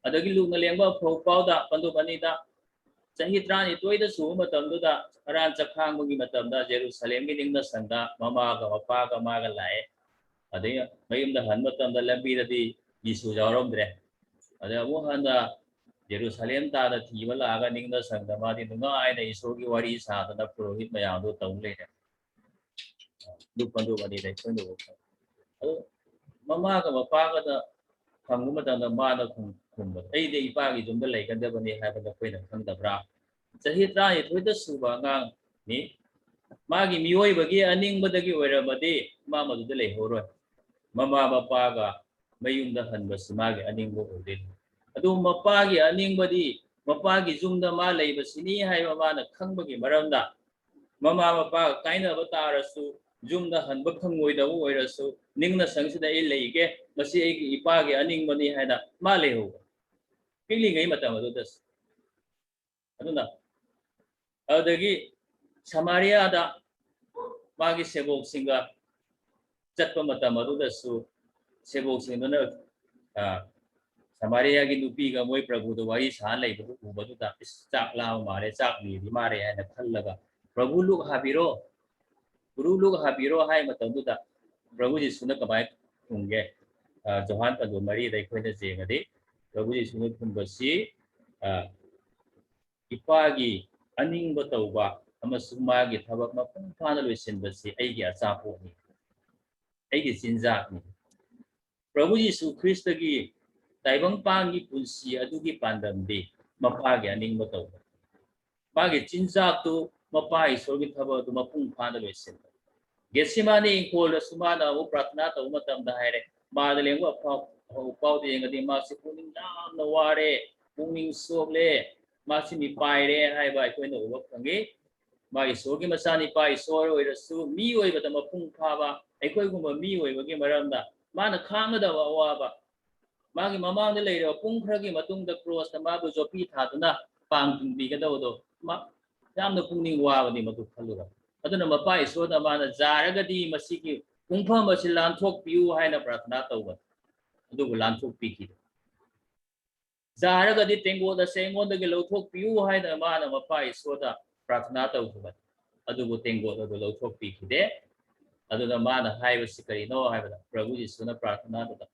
ꯑꯗꯒꯤ ꯂꯨꯛꯅ ꯂꯦꯡꯕ ꯑꯐꯕ ꯄꯥꯎꯗ ꯄꯟꯗꯨꯞ ꯑꯅꯤꯗ, ꯆꯍꯤ ꯇꯔꯥꯅꯤꯊꯣꯏꯗ ꯁꯨꯕ ꯃꯇꯝꯗꯨꯗ ꯑꯔꯥꯟ ꯆꯈꯥꯡꯕꯒꯤ ꯃꯇꯝꯗ ꯖꯦꯔꯨꯁꯂꯦꯝꯒꯤ ꯅꯤꯡꯅ ꯁꯪꯗ ꯃꯃꯥꯒ ꯃꯄꯥꯒ ꯃꯥꯒ ꯂꯥꯛꯑꯦ꯫ ꯑꯗꯩ ꯃꯌꯨꯝꯗ ꯍꯟꯕ ꯃꯇꯝꯗ ꯂꯝꯕꯤꯗꯗꯤ ꯖꯤꯁꯨ ꯌꯥꯎꯔꯝꯗ꯭ꯔꯦ꯫ ꯑꯗꯩ ꯑꯃꯨꯛ ꯍꯟꯅ ꯖꯦꯔꯨꯁꯂꯦꯝ ꯇꯥꯅ ꯊꯤꯕ ꯂꯥꯛꯑꯒ ꯅꯤꯡꯅ ꯁꯪꯗ ꯃꯥꯗꯤ ꯅꯨꯡꯉꯥꯏꯅ ꯏꯁꯣꯔꯒꯤ ꯋꯥꯔꯤ ꯁꯥꯗꯅ ꯄꯨꯔꯣꯍꯤꯠ ꯃꯌꯥꯝꯗꯣ ꯇꯧ ꯂꯩꯔꯦ꯫ ꯂꯨꯛ ꯄꯟꯗꯨꯞ ꯑꯅꯤꯗ ꯑꯩꯈꯣꯏꯅ ꯎꯕ ꯐꯪꯉꯤ꯫ ꯑꯗꯨ ꯃꯃꯥꯒ ꯃꯄꯥꯒꯗ ꯍꯪꯕ ꯃꯇꯝꯗ ꯃꯥꯅ ꯈꯨꯝ-, ꯈꯨꯝꯕꯗ, "ꯑꯩꯗꯤ ꯏꯄꯥꯒꯤ ꯌꯨꯝꯗ ꯂꯩꯒꯗꯕꯅꯤ" ꯍꯥꯏꯕꯗ ꯑꯩꯈꯣꯏꯅ ꯈꯪꯗꯕ꯭ꯔꯥ? ꯆꯍꯤ ꯇꯔꯥꯅꯤꯊꯣꯏꯗ ꯁꯨꯕ ꯑꯉꯥꯡꯅꯤ꯫ ꯃꯥꯒꯤ ꯃꯤꯑꯣꯏꯕꯒꯤ ꯑꯅꯤꯡꯕꯗꯒꯤ ꯑꯣꯏꯔꯝꯃꯗꯤ ꯃꯥ ꯃꯗꯨꯗ ꯂꯩꯍꯧꯔꯣꯏ꯫ ꯃꯃꯥ ꯃꯄꯥꯒ ꯃꯌꯨꯝꯗ ꯍꯟꯕꯁꯤ ꯃꯥꯒꯤ ꯑꯅꯤꯡꯕ ꯑꯣꯏꯗꯣꯏꯅꯤ꯫ ꯑꯗꯨ ꯃꯄꯥꯒꯤ ꯑꯅꯤꯡꯕꯗꯤ ꯃꯄꯥꯒꯤ ꯌꯨꯝꯗ ꯃꯥ ꯂꯩꯕꯁꯤꯅꯤ ꯍꯥꯏꯕ ꯃꯥꯅ ꯈꯪꯕꯒꯤ ꯃꯔꯝꯅ, ꯃꯃꯥ ꯃꯄꯥꯒ ꯀꯥꯏꯅꯕ ꯇꯥꯔꯁꯨ, ꯌꯨꯝꯗ ꯍꯟꯕ ꯐꯪꯉꯣꯏꯗꯕ ꯑꯣꯏꯔꯁꯨ, ꯅꯤꯡꯅ ꯁꯪꯁꯤꯗ ꯑꯩ ꯂꯩꯒꯦ, ꯃꯁꯤ ꯑꯩꯒꯤ ꯏꯄꯥꯒꯤ ꯑꯅꯤꯡꯕꯅꯤ ꯍꯥꯏꯅ ꯃꯥ ꯂꯩꯍꯧꯕ꯫ ꯄꯤꯛꯂꯤꯉꯩ ꯃꯇꯝ ꯑꯗꯨꯗꯁꯨ꯫ ꯑꯗꯨꯅ ꯑꯗꯨꯗꯒꯤ ꯁꯃꯥꯔꯤꯌꯥꯗ ꯃꯥꯒꯤ ꯁꯦꯕꯣꯛꯁꯤꯡꯒ ꯆꯠꯄ ꯃꯇꯝ ꯑꯗꯨꯗꯁꯨ, ꯁꯦꯕꯣꯛꯁꯤꯡꯗꯨꯅ, ꯑ, ꯁꯃꯥꯔꯤꯌꯥꯒꯤ ꯅꯨꯄꯤꯒ ꯃꯣꯏ ꯄ꯭ꯔꯚꯨꯗ ꯋꯥꯔꯤ ꯁꯥ ꯂꯩꯕꯗꯨ ꯎꯕꯗꯨꯗ, "ꯏꯁ, ꯆꯥꯛ ꯂꯥꯝꯕ ꯃꯥꯜꯂꯦ, ꯆꯥꯛ ꯅꯤꯔꯤ ꯃꯥꯜꯂꯦ" ꯍꯥꯏꯅ ꯈꯜꯂꯒ, "ꯄ꯭ꯔꯚꯨ ꯂꯨꯛ ꯍꯥꯕꯤꯔꯣ, ꯒꯨꯔꯨ ꯂꯨꯛ ꯍꯥꯕꯤꯔꯣ" ꯍꯥꯏ ꯃꯇꯝꯗꯨꯗ ꯄ꯭ꯔꯚꯨ ꯖꯤꯁꯨꯅ ꯀꯃꯥꯏꯅ ꯈꯨꯝꯒꯦ? ꯑ, ꯖꯣꯍꯥꯟ ꯄꯟꯗꯨ ꯃꯔꯤꯗ ꯑꯩꯈꯣꯏꯅ ꯌꯦꯡꯉꯗꯤ, ꯄ꯭ꯔꯚꯨ ꯖꯤꯁꯨꯅ ꯈꯨꯝꯕꯁꯤ, ꯑ, "ꯏꯄꯥꯒꯤ ꯑꯅꯤꯡꯕ ꯇꯧꯕ ꯑꯃꯁꯨꯡ ꯃꯥꯒꯤ ꯊꯕꯛ ꯃꯄꯨꯡ ꯐꯥꯅ ꯂꯣꯏꯁꯤꯟꯕꯁꯤ ꯑꯩꯒꯤ ꯑꯆꯥꯄꯣꯠꯅꯤ, ꯑꯩꯒꯤ ꯆꯤꯟꯖꯥꯛꯅꯤ"꯫ ꯄ꯭ꯔꯚꯨ ꯌꯤꯁꯨ ꯈ꯭ꯔꯤꯁꯇꯒꯤ ꯇꯥꯏꯕꯪꯄꯥꯟꯒꯤ ꯄꯨꯟꯁꯤ ꯑꯗꯨꯒꯤ ꯄꯥꯟꯗꯝꯗꯤ ꯃꯄꯥꯒꯤ ꯑꯅꯤꯡꯕ ꯇꯧꯕ꯫ ꯃꯥꯒꯤ ꯆꯤꯟꯖꯥꯛꯇꯨ ꯃꯄꯥ ꯏꯁꯣꯔꯒꯤ ꯊꯕꯛ ꯑꯗꯨ ꯃꯄꯨꯡ ꯐꯥꯅ ꯂꯣꯏꯁꯤꯟꯕ꯫ ꯒꯦꯠꯁꯤꯃꯥꯅꯤ ꯏꯪꯈꯣꯜꯗꯁꯨ ꯃꯥꯅ ꯑꯃꯨꯛ ꯄ꯭ꯔꯥꯊꯅꯥ ꯇꯧꯕ ꯃꯇꯝꯗ ꯍꯥꯏꯔꯦ, ꯃꯥꯗ ꯂꯦꯡꯕ ꯑꯐꯥꯎ-, ꯑꯐꯥꯎ-, ꯄꯥꯎꯗ ꯌꯦꯡꯉꯗꯤ ꯃꯥꯁꯤ ꯄꯨꯛꯅꯤꯡ ꯌꯥꯝꯅ ꯋꯥꯔꯦ, ꯄꯨꯛꯅꯤꯡ ꯁꯣꯛꯂꯦ, ꯃꯥꯁꯤ ꯃꯤꯄꯥꯏꯔꯦ ꯍꯥꯏꯕ ꯑꯩꯈꯣꯏꯅ ꯎꯕ ꯐꯪꯉꯤ꯫ ꯃꯥ ꯏꯁꯣꯔꯒꯤ ꯃꯆꯥꯅꯤꯄꯥ, ꯏꯁꯣꯔ ꯑꯣꯏꯔꯁꯨ ꯃꯤ ꯑꯣꯏꯕꯗ ꯃꯄꯨꯡ ꯐꯥꯕ, ꯑꯩꯈꯣꯏꯒꯨꯝꯕ ꯃꯤ ꯑꯣꯏꯕꯒꯤ ꯃꯔꯝꯗ ꯃꯥꯅ ꯈꯥꯡꯒꯗꯕ ꯑꯋꯥꯕ, ꯃꯥꯒꯤ ꯃꯃꯥꯡꯗ ꯂꯩꯔꯤꯕ ꯄꯨꯡ ꯈꯔꯒꯤ ꯃꯇꯨꯡꯗ ꯀ꯭ꯔꯣꯁꯇ ꯃꯥꯕꯨ ꯖꯣꯄꯤ ꯊꯥꯗꯨꯅ ꯄꯥꯡ ꯇꯤꯡꯕꯤꯒꯗꯕꯗꯣ, ꯃꯥ ꯌꯥꯝꯅ ꯄꯨꯛꯅꯤꯡ ꯋꯥꯕꯅꯤ ꯃꯗꯨ ꯈꯜꯂꯨꯔꯒ꯫ ꯑꯗꯨꯅ ꯃꯄꯥ ꯏꯁꯣꯔꯗ ꯃꯥꯅ "ꯌꯥꯔꯒꯗꯤ ꯃꯁꯤꯒꯤ ꯄꯨꯡꯐꯝ ꯑꯁꯤ ꯂꯥꯟꯊꯣꯛꯄꯤꯌꯨ" ꯍꯥꯏꯅ ꯄ꯭ꯔꯥꯊꯅꯥ ꯇꯧꯕꯅꯤ, ꯑꯗꯨꯕꯨ ꯂꯥꯟꯊꯣꯛꯄꯤꯈꯤꯗꯦ꯫ "ꯌꯥꯔꯒꯗꯤ ꯇꯦꯡꯀꯣꯠ ꯑꯁꯦ ꯑꯩꯉꯣꯟꯗꯒꯤ ꯂꯧꯊꯣꯛꯄꯤꯌꯨ" ꯍꯥꯏꯅ ꯃꯥꯅ ꯃꯄꯥ ꯏꯁꯣꯔꯗ ꯄ꯭ꯔꯥꯊꯅꯥ ꯇꯧꯈꯤꯕꯅꯤ, ꯑꯗꯨꯕꯨ ꯇꯦꯡꯀꯣꯠ ꯑꯗꯨ ꯂꯧꯊꯣꯛꯄꯤꯈꯤꯗꯦ꯫ ꯑꯗꯨꯅ ꯃꯥꯅ ꯍꯥꯏꯕꯁꯤ ꯀꯔꯤꯅꯣ ꯍꯥꯏꯕꯗ, ꯄ꯭ꯔꯚꯨ ꯌꯤꯁꯨꯅ ꯄ꯭ꯔꯥꯊꯅꯥꯗꯨꯗ,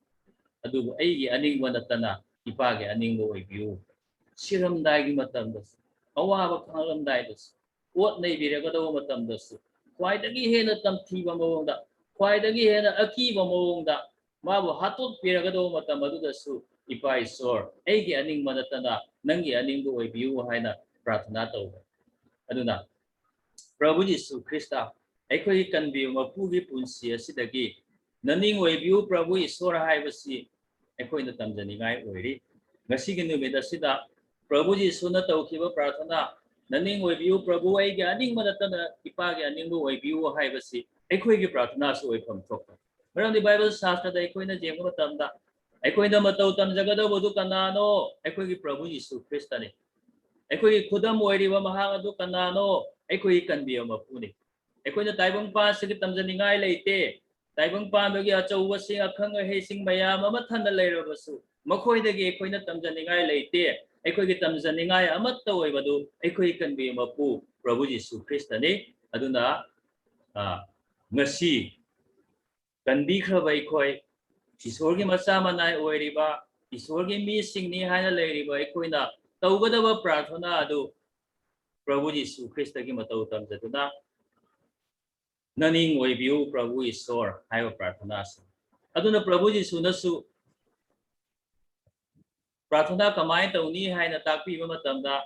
"ꯑꯗꯨꯕꯨ ꯑꯩꯒꯤ ꯑꯅꯤꯡꯕ ꯅꯠꯇꯅ ꯏꯄꯥꯒꯤ ꯑꯅꯤꯡꯕ ꯑꯣꯏꯕꯤꯌꯨ"꯫ ꯁꯤꯔꯝꯗꯥꯏꯒꯤ ꯃꯇꯝꯗꯁꯨ, ꯑꯋꯥꯕ ꯈꯥꯡꯂꯝꯗꯥꯏꯗꯁꯨ, ꯑꯣꯠ ꯅꯩꯕꯤꯔꯒꯗꯧꯕ ꯃꯇꯝꯗꯁꯨ, ꯈ꯭ꯋꯥꯏꯗꯒꯤ ꯍꯦꯟꯅ ꯇꯝꯊꯤꯕ ꯃꯑꯣꯡꯗ, ꯈ꯭ꯋꯥꯏꯗꯒꯤ ꯍꯦꯟꯅ ꯑꯀꯤꯕ ꯃꯑꯣꯡꯗ ꯃꯥꯕꯨ ꯍꯥꯠꯇꯣꯛꯄꯤꯔꯒꯗꯧꯕ ꯃꯇꯝ ꯑꯗꯨꯗꯁꯨ, "ꯏꯄꯥ ꯏꯁꯣꯔ, ꯑꯩꯒꯤ ꯑꯅꯤꯡꯕ ꯅꯠꯇꯅ ꯅꯪꯒꯤ ꯑꯅꯤꯡꯕ ꯑꯣꯏꯕꯤꯌꯨ" ꯍꯥꯏꯅ ꯄ꯭ꯔꯥꯊꯅꯥ ꯇꯧꯕ꯫ ꯑꯗꯨꯅ ꯄ꯭ꯔꯚꯨ ꯌꯤꯁꯨ ꯈ꯭ꯔꯤꯁꯇ ꯑꯩꯈꯣꯏꯒꯤ ꯀꯟꯕꯤꯕ ꯃꯄꯨꯒꯤ ꯄꯨꯟꯁꯤ ꯑꯁꯤꯗꯒꯤ "ꯅꯅꯤꯡ ꯑꯣꯏꯕꯤꯌꯨ ꯄ꯭ꯔꯚꯨ ꯏꯁꯣꯔ" ꯍꯥꯏꯕꯁꯤ ꯑꯩꯈꯣꯏꯅ ꯇꯝꯖꯅꯤꯡꯉꯥꯏ ꯑꯣꯏꯔꯤ꯫ ꯉꯁꯤꯒꯤ ꯅꯨꯃꯤꯠ ꯑꯁꯤꯗ ꯄ꯭ꯔꯚꯨ ꯌꯤꯁꯨꯅ ꯇꯧꯈꯤꯕ ꯄ꯭ꯔꯥꯊꯅꯥ, "ꯅꯅꯤꯡ ꯑꯣꯏꯕꯤꯌꯨ ꯄ꯭ꯔꯚꯨ, ꯑꯩꯒꯤ ꯑꯅꯤꯡꯕ ꯅꯠꯇꯅ ꯏꯄꯥꯒꯤ ꯑꯅꯤꯡꯕ ꯑꯣꯏꯕꯤꯌꯨ" ꯍꯥꯏꯕꯁꯤ ꯑꯩꯈꯣꯏꯒꯤ ꯄ꯭ꯔꯥꯔꯊꯅꯥꯁꯨ ꯑꯣꯏꯐꯝ ꯊꯣꯛꯄ꯫ ꯃꯔꯝꯗꯤ ꯕꯥꯏꯕꯜ ꯁꯥꯁꯇ꯭ꯔꯗ ꯑꯩꯈꯣꯏꯅ ꯌꯦꯡꯕ ꯃꯇꯝꯗ, ꯑꯩꯈꯣꯏꯅ ꯃꯇꯧ ꯇꯝꯖꯒꯗꯧꯕꯗꯨ ꯀꯅꯥꯅꯣ? ꯑꯩꯈꯣꯏꯒꯤ ꯄ꯭ꯔꯚꯨ ꯌꯤꯁꯨ ꯈ꯭ꯔꯤꯁꯇꯅꯤ꯫ ꯑꯩꯈꯣꯏꯒꯤ ꯈꯨꯗꯝ ꯑꯣꯏꯔꯤꯕ ꯃꯍꯥꯛ ꯑꯗꯨ ꯀꯅꯥꯅꯣ? ꯑꯩꯈꯣꯏꯒꯤ ꯀꯟꯕꯤꯕ ꯃꯄꯨꯅꯤ꯫ ꯑꯩꯈꯣꯏꯅ ꯇꯥꯏꯕꯪꯄꯥꯟꯁꯤꯒꯤ ꯇꯝꯖꯅꯤꯡꯉꯥꯏ ꯂꯩꯇꯦ꯫ ꯇꯥꯏꯕꯪꯄꯥꯟꯕꯒꯤ ꯑꯆꯧꯕꯁꯤꯡ, ꯑꯈꯪ ꯑꯍꯩꯁꯤꯡ ꯃꯌꯥꯝ ꯑꯃ ꯊꯟꯅ ꯂꯩꯔꯕꯁꯨ, ꯃꯈꯣꯏꯗꯒꯤ ꯑꯩꯈꯣꯏꯅ ꯇꯝꯖꯅꯤꯡꯉꯥꯏ ꯂꯩꯇꯦ꯫ ꯑꯩꯈꯣꯏꯒꯤ ꯇꯝꯖꯅꯤꯡꯉꯥꯏ ꯑꯃꯠꯇ ꯑꯣꯏꯕꯗꯨ ꯑꯩꯈꯣꯏꯒꯤ ꯀꯟꯕꯤꯕ ꯃꯄꯨ ꯄ꯭ꯔꯚꯨ ꯌꯤꯁꯨ ꯈ꯭ꯔꯤꯁꯇꯅꯤ꯫ ꯑꯗꯨꯅ, ꯑ, ꯉꯁꯤ ꯀꯟꯕꯤꯈ꯭ꯔꯕ ꯑꯩꯈꯣꯏ, ꯏꯁꯣꯔꯒꯤ ꯃꯆꯥ ꯃꯅꯥꯏ ꯑꯣꯏꯔꯤꯕ, ꯏꯁꯣꯔꯒꯤ ꯃꯤꯁꯤꯡꯅꯤ ꯍꯥꯏꯅ ꯂꯩꯔꯤꯕ ꯑꯩꯈꯣꯏꯅ ꯇꯧꯒꯗꯕ ꯄ꯭ꯔꯥꯔꯊꯅꯥ ꯑꯗꯨ ꯄ꯭ꯔꯚꯨ ꯌꯤꯁꯨ ꯈ꯭ꯔꯤꯁꯇꯒꯤ ꯃꯇꯧ ꯇꯝꯖꯗꯨꯅ, "ꯅꯅꯤꯡ ꯑꯣꯏꯕꯤꯌꯨ ꯄ꯭ꯔꯚꯨ ꯏꯁꯣꯔ" ꯍꯥꯏꯕ ꯄ꯭ꯔꯥꯔꯊꯅꯥ ꯑꯁꯤ꯫ ꯑꯗꯨꯅ ꯄ꯭ꯔꯚꯨ ꯌꯤꯁꯨꯅꯁꯨ ꯄ꯭ꯔꯥꯔꯊꯅꯥ ꯀꯃꯥꯏꯅ ꯇꯧꯅꯤ ꯍꯥꯏꯅ ꯇꯥꯛꯄꯤꯕ ꯃꯇꯝꯗ,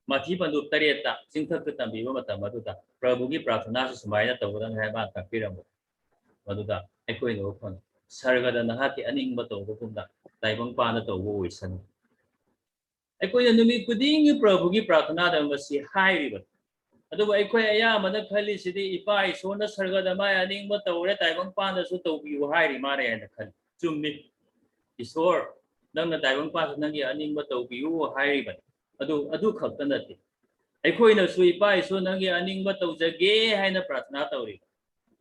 ꯃꯊꯤ ꯄꯟꯗꯨꯞ ꯇꯔꯦꯠꯇ ꯆꯤꯡꯊꯛꯇ ꯇꯝꯕꯤꯕ ꯃꯇꯝ ꯑꯗꯨꯗ ꯄ꯭ꯔꯚꯨꯒꯤ ꯄ꯭ꯔꯥꯔꯊꯅꯥꯁꯤ ꯁꯨꯃꯥꯏꯅ ꯇꯧꯒꯗꯕꯅꯤ ꯍꯥꯏꯕ ꯇꯥꯛꯄꯤꯔꯝꯕ꯫ ꯃꯗꯨꯗ ꯑꯩꯈꯣꯏꯅ ꯎꯕ ꯐꯪꯉꯤ, "ꯁꯔꯒꯗ ꯅꯍꯥꯛꯀꯤ ꯑꯅꯤꯡꯕ ꯇꯧꯕꯒꯨꯝꯅ ꯇꯥꯏꯕꯪꯄꯥꯟꯗ ꯇꯧꯕ ꯑꯣꯏꯁꯅꯨ"꯫ ꯑꯩꯈꯣꯏꯅ ꯅꯨꯃꯤꯠ ꯈꯨꯗꯤꯡꯒꯤ ꯄ꯭ꯔꯚꯨꯒꯤ ꯄ꯭ꯔꯥꯔꯊꯅꯥꯗ ꯃꯁꯤ ꯍꯥꯏꯔꯤꯕꯅꯤ꯫ ꯑꯗꯨꯕꯨ ꯑꯩꯈꯣꯏ ꯑꯌꯥꯝꯕꯅ ꯈꯜꯂꯤꯁꯤꯗꯤ, "ꯏꯄꯥ ꯏꯁꯣꯔꯅ ꯁꯔꯒꯗ ꯃꯥꯏ ꯑꯅꯤꯡꯕ ꯇꯧꯔꯦ, ꯇꯥꯏꯕꯪꯄꯥꯟꯗꯁꯨ ꯇꯧꯕꯤꯌꯨ" ꯍꯥꯏꯔꯤ ꯃꯥꯅꯦ ꯍꯥꯏꯅ ꯈꯜꯂꯤ꯫ ꯆꯨꯝꯃꯤ, ꯏꯁꯣꯔ, ꯅꯪꯅ ꯇꯥꯏꯕꯪꯄꯥꯟꯗ ꯅꯪꯒꯤ ꯑꯅꯤꯡꯕ ꯇꯧꯕꯤꯌꯨ ꯍꯥꯏꯔꯤꯕꯅꯤ꯫ ꯑꯗꯨ, ꯑꯗꯨ ꯈꯛꯇ ꯅꯠꯇꯦ, ꯑꯩꯈꯣꯏꯅꯁꯨ, "ꯏꯄꯥ ꯏꯁꯣꯔ, ꯅꯪꯒꯤ ꯑꯅꯤꯡꯕ ꯇꯧꯖꯒꯦ" ꯍꯥꯏꯅ ꯄ꯭ꯔꯥꯔꯊꯅꯥ ꯇꯧꯔꯤ꯫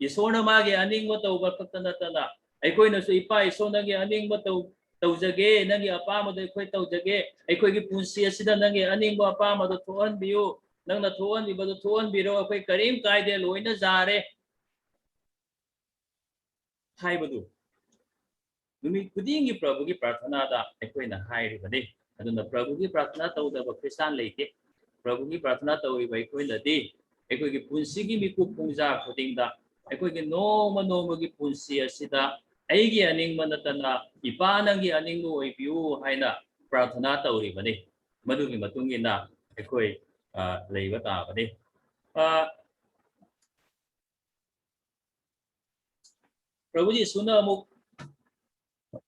ꯏꯁꯣꯔꯅ ꯃꯥꯒꯤ ꯑꯅꯤꯡꯕ ꯇꯧꯕ ꯈꯛꯇ ꯅꯠꯇꯅ, ꯑꯩꯈꯣꯏꯅꯁꯨ, "ꯏꯄꯥ ꯏꯁꯣꯔ, ꯅꯪꯒꯤ ꯑꯅꯤꯡꯕ ꯇꯧ-, ꯇꯧꯖꯒꯦ, ꯅꯪꯒꯤ ꯑꯄꯥꯝꯕꯗꯣ ꯑꯩꯈꯣꯏ ꯇꯧꯖꯒꯦ, ꯑꯩꯈꯣꯏꯒꯤ ꯄꯨꯟꯁꯤ ꯑꯁꯤꯗ ꯅꯪꯒꯤ ꯑꯅꯤꯡꯕ ꯑꯄꯥꯝꯕꯗꯣ ꯊꯣꯛꯍꯟꯕꯤꯌꯨ, ꯅꯪꯅ ꯊꯣꯛꯍꯟꯕꯤꯕꯗꯣ ꯊꯣꯛꯍꯟꯕꯤꯔꯣ, ꯑꯩꯈꯣꯏ ꯀꯔꯤꯝ ꯀꯥꯏꯗꯦ, ꯂꯣꯏꯅ ꯌꯥꯔꯦ" ꯍꯥꯏꯕꯗꯨ ꯅꯨꯃꯤꯠ ꯈꯨꯗꯤꯡꯒꯤ ꯄ꯭ꯔꯚꯨꯒꯤ ꯄ꯭ꯔꯥꯔꯊꯅꯥꯗ ꯑꯩꯈꯣꯏꯅ ꯍꯥꯏꯔꯤꯕꯅꯤ꯫ ꯑꯗꯨꯅ ꯄ꯭ꯔꯚꯨꯒꯤ ꯄ꯭ꯔꯥꯔꯊꯅꯥ ꯇꯧꯗꯕ ꯈ꯭ꯔꯤꯁꯇꯥꯟ ꯂꯩꯇꯦ꯫ ꯄ꯭ꯔꯚꯨꯒꯤ ꯄ꯭ꯔꯥꯔꯊꯅꯥ ꯇꯧꯔꯤꯕ ꯑꯩꯈꯣꯏꯅꯗꯤ ꯑꯩꯈꯣꯏꯒꯤ ꯄꯨꯟꯁꯤꯒꯤ ꯃꯤꯀꯨꯞ ꯄꯨꯡꯖꯥ ꯈꯨꯗꯤꯡꯗ, ꯑꯩꯈꯣꯏꯒꯤ ꯅꯣꯡꯃ ꯅꯣꯡꯃꯒꯤ ꯄꯨꯟꯁꯤ ꯑꯁꯤꯗ "ꯑꯩꯒꯤ ꯑꯅꯤꯡꯕ ꯅꯠꯇꯅ, ꯏꯄꯥ, ꯅꯪꯒꯤ ꯑꯅꯤꯡꯕ ꯑꯣꯏꯕꯤꯌꯨ" ꯍꯥꯏꯅ ꯄ꯭ꯔꯥꯔꯊꯅꯥ ꯇꯧꯔꯤꯕꯅꯤ꯫ ꯃꯗꯨꯒꯤ ꯃꯇꯨꯡ ꯏꯟꯅ ꯑꯩꯈꯣꯏ, ꯑ, ꯂꯩꯕ ꯇꯥꯕꯅꯤ꯫ ꯑ, ꯄ꯭ꯔꯚꯨ ꯖꯤꯁꯨꯅ ꯑꯃꯨꯛ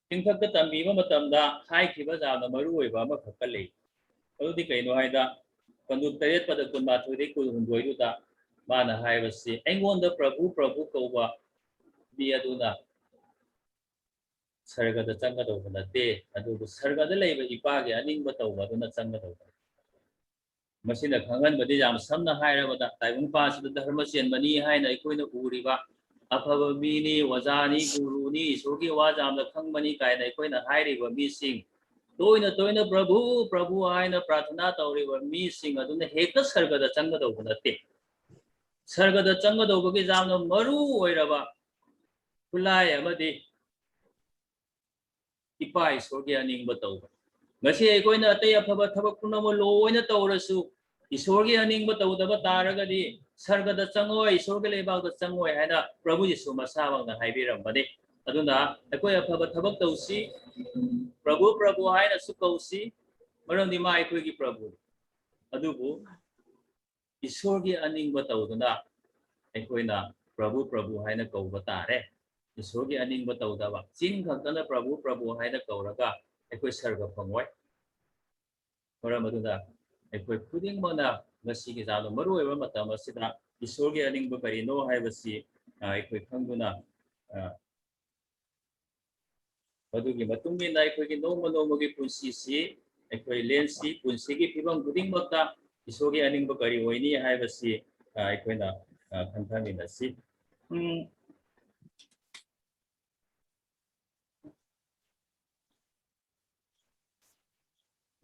ꯆꯤꯡꯊꯛꯇ ꯇꯝꯕꯤꯕ ꯃꯇꯝꯗ ꯍꯥꯏꯈꯤꯕ ꯌꯥꯝꯅ ꯃꯔꯨ ꯑꯣꯏꯕ ꯑꯃꯈꯛꯀ ꯂꯩ꯫ ꯑꯗꯨꯗꯤ ꯀꯩꯅꯣ ꯍꯥꯏꯗ, ꯄꯟꯗꯨꯞ ꯇꯔꯦꯠ ꯄꯗ ꯀꯨꯟꯃꯥꯊꯣꯏꯗꯒꯤ ꯀꯨꯟꯍꯨꯝꯗꯣꯏꯗꯨꯗ, ꯃꯥꯅ ꯍꯥꯏꯕꯁꯤ, "ꯑꯩꯉꯣꯟꯗ ꯄ꯭ꯔꯚꯨ, ꯄ꯭ꯔꯚꯨ ꯀꯧꯕ ꯃꯤ ꯑꯗꯨꯅ ꯁꯔꯒꯗ ꯆꯪꯒꯗꯧꯕ ꯅꯠꯇꯦ, ꯑꯗꯨꯕꯨ ꯁꯔꯒꯗ ꯂꯩꯕ ꯏꯄꯥꯒꯤ ꯑꯅꯤꯡꯕ ꯇꯧꯕ ꯑꯗꯨꯅ ꯆꯪꯒꯗꯧꯕꯅꯤ"꯫ ꯃꯁꯤꯅ ꯈꯪꯍꯟꯕꯗꯤ, ꯌꯥꯝ ꯁꯝꯅ ꯍꯥꯏꯔꯕꯗ, ꯇꯥꯏꯕꯪꯄꯥꯟꯁꯤꯗ ꯙꯔꯃ ꯆꯦꯟꯕꯅꯤ ꯍꯥꯏꯅ ꯑꯩꯈꯣꯏꯅ ꯎꯔꯤꯕ, ꯑꯐꯕ ꯃꯤꯅꯤ, ꯑꯣꯖꯥꯅꯤ, ꯒꯨꯔꯨꯅꯤ, ꯏꯁꯣꯔꯒꯤ ꯋꯥ ꯌꯥꯝꯅ ꯈꯪꯕꯅꯤ ꯀꯥꯏꯅ ꯑꯩꯈꯣꯏꯅ ꯍꯥꯏꯔꯤꯕ ꯃꯤꯁꯤꯡ, ꯇꯣꯏꯅ ꯇꯣꯏꯅ "ꯄ꯭ꯔꯚꯨ, ꯄ꯭ꯔꯚꯨ" ꯍꯥꯏꯅ ꯄ꯭ꯔꯥꯊꯅꯥ ꯇꯧꯔꯤꯕ ꯃꯤꯁꯤꯡ ꯑꯗꯨꯅ ꯍꯦꯛꯇ ꯁꯔꯒꯗ ꯆꯪꯒꯗꯧꯕ ꯅꯠꯇꯦ꯫ ꯁꯔꯒꯗ ꯆꯪꯒꯗꯧꯕꯒꯤ ꯌꯥꯝꯅ ꯃꯔꯨ ꯑꯣꯏꯔꯕ ꯈꯨꯠꯂꯥꯏ ꯑꯃꯗꯤ ꯏꯄꯥ ꯏꯁꯣꯔꯒꯤ ꯑꯅꯤꯡꯕ ꯇꯧꯕ꯫ ꯉꯁꯤ ꯑꯩꯈꯣꯏꯅ ꯑꯇꯩ ꯑꯐꯕ ꯊꯕꯛ ꯄꯨꯝꯅꯃꯛ ꯂꯣꯏꯅ ꯇꯧꯔꯁꯨ, ꯏꯁꯣꯔꯒꯤ ꯑꯅꯤꯡꯕ ꯇꯧꯗꯕ ꯇꯥꯔꯒꯗꯤ, "ꯁꯔꯒꯗ ꯆꯪꯉꯣꯏ, ꯏꯁꯣꯔꯒꯤ ꯂꯩꯕꯥꯛꯇ ꯆꯪꯉꯣꯏ" ꯍꯥꯏꯅ ꯄ꯭ꯔꯚꯨ ꯌꯤꯁꯨ ꯃꯁꯥꯃꯛꯅ ꯍꯥꯏꯕꯤꯔꯝꯕꯅꯤ꯫ ꯑꯗꯨꯅ ꯑꯩꯈꯣꯏ ꯑꯐꯕ ꯊꯕꯛ ꯇꯧꯁꯤ, "ꯄ꯭ꯔꯚꯨ, ꯄ꯭ꯔꯚꯨ" ꯍꯥꯏꯅꯁꯨ ꯀꯧꯁꯤ, ꯃꯔꯝꯗꯤ ꯃꯥ ꯑꯩꯈꯣꯏꯒꯤ ꯄ꯭ꯔꯚꯨꯅꯤ꯫ ꯑꯗꯨꯕꯨ ꯏꯁꯣꯔꯒꯤ ꯑꯅꯤꯡꯕ ꯇꯧꯗꯨꯅ ꯑꯩꯈꯣꯏꯅ "ꯄ꯭ꯔꯚꯨ, ꯄ꯭ꯔꯚꯨ" ꯍꯥꯏꯅ ꯀꯧꯕ ꯇꯥꯔꯦ꯫ ꯏꯁꯣꯔꯒꯤ ꯑꯅꯤꯡꯕ ꯇꯧꯗꯕ, ꯆꯤꯟ ꯈꯛꯇꯅ "ꯄ꯭ꯔꯚꯨ, ꯄ꯭ꯔꯚꯨ" ꯍꯥꯏꯅ ꯀꯧꯔꯒ ꯑꯩꯈꯣꯏ ꯁꯔꯒ ꯐꯪꯉꯣꯏ꯫ ꯃꯔꯝ ꯑꯗꯨꯅ ꯑꯩꯈꯣꯏ ꯈꯨꯗꯤꯡꯃꯛꯅ ꯉꯁꯤꯒꯤ ꯌꯥꯝꯅ ꯃꯔꯨꯑꯣꯏꯕ ꯃꯇꯝ ꯑꯁꯤꯗ ꯏꯁꯣꯔꯒꯤ ꯑꯅꯤꯡꯕ ꯀꯔꯤꯅꯣ ꯍꯥꯏꯕꯁꯤ, ꯑ, ꯑꯩꯈꯣꯏ ꯈꯪꯗꯨꯅ, ꯑ, ꯃꯗꯨꯒꯤ ꯃꯇꯨꯡ ꯏꯟꯅ ꯑꯩꯈꯣꯏꯒꯤ ꯅꯣꯡꯃ ꯅꯣꯡꯃꯒꯤ ꯄꯨꯟꯁꯤꯁꯤ ꯑꯩꯈꯣꯏ ꯂꯦꯟꯁꯤ꯫ ꯄꯨꯟꯁꯤꯒꯤ ꯐꯤꯕꯝ ꯈꯨꯗꯤꯡꯃꯛꯇ ꯏꯁꯣꯔꯒꯤ ꯑꯅꯤꯡꯕ ꯀꯔꯤ ꯑꯣꯏꯅꯤ ꯍꯥꯏꯕꯁꯤ, ꯑ, ꯑꯩꯈꯣꯏꯅ, ꯑ, ꯈꯟꯊꯃꯤꯟꯅꯁꯤ꯫ ꯎꯝ꯫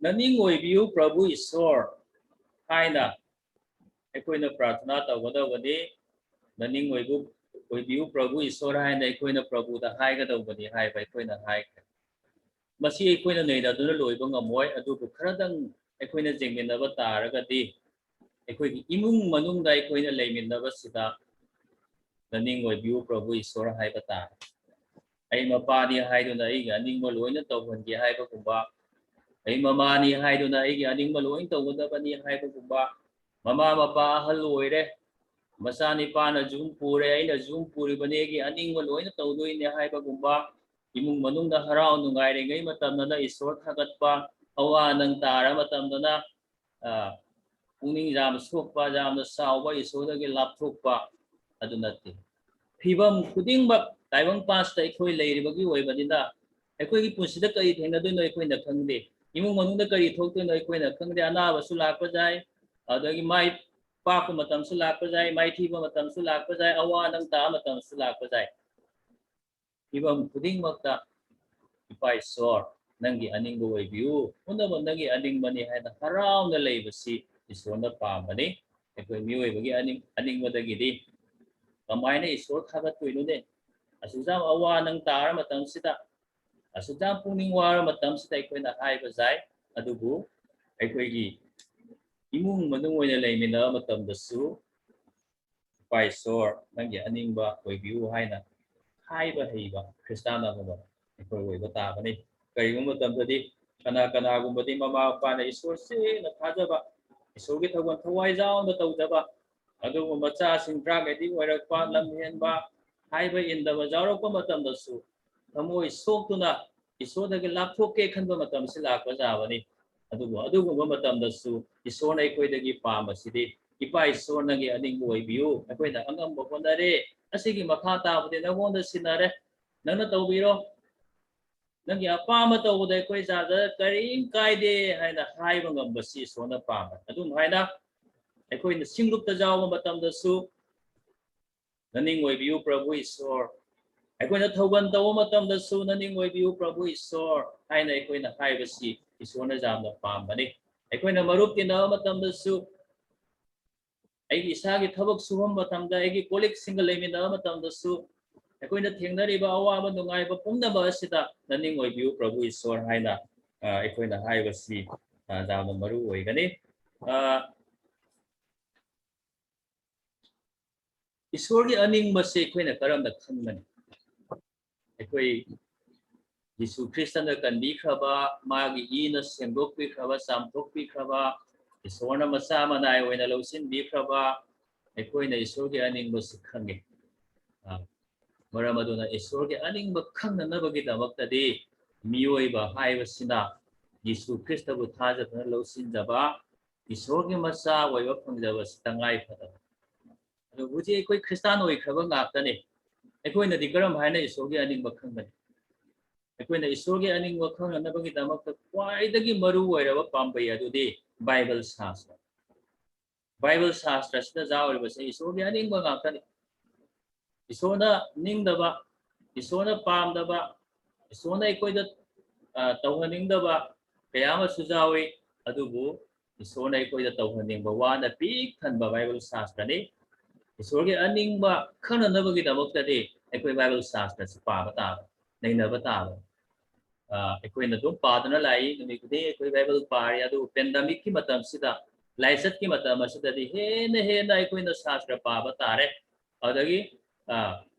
"ꯅꯅꯤꯡ ꯑꯣꯏꯕꯤꯌꯨ ꯄ꯭ꯔꯚꯨ ꯏꯁꯣꯔ" ꯍꯥꯏꯅ ꯑꯩꯈꯣꯏꯅ ꯄ꯭ꯔꯥꯊꯅꯥ ꯇꯧꯒꯗꯕꯅꯤ꯫ "ꯅꯅꯤꯡ ꯑꯣꯏꯕꯨ-, ꯑꯣꯏꯕꯤꯌꯨ ꯄ꯭ꯔꯚꯨ ꯏꯁꯣꯔ" ꯍꯥꯏꯅ ꯑꯩꯈꯣꯏꯅ ꯄ꯭ꯔꯚꯨꯗ ꯍꯥꯏꯒꯗꯧꯕꯅꯤ ꯍꯥꯏꯕ ꯑꯩꯈꯣꯏꯅ ꯍꯥꯏꯈ꯭ꯔꯦ꯫ ꯃꯁꯤ ꯑꯩꯈꯣꯏꯅ ꯅꯩꯅꯗꯨꯅ ꯂꯣꯏꯕ ꯉꯝꯃꯣꯏ, ꯑꯗꯨꯕꯨ ꯈꯔꯗꯪ ꯑꯩꯈꯣꯏꯅ ꯌꯦꯡꯃꯤꯟꯅꯕ ꯇꯥꯔꯒꯗꯤ, ꯑꯩꯈꯣꯏꯒꯤ ꯏꯃꯨꯡ ꯃꯅꯨꯡꯗ ꯑꯩꯈꯣꯏꯅ ꯂꯩꯃꯤꯟꯅꯕꯁꯤꯗ "ꯅꯅꯤꯡ ꯑꯣꯏꯕꯤꯌꯨ ꯄ꯭ꯔꯚꯨ ꯏꯁꯣꯔ" ꯍꯥꯏꯕ ꯇꯥꯔꯦ꯫ ꯑꯩ ꯃꯄꯥꯅꯤ ꯍꯥꯏꯗꯨꯅ ꯑꯩꯒꯤ ꯑꯅꯤꯡꯕ ꯂꯣꯏꯅ ꯇꯧꯍꯟꯒꯦ ꯍꯥꯏꯕꯒꯨꯝꯕ, ꯑꯩ ꯃꯃꯥꯅꯤ ꯍꯥꯏꯗꯨꯅ ꯑꯩꯒꯤ ꯑꯅꯤꯡꯕ ꯂꯣꯏꯅ ꯇꯧꯒꯗꯕꯅꯤ ꯍꯥꯏꯕꯒꯨꯝꯕ, ꯃꯃꯥ ꯃꯄꯥ ꯑꯍꯜ ꯑꯣꯏꯔꯦ, ꯃꯆꯥꯅꯤꯄꯥꯅ ꯌꯨꯝ ꯄꯨꯔꯦ, ꯑꯩꯅ ꯌꯨꯝ ꯄꯨꯔꯤꯕꯅꯤ, ꯑꯩꯒꯤ ꯑꯅꯤꯡꯕ ꯂꯣꯏꯅ ꯇꯧꯗꯣꯏꯅꯦ ꯍꯥꯏꯕꯒꯨꯝꯕ, ꯏꯃꯨꯡ ꯃꯅꯨꯡꯗ ꯍꯔꯥꯎ ꯅꯨꯡꯉꯥꯏꯔꯤꯉꯩ ꯃꯇꯝꯗꯅ ꯏꯁꯣꯔ ꯊꯥꯒꯠꯄ, ꯑꯋꯥ ꯑꯅꯪ ꯇꯥꯔ ꯃꯇꯝꯗꯅ, ꯑ, ꯄꯨꯛꯅꯤꯡ ꯌꯥꯝꯅ ꯁꯣꯛꯄ, ꯌꯥꯝꯅ ꯆꯥꯎꯕ, ꯏꯁꯣꯔꯗꯒꯤ ꯂꯥꯞꯊꯣꯛꯄ ꯑꯗꯨ ꯅꯠꯇꯦ꯫ ꯐꯤꯕꯝ ꯈꯨꯗꯤꯡꯃꯛ ꯇꯥꯏꯕꯪ ꯄꯥꯟꯁꯤꯗ ꯑꯩꯈꯣꯏ ꯂꯩꯔꯤꯕꯒꯤ ꯑꯣꯏꯕꯅꯤꯅ, ꯑꯩꯈꯣꯏꯒꯤ ꯄꯨꯟꯁꯤꯗ ꯀꯔꯤ ꯊꯦꯡꯅꯗꯣꯏꯅꯣ ꯑꯩꯈꯣꯏꯅ ꯈꯪꯗꯦ, ꯏꯃꯨꯡ ꯃꯅꯨꯡꯗ ꯀꯔꯤ ꯊꯣꯛꯇꯣꯏꯅꯣ ꯑꯩꯈꯣꯏꯅ ꯈꯪꯗꯦ, ꯑꯅꯥꯕꯁꯨ ꯂꯥꯛꯄ ꯌꯥꯏ, ꯑꯗꯒꯤ ꯃꯥꯏ ꯄꯥꯛꯄ ꯃꯇꯝꯁꯨ ꯂꯥꯛꯄ ꯌꯥꯏ, ꯃꯥꯏꯊꯤꯕ ꯃꯇꯝꯁꯨ ꯂꯥꯛꯄ ꯌꯥꯏ, ꯑꯋꯥ ꯑꯅꯪ ꯇꯥꯕ ꯃꯇꯝꯁꯨ ꯂꯥꯛꯄ ꯌꯥꯏ꯫ ꯐꯤꯕꯝ ꯈꯨꯗꯤꯡꯃꯛꯇ ꯏꯄꯥ ꯏꯁꯣꯔ, ꯅꯪꯒꯤ ꯑꯅꯤꯡꯕ ꯑꯣꯏꯕꯤꯌꯨ, ꯄꯨꯝꯅꯃꯛ ꯅꯪꯒꯤ ꯑꯅꯤꯡꯕꯅꯤ ꯍꯥꯏꯅ ꯍꯔꯥꯎꯅ ꯂꯩꯕꯁꯤ ꯏꯁꯣꯔꯅ ꯄꯥꯝꯕꯅꯤ꯫ ꯑꯩꯈꯣꯏ ꯃꯤꯑꯣꯏꯕꯒꯤ ꯑꯅꯤꯡ-, ꯑꯅꯤꯡꯕꯗꯒꯤꯗꯤ ꯀꯃꯥꯏꯅ ꯏꯁꯣꯔ ꯊꯥꯒꯠꯇꯣꯏꯅꯣꯅꯦ? ꯑꯁꯨꯛ ꯌꯥꯝ ꯑꯋꯥ ꯑꯅꯪ ꯇꯥꯔ ꯃꯇꯝꯁꯤꯗ, ꯑꯁꯨꯛ ꯌꯥꯝ ꯄꯨꯛꯅꯤꯡ ꯋꯥꯔ ꯃꯇꯝꯁꯤꯗ ꯑꯩꯈꯣꯏꯅ ꯍꯥꯏꯕ ꯌꯥꯏ, ꯑꯗꯨꯕꯨ ꯑꯩꯈꯣꯏꯒꯤ ꯏꯃꯨꯡ ꯃꯅꯨꯡ ꯑꯣꯏꯅ ꯂꯩꯃꯤꯟꯅꯕ ꯃꯇꯝꯗꯁꯨ, "ꯏꯄꯥ ꯏꯁꯣꯔ, ꯅꯪꯒꯤ ꯑꯅꯤꯡꯕ ꯑꯣꯏꯕꯤꯌꯨ" ꯍꯥꯏꯅ ꯍꯥꯏꯕ ꯍꯩꯕ ꯈ꯭ꯔꯤꯁꯇꯥꯟ ꯑꯃꯃꯝ ꯑꯩꯈꯣꯏ ꯑꯣꯏꯕ ꯇꯥꯕꯅꯤ꯫ ꯀꯔꯤꯒꯨꯝꯕ ꯃꯇꯝꯗꯗꯤ ꯀꯅꯥ ꯀꯅꯥꯒꯨꯝꯕꯗꯤ ꯃꯃꯥ ꯃꯄꯥꯅ ꯏꯁꯣꯔ ꯁꯦꯡꯅ ꯊꯥꯖꯕ, ꯏꯁꯣꯔꯒꯤ ꯊꯧꯒꯜ ꯊꯋꯥꯏ ꯌꯥꯎꯅ ꯇꯧꯖꯕ, ꯑꯗꯨꯕꯨ ꯃꯆꯥꯁꯤꯡ ꯗ꯭ꯔꯒ ꯑꯦꯗꯤꯛ ꯑꯣꯏꯔꯛꯄ, ꯂꯝ ꯍꯦꯟꯕ, ꯍꯥꯏꯕ ꯏꯟꯗꯕ ꯌꯥꯎꯔꯛꯄ ꯃꯇꯝꯗꯁꯨ ꯊꯃꯣꯏ ꯁꯣꯛꯇꯨꯅ ꯏꯁꯣꯔꯗꯒꯤ ꯂꯥꯞꯊꯣꯛꯀꯦ ꯈꯟꯕ ꯃꯇꯝꯁꯤ ꯂꯥꯛꯄ ꯌꯥꯕꯅꯤ꯫ ꯑꯗꯨꯕꯨ ꯑꯗꯨꯒꯨꯝꯕ ꯃꯇꯝꯗꯁꯨ ꯏꯁꯣꯔꯅ ꯑꯩꯈꯣꯏꯗꯒꯤ ꯄꯥꯝꯕꯁꯤꯗꯤ, "ꯏꯄꯥ ꯏꯁꯣꯔ, ꯅꯪꯒꯤ ꯑꯅꯤꯡꯕ ꯑꯣꯏꯕꯤꯌꯨ, ꯑꯩꯈꯣꯏꯅ ꯑꯉꯝꯕ ꯍꯣꯠꯅꯔꯦ, ꯑꯁꯤꯒꯤ ꯃꯈꯥ ꯇꯥꯕꯗꯤ ꯅꯉꯣꯟꯗ ꯁꯤꯟꯅꯔꯦ, ꯅꯪꯅ ꯇꯧꯕꯤꯔꯣ, ꯅꯪꯒꯤ ꯑꯄꯥꯝꯕ ꯇꯧꯕꯗ ꯑꯩꯈꯣꯏ ꯌꯥꯖ-, ꯀꯔꯤꯝ ꯀꯥꯏꯗꯦ" ꯍꯥꯏꯅ ꯍꯥꯏꯕ ꯉꯝꯕꯁꯤ ꯏꯁꯣꯔꯅ ꯄꯥꯝꯕ꯫ ꯑꯗꯨꯝ ꯍꯥꯏꯅ ꯑꯩꯈꯣꯏꯅ ꯁꯤꯡꯂꯨꯞꯇ ꯌꯥꯎꯕ ꯃꯇꯝꯗꯁꯨ, "ꯅꯅꯤꯡ ꯑꯣꯏꯕꯤꯌꯨ ꯄ꯭ꯔꯚꯨ ꯏꯁꯣꯔ"꯫ ꯑꯩꯈꯣꯏꯅ ꯊꯧꯒꯜ ꯇꯧꯕ ꯃꯇꯝꯗꯁꯨ, "ꯅꯅꯤꯡ ꯑꯣꯏꯕꯤꯌꯨ ꯄ꯭ꯔꯚꯨ ꯏꯁꯣꯔ" ꯍꯥꯏꯅ ꯑꯩꯈꯣꯏꯅ ꯍꯥꯏꯕꯁꯤ ꯏꯁꯣꯔꯅ ꯌꯥꯝꯅ ꯄꯥꯝꯕꯅꯤ꯫ ꯑꯩꯈꯣꯏꯅ ꯃꯔꯨꯞ ꯇꯤꯟꯅꯕ ꯃꯇꯝꯗꯁꯨ, ꯑꯩꯒꯤ ꯏꯁꯥꯒꯤ ꯊꯕꯛ ꯁꯨꯕ ꯃꯇꯝꯗ, ꯑꯩꯒꯤ ꯀꯣꯂꯤꯛꯁꯤꯡꯒ ꯂꯩꯃꯤꯟꯅꯕ ꯃꯇꯝꯗꯁꯨ, ꯑꯩꯈꯣꯏꯅ ꯊꯦꯡꯅꯔꯤꯕ ꯑꯋꯥꯕ ꯅꯨꯡꯉꯥꯏꯕ ꯄꯨꯝꯅꯃꯛ ꯑꯁꯤꯗ "ꯅꯅꯤꯡ ꯑꯣꯏꯕꯤꯌꯨ ꯄ꯭ꯔꯚꯨ ꯏꯁꯣꯔ" ꯍꯥꯏꯅ, ꯑ, ꯑꯩꯈꯣꯏꯅ ꯍꯥꯏꯕꯁꯤ, ꯑ, ꯌꯥꯝꯅ ꯃꯔꯨ ꯑꯣꯏꯒꯅꯤ꯫ ꯑ, ꯏꯁꯣꯔꯒꯤ ꯑꯅꯤꯡꯕꯁꯦ ꯑꯩꯈꯣꯏꯅ ꯀꯔꯝꯅ ꯈꯪꯒꯅꯤ? ꯑꯩꯈꯣꯏ ꯖꯤꯁꯨ ꯈ꯭ꯔꯤꯁꯇꯅ ꯀꯟꯕꯤꯈ꯭ꯔꯕ, ꯃꯥꯒꯤ ꯏꯅ ꯁꯦꯡꯗꯣꯛꯄꯤꯈ꯭ꯔꯕ, ꯆꯥꯝꯊꯣꯛꯄꯤꯈ꯭ꯔꯕ, ꯏꯁꯣꯔꯅ ꯃꯆꯥ ꯃꯅꯥꯏ ꯑꯣꯏꯅ ꯂꯧꯁꯤꯟꯕꯤꯈ꯭ꯔꯕ, ꯑꯩꯈꯣꯏꯅ ꯏꯁꯣꯔꯒꯤ ꯑꯅꯤꯡꯕꯁꯤ ꯈꯪꯉꯤ꯫ ꯑ, ꯃꯔꯝ ꯑꯗꯨꯅ ꯏꯁꯣꯔꯒꯤ ꯑꯅꯤꯡꯕ ꯈꯪꯅꯅꯕꯒꯤꯗꯃꯛꯇꯗꯤ ꯃꯤꯑꯣꯏꯕ ꯍꯥꯏꯕꯁꯤꯅ ꯖꯤꯁꯨ ꯈ꯭ꯔꯤꯁꯇꯕꯨ ꯊꯥꯖꯗꯨꯅ ꯂꯧꯁꯤꯟꯖꯕ, ꯏꯁꯣꯔꯒꯤ ꯃꯆꯥ ꯑꯣꯏꯕ ꯐꯪꯖꯕꯁꯤ ꯇꯉꯥꯏ ꯐꯗꯕ꯫ ꯑꯗꯨ ꯍꯧꯖꯤꯛ ꯑꯩꯈꯣꯏ ꯈ꯭ꯔꯤꯁꯇꯥꯟ ꯑꯣꯏꯈ꯭ꯔꯕ ꯉꯥꯛꯇꯅꯤ꯫ ꯑꯩꯈꯣꯏꯅꯗꯤ ꯀꯔꯝ ꯍꯥꯏꯅ ꯏꯁꯣꯔꯒꯤ ꯑꯅꯤꯡꯕ ꯈꯪꯒꯅꯤ? ꯑꯩꯈꯣꯏꯅ ꯏꯁꯣꯔꯒꯤ ꯑꯅꯤꯡꯕ ꯈꯪꯅꯅꯕꯒꯤꯗꯃꯛꯇ ꯈ꯭ꯋꯥꯏꯗꯒꯤ ꯃꯔꯨ ꯑꯣꯏꯔꯕ ꯄꯥꯝꯕꯩ ꯑꯗꯨꯗꯤ ꯕꯥꯏꯕꯜ ꯁꯥꯁꯇ꯭ꯔ꯫ ꯕꯥꯏꯕꯜ ꯁꯥꯁꯇ꯭ꯔꯁꯤꯗ ꯌꯥꯎꯔꯤꯕꯁꯦ ꯏꯁꯣꯔꯒꯤ ꯑꯅꯤꯡꯕ ꯉꯥꯛꯇꯅꯤ꯫ ꯏꯁꯣꯔꯅ ꯅꯤꯡꯗꯕ, ꯏꯁꯣꯔꯅ ꯄꯥꯝꯗꯕ, ꯏꯁꯣꯔꯅ ꯑꯩꯈꯣꯏꯗ, ꯑ, ꯇꯧꯍꯟꯅꯤꯡꯗꯕ ꯀꯌꯥ ꯑꯃꯁꯨ ꯌꯥꯎꯏ꯫ ꯑꯗꯨꯕꯨ ꯏꯁꯣꯔꯅ ꯑꯩꯈꯣꯏꯗ ꯇꯧꯍꯟꯅꯤꯡꯕ ꯋꯥꯅ ꯄꯤꯛ ꯊꯟꯕ ꯕꯥꯏꯕꯜ ꯁꯥꯁꯇ꯭ꯔꯅꯤ꯫ ꯏꯁꯣꯔꯒꯤ ꯑꯅꯤꯡꯕ ꯈꯪꯅꯅꯕꯒꯤꯗꯃꯛꯇꯗꯤ ꯑꯩꯈꯣꯏ ꯕꯥꯏꯕꯜ ꯁꯥꯁꯇ꯭ꯔꯁꯤ ꯄꯥꯕ ꯇꯥꯕ, ꯅꯩꯅꯕ ꯇꯥꯕ꯫ ꯑ, ꯑꯩꯈꯣꯏꯅ ꯑꯗꯨꯝ ꯄꯥꯗꯨꯅ ꯂꯥꯛꯏ, ꯅꯨꯃꯤꯠ ꯈꯨꯗꯤꯡ ꯑꯩꯈꯣꯏ ꯕꯥꯏꯕꯜ ꯄꯥꯔꯤ꯫ ꯑꯗꯨꯕꯨ ꯄꯦꯟꯗꯃꯤꯛꯀꯤ ꯃꯇꯝꯁꯤꯗ, ꯂꯥꯏꯆꯠꯀꯤ ꯃꯇꯝ ꯑꯁꯤꯗꯗꯤ ꯍꯦꯟꯅ ꯍꯦꯟꯅ ꯑꯩꯈꯣꯏꯅ ꯁꯥꯁꯇ꯭ꯔ ꯄꯥꯕ ꯇꯥꯔꯦ꯫ ꯑꯗꯨꯗꯒꯤ, ꯑ,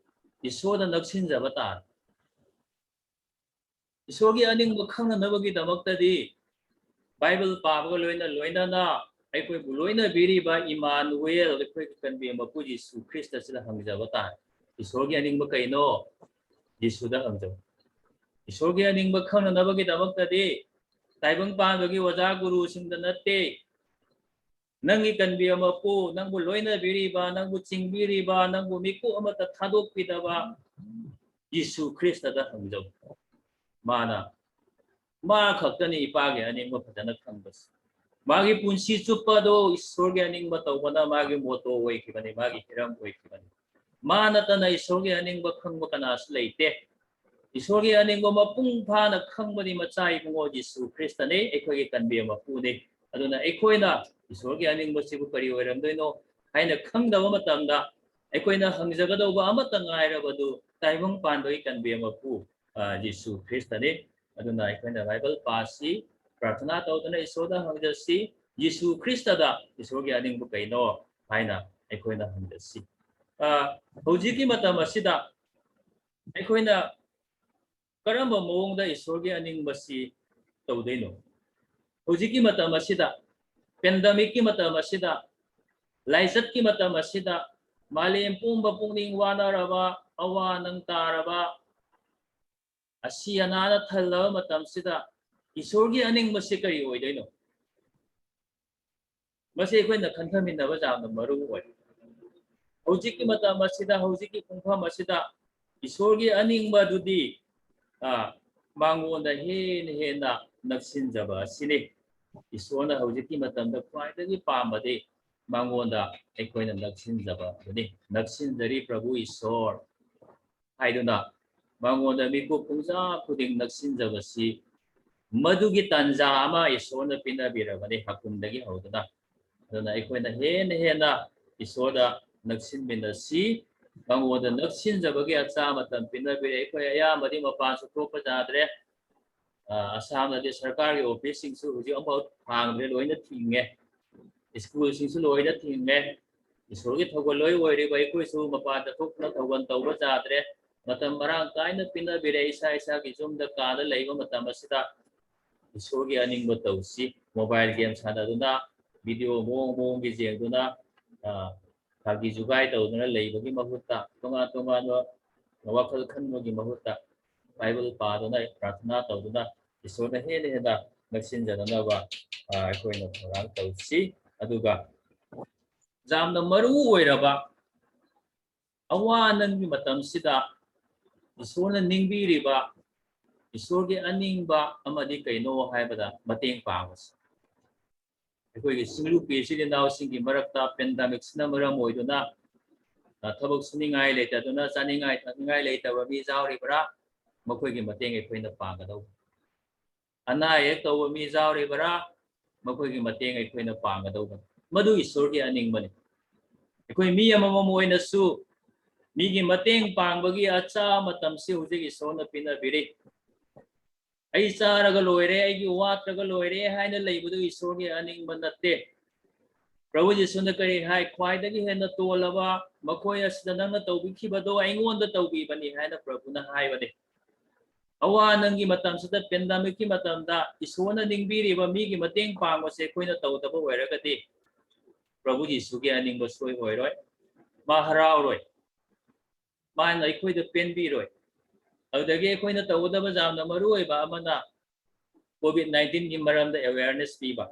ꯏꯁꯣꯔꯗ ꯅꯛꯁꯤꯟꯖꯕ ꯇꯥꯔꯦ꯫ ꯏꯁꯣꯔꯒꯤ ꯑꯅꯤꯡꯕ ꯈꯪꯅꯅꯕꯒꯤꯗꯃꯛꯇꯗꯤ ꯕꯥꯏꯕꯜ ꯄꯥꯕꯒ ꯂꯣꯏꯅ ꯂꯣꯏꯅꯅ ꯑꯩꯈꯣꯏꯕꯨ ꯂꯣꯏꯅꯕꯤꯔꯤꯕ ꯏꯃꯥꯅꯨꯋꯦꯜ, ꯑꯩꯈꯣꯏꯒꯤ ꯀꯟꯕꯤ ꯃꯄꯨ ꯖꯤꯁꯨ ꯈ꯭ꯔꯤꯁꯇꯁꯤꯗ ꯍꯪꯖꯕ ꯇꯥꯔꯦ꯫ ꯏꯁꯣꯔꯒꯤ ꯑꯅꯤꯡꯕ ꯀꯩꯅꯣ? ꯖꯤꯁꯨꯗ ꯍꯪꯖꯧ꯫ ꯏꯁꯣꯔꯒꯤ ꯑꯅꯤꯡꯕ ꯈꯪꯅꯅꯕꯒꯤꯗꯃꯛꯇꯗꯤ ꯇꯥꯏꯕꯪ ꯄꯥꯟꯕꯒꯤ ꯑꯣꯖꯥ ꯒꯨꯔꯨꯁꯤꯡꯗ ꯅꯠꯇꯦ, ꯅꯪꯒꯤ ꯀꯟꯕꯤꯕ ꯃꯄꯨ, ꯅꯪꯕꯨ ꯂꯣꯏꯅꯕꯤꯔꯤꯕ, ꯅꯪꯕꯨ ꯆꯤꯡꯕꯤꯔꯤꯕ, ꯅꯪꯕꯨ ꯃꯤꯀꯨꯞ ꯑꯃꯠꯇ ꯊꯥꯗꯣꯛꯄꯤꯗꯕ ꯖꯤꯁꯨ ꯈ꯭ꯔꯤꯁꯇꯗ ꯍꯪꯖꯧ꯫ ꯃꯥꯅ, ꯃꯥ ꯈꯛꯇꯅꯤ ꯏꯄꯥꯒꯤ ꯑꯅꯤꯡꯕ ꯐꯖꯅ ꯈꯪꯕꯁꯦ꯫ ꯃꯥꯒꯤ ꯄꯨꯟꯁꯤ ꯆꯨꯞꯄꯗꯣ ꯏꯁꯣꯔꯒꯤ ꯑꯅꯤꯡꯕ ꯇꯧꯕꯅ ꯃꯥꯒꯤ ꯃꯣꯇꯣ ꯑꯣꯏꯈꯤꯕꯅꯤ, ꯃꯥꯒꯤ ꯍꯤꯔꯝ ꯑꯣꯏꯈꯤꯕꯅꯤ꯫ ꯃꯥ ꯅꯠꯇꯅ ꯏꯁꯣꯔꯒꯤ ꯑꯅꯤꯡꯕ ꯈꯪꯕ ꯀꯅꯥꯁꯨ ꯂꯩꯇꯦ꯫ ꯏꯁꯣꯔꯒꯤ ꯑꯅꯤꯡꯕ ꯃꯄꯨꯡ ꯐꯥꯅ ꯈꯪꯕꯗꯤ ꯃꯆꯥ ꯏꯕꯨꯡꯉꯣ ꯖꯤꯁꯨ ꯈ꯭ꯔꯤꯁꯇꯅꯤ, ꯑꯩꯈꯣꯏꯒꯤ ꯀꯟꯕꯤꯕ ꯃꯄꯨꯅꯤ꯫ ꯑꯗꯨꯅ ꯑꯩꯈꯣꯏꯅ ꯏꯁꯣꯔꯒꯤ ꯑꯅꯤꯡꯕꯁꯤꯕꯨ ꯀꯔꯤ ꯑꯣꯏꯔꯝꯗꯣꯏꯅꯣ ꯍꯥꯏꯅ ꯈꯪꯗꯕ ꯃꯇꯝꯗ, ꯑꯩꯈꯣꯏꯅ ꯍꯪꯖꯒꯗꯧꯕ ꯑꯃꯠꯇ ꯉꯥꯏꯔꯕꯗꯨ ꯇꯥꯏꯕꯪ ꯄꯥꯟꯕꯒꯤ ꯀꯟꯕꯤꯕ ꯃꯄꯨ, ꯑ, ꯖꯤꯁꯨ ꯈ꯭ꯔꯤꯁꯇꯅꯤ꯫ ꯑꯗꯨꯅ ꯑꯩꯈꯣꯏꯅ ꯕꯥꯏꯕꯜ ꯄꯥꯁꯤ, ꯄ꯭ꯔꯥꯔꯊꯅꯥ ꯇꯧꯗꯨꯅ ꯏꯁꯣꯔꯗ ꯍꯪꯖꯁꯤ, ꯖꯤꯁꯨ ꯈ꯭ꯔꯤꯁꯇꯗ ꯏꯁꯣꯔꯒꯤ ꯑꯅꯤꯡꯕ ꯀꯩꯅꯣ ꯍꯥꯏꯅ ꯑꯩꯈꯣꯏꯅ ꯍꯪꯖꯁꯤ꯫ ꯑ, ꯍꯧꯖꯤꯛꯀꯤ ꯃꯇꯝ ꯑꯁꯤꯗ ꯑꯩꯈꯣꯏꯅ ꯀꯔꯝꯕ ꯃꯑꯣꯡꯗ ꯏꯁꯣꯔꯒꯤ ꯑꯅꯤꯡꯕꯁꯤ ꯇꯧꯗꯣꯏꯅꯣ? ꯍꯧꯖꯤꯛꯀꯤ ꯃꯇꯝ ꯑꯁꯤꯗ, ꯄꯦꯟꯗꯃꯤꯛꯀꯤ ꯃꯇꯝ ꯑꯁꯤꯗ, ꯂꯥꯏꯆꯠꯀꯤ ꯃꯇꯝ ꯑꯁꯤꯗ, ꯃꯥꯂꯦꯝ ꯄꯨꯝꯕ ꯄꯨꯛꯅꯤꯡ ꯋꯥꯅꯔꯕ, ꯑꯋꯥ ꯅꯪ ꯇꯥꯔꯕ, ꯑꯁꯤ ꯑꯅꯥꯅ ꯊꯜꯂꯕ ꯃꯇꯝꯁꯤꯗ ꯏꯁꯣꯔꯒꯤ ꯑꯅꯤꯡꯕꯁꯤ ꯀꯔꯤ ꯑꯣꯏꯗꯣꯏꯅꯣ? ꯃꯁꯤ ꯑꯩꯈꯣꯏꯅ ꯈꯟꯊꯃꯤꯟꯅꯕ ꯌꯥꯝꯅ ꯃꯔꯨ ꯑꯣꯏ꯫ ꯍꯧꯖꯤꯛꯀꯤ ꯃꯇꯝ ꯑꯁꯤꯗ, ꯍꯧꯖꯤꯛꯀꯤ ꯄꯨꯡꯐꯝ ꯑꯁꯤꯗ ꯏꯁꯣꯔꯒꯤ ꯑꯅꯤꯡꯕ ꯑꯗꯨꯗꯤ, ꯑ, ꯃꯉꯣꯟꯗ ꯍꯦꯟꯅ ꯍꯦꯟꯅ ꯅꯛꯁꯤꯟꯖꯕ ꯑꯁꯤꯅꯤ꯫ ꯏꯁꯣꯔꯅ ꯍꯧꯖꯤꯛꯀꯤ ꯃꯇꯝꯗ ꯈ꯭ꯋꯥꯏꯗꯒꯤ ꯄꯥꯝꯕꯗꯤ ꯃꯉꯣꯟꯗ ꯑꯩꯈꯣꯏꯅ ꯅꯛꯁꯤꯟꯖꯕ ꯑꯗꯨꯅꯤ꯫ "ꯅꯛꯁꯤꯟꯖꯔꯤ ꯄ꯭ꯔꯚꯨ ꯏꯁꯣꯔ" ꯍꯥꯏꯗꯨꯅ ꯃꯉꯣꯟꯗ ꯃꯤꯀꯨꯞ ꯄꯨꯡꯖꯥ ꯈꯨꯗꯤꯡ ꯅꯛꯁꯤꯟꯖꯕꯁꯤ, ꯃꯗꯨꯒꯤ ꯇꯥꯟꯖꯥ ꯑꯃ ꯏꯁꯣꯔꯅ ꯄꯤꯅꯕꯤꯔꯕꯅꯤ ꯍꯥꯀꯨꯝꯗꯒꯤ ꯍꯧꯗꯨꯅ꯫ ꯑꯗꯨꯅ ꯑꯩꯈꯣꯏꯅ ꯍꯦꯟꯅ ꯍꯦꯟꯅ ꯏꯁꯣꯔꯗ ꯅꯛꯁꯤꯟꯃꯤꯟꯅꯁꯤ꯫ ꯃꯉꯣꯟꯗ ꯅꯛꯁꯤꯟꯖꯕꯒꯤ ꯑꯆꯥ ꯃꯇꯝ ꯄꯤꯅꯕꯤꯔꯦ꯫ ꯑꯩꯈꯣꯏ ꯑꯌꯥꯝꯕꯗꯤ ꯃꯄꯥꯟꯁꯨ ꯊꯣꯛꯄ ꯌꯥꯗ꯭ꯔꯦ꯫ ꯑ, ꯑꯁꯥꯝꯗꯗꯤ ꯁꯔꯀꯥꯔꯒꯤ ꯑꯣꯐꯤꯁꯁꯤꯡꯁꯨ ꯍꯧꯖꯤꯛ ꯑꯃꯐꯥꯎ ꯍꯥꯡꯗ꯭ꯔꯦ, ꯂꯣꯏꯅ ꯊꯤꯡꯉꯦ꯫ ꯁ꯭ꯀꯨꯜꯁꯤꯡꯁꯨ ꯂꯣꯏꯅ ꯊꯤꯡꯉꯦ꯫ ꯏꯁꯣꯔꯒꯤ ꯊꯧꯒꯜ ꯂꯣꯏ ꯑꯣꯏꯔꯤꯕ ꯑꯩꯈꯣꯏꯁꯨ ꯃꯄꯥꯟꯗ ꯊꯣꯛꯇꯨꯅ ꯊꯧꯒꯜ ꯇꯧꯕ ꯌꯥꯗ꯭ꯔꯦ꯫ ꯃꯇꯝ ꯃꯔꯥꯡ ꯀꯥꯏꯅ ꯄꯤꯅꯕꯤꯔꯦ꯫ ꯏꯁꯥ ꯏꯁꯥꯒꯤ ꯌꯨꯝꯗ ꯀꯥꯗ ꯂꯩꯕ ꯃꯇꯝ ꯑꯁꯤꯗ ꯏꯁꯣꯔꯒꯤ ꯑꯅꯤꯡꯕ ꯇꯧꯁꯤ꯫ ꯃꯣꯕꯥꯏꯜ ꯒꯦꯝ ꯁꯥꯟꯅꯗꯨꯅ, ꯚꯤꯗꯤꯑꯣ ꯃꯑꯣꯡ ꯃꯑꯣꯡꯒꯤ ꯌꯦꯡꯗꯨꯅ, ꯑ, ꯐꯥꯒꯤ ꯖꯨꯒꯥꯏ ꯇꯧꯗꯨꯅ ꯂꯩꯕꯒꯤ ꯃꯍꯨꯠꯇ, ꯇꯣꯉꯥꯟ ꯇꯣꯉꯥꯟꯕ ꯋꯥꯈꯜ ꯈꯟꯕꯒꯤ ꯃꯍꯨꯠꯇ, ꯕꯥꯏꯕꯜ ꯄꯥꯗꯨꯅ, ꯄ꯭ꯔꯥꯔꯊꯅꯥ ꯇꯧꯗꯨꯅ ꯏꯁꯣꯔꯅ ꯍꯦꯟꯅ ꯍꯦꯟꯅ ꯅꯛꯁꯤꯟꯖꯅꯅꯕ, ꯑ, ꯑꯩꯈꯣꯏꯅ ꯊꯧꯔꯥꯡ ꯇꯧꯁꯤ꯫ ꯑꯗꯨꯒ ꯌꯥꯝꯅ ꯃꯔꯨ ꯑꯣꯏꯔꯕ ꯑꯋꯥ ꯑꯅꯪꯒꯤ ꯃꯇꯝꯁꯤꯗ ꯏꯁꯣꯔꯅ ꯅꯤꯡꯕꯤꯔꯤꯕ, ꯏꯁꯣꯔꯒꯤ ꯑꯅꯤꯡꯕ ꯑꯃꯗꯤ ꯀꯩꯅꯣ ꯍꯥꯏꯕꯗ ꯃꯇꯦꯡ ꯄꯥꯡꯕꯁꯤ꯫ ꯑꯩꯈꯣꯏꯒꯤ ꯁꯤꯡꯂꯨꯄꯤ ꯏꯆꯤꯜ ꯏꯅꯥꯎꯁꯤꯡꯒꯤ ꯃꯔꯛꯇ ꯄꯦꯟꯗꯥꯃꯤꯛꯁꯤꯅ ꯃꯔꯝ ꯑꯣꯏꯗꯨꯅ, ꯑ, ꯊꯕꯛ ꯁꯨꯅꯤꯡꯉꯥꯏ ꯂꯩꯇꯗꯨꯅ, ꯆꯥꯅꯤꯡꯉꯥꯏ ꯊꯛꯅꯤꯡꯉꯥꯏ ꯂꯩꯇꯕ ꯃꯤ ꯌꯥꯎꯔꯤꯕ꯭ꯔꯥ? ꯃꯈꯣꯏꯒꯤ ꯃꯇꯦꯡ ꯑꯩꯈꯣꯏꯅ ꯄꯥꯡꯒꯗꯧꯕ꯫ ꯑꯅꯥ ꯑꯌꯦꯛ ꯇꯧꯕ ꯃꯤ ꯌꯥꯎꯔꯤꯕ꯭ꯔꯥ? ꯃꯈꯣꯏꯒꯤ ꯃꯇꯦꯡ ꯑꯩꯈꯣꯏꯅ ꯄꯥꯡꯒꯗꯧꯕꯅꯤ꯫ ꯃꯗꯨ ꯏꯁꯣꯔꯒꯤ ꯑꯅꯤꯡꯕꯅꯤ꯫ ꯑꯩꯈꯣꯏ ꯃꯤ ꯑꯃꯃꯝ ꯑꯣꯏꯅꯁꯨ ꯃꯤꯒꯤ ꯃꯇꯦꯡ ꯄꯥꯡꯕꯒꯤ ꯑꯆꯥ ꯃꯇꯝꯁꯤ ꯍꯧꯖꯤꯛ ꯏꯁꯣꯔꯅ ꯄꯤꯅꯕꯤꯔꯤ꯫ "ꯑꯩ ꯆꯥꯔꯒ ꯂꯣꯏꯔꯦ, ꯑꯩꯒꯤ ꯋꯥꯠꯇ꯭ꯔꯒ ꯂꯣꯏꯔꯦ" ꯍꯥꯏꯅ ꯂꯩꯕꯗꯨ ꯏꯁꯣꯔꯒꯤ ꯑꯅꯤꯡꯕ ꯅꯠꯇꯦ꯫ ꯄ꯭ꯔꯚꯨ ꯖꯤꯁꯨꯅ ꯀꯔꯤ ꯍꯥꯏ? "ꯈ꯭ꯋꯥꯏꯗꯒꯤ ꯍꯦꯟꯅ ꯇꯣꯜꯂꯕ ꯃꯈꯣꯏ ꯑꯁꯤꯗ ꯅꯪꯅ ꯇꯧꯕꯤꯈꯤꯕꯗꯣ ꯑꯩꯉꯣꯟꯗ ꯇꯧꯕꯤꯕꯅꯤ" ꯍꯥꯏꯅ ꯄ꯭ꯔꯚꯨꯅ ꯍꯥꯏꯕꯅꯤ꯫ ꯑꯋꯥ ꯑꯅꯪꯒꯤ ꯃꯇꯝꯁꯤꯗ, ꯄꯦꯟꯗꯥꯃꯤꯛꯀꯤ ꯃꯇꯝꯗ ꯏꯁꯣꯔꯅ ꯅꯤꯡꯕꯤꯔꯤꯕ ꯃꯤꯒꯤ ꯃꯇꯦꯡ ꯄꯥꯡꯕꯁꯦ ꯑꯩꯈꯣꯏꯅ ꯇꯧꯗꯕ ꯑꯣꯏꯔꯒꯗꯤ, ꯄ꯭ꯔꯚꯨ ꯖꯤꯁꯨꯒꯤ ꯑꯅꯤꯡꯕ ꯁꯣꯏ ꯑꯣꯏꯔꯣꯏ, ꯃꯥ ꯍꯔꯥꯎꯔꯣꯏ, ꯃꯥꯅ ꯑꯩꯈꯣꯏꯗ ꯄꯦꯟꯕꯤꯔꯣꯏ꯫ ꯑꯗꯨꯗꯒꯤ ꯑꯩꯈꯣꯏꯅ ꯇꯧꯒꯗꯕ ꯌꯥꯝꯅ ꯃꯔꯨ ꯑꯣꯏꯕ ꯑꯃꯅ ꯀꯣꯚꯤꯗ ꯅꯥꯏꯟꯇꯤꯟꯒꯤ ꯃꯔꯝꯗ ꯑꯦꯋꯦꯌꯔꯅꯦꯁ ꯄꯤꯕ꯫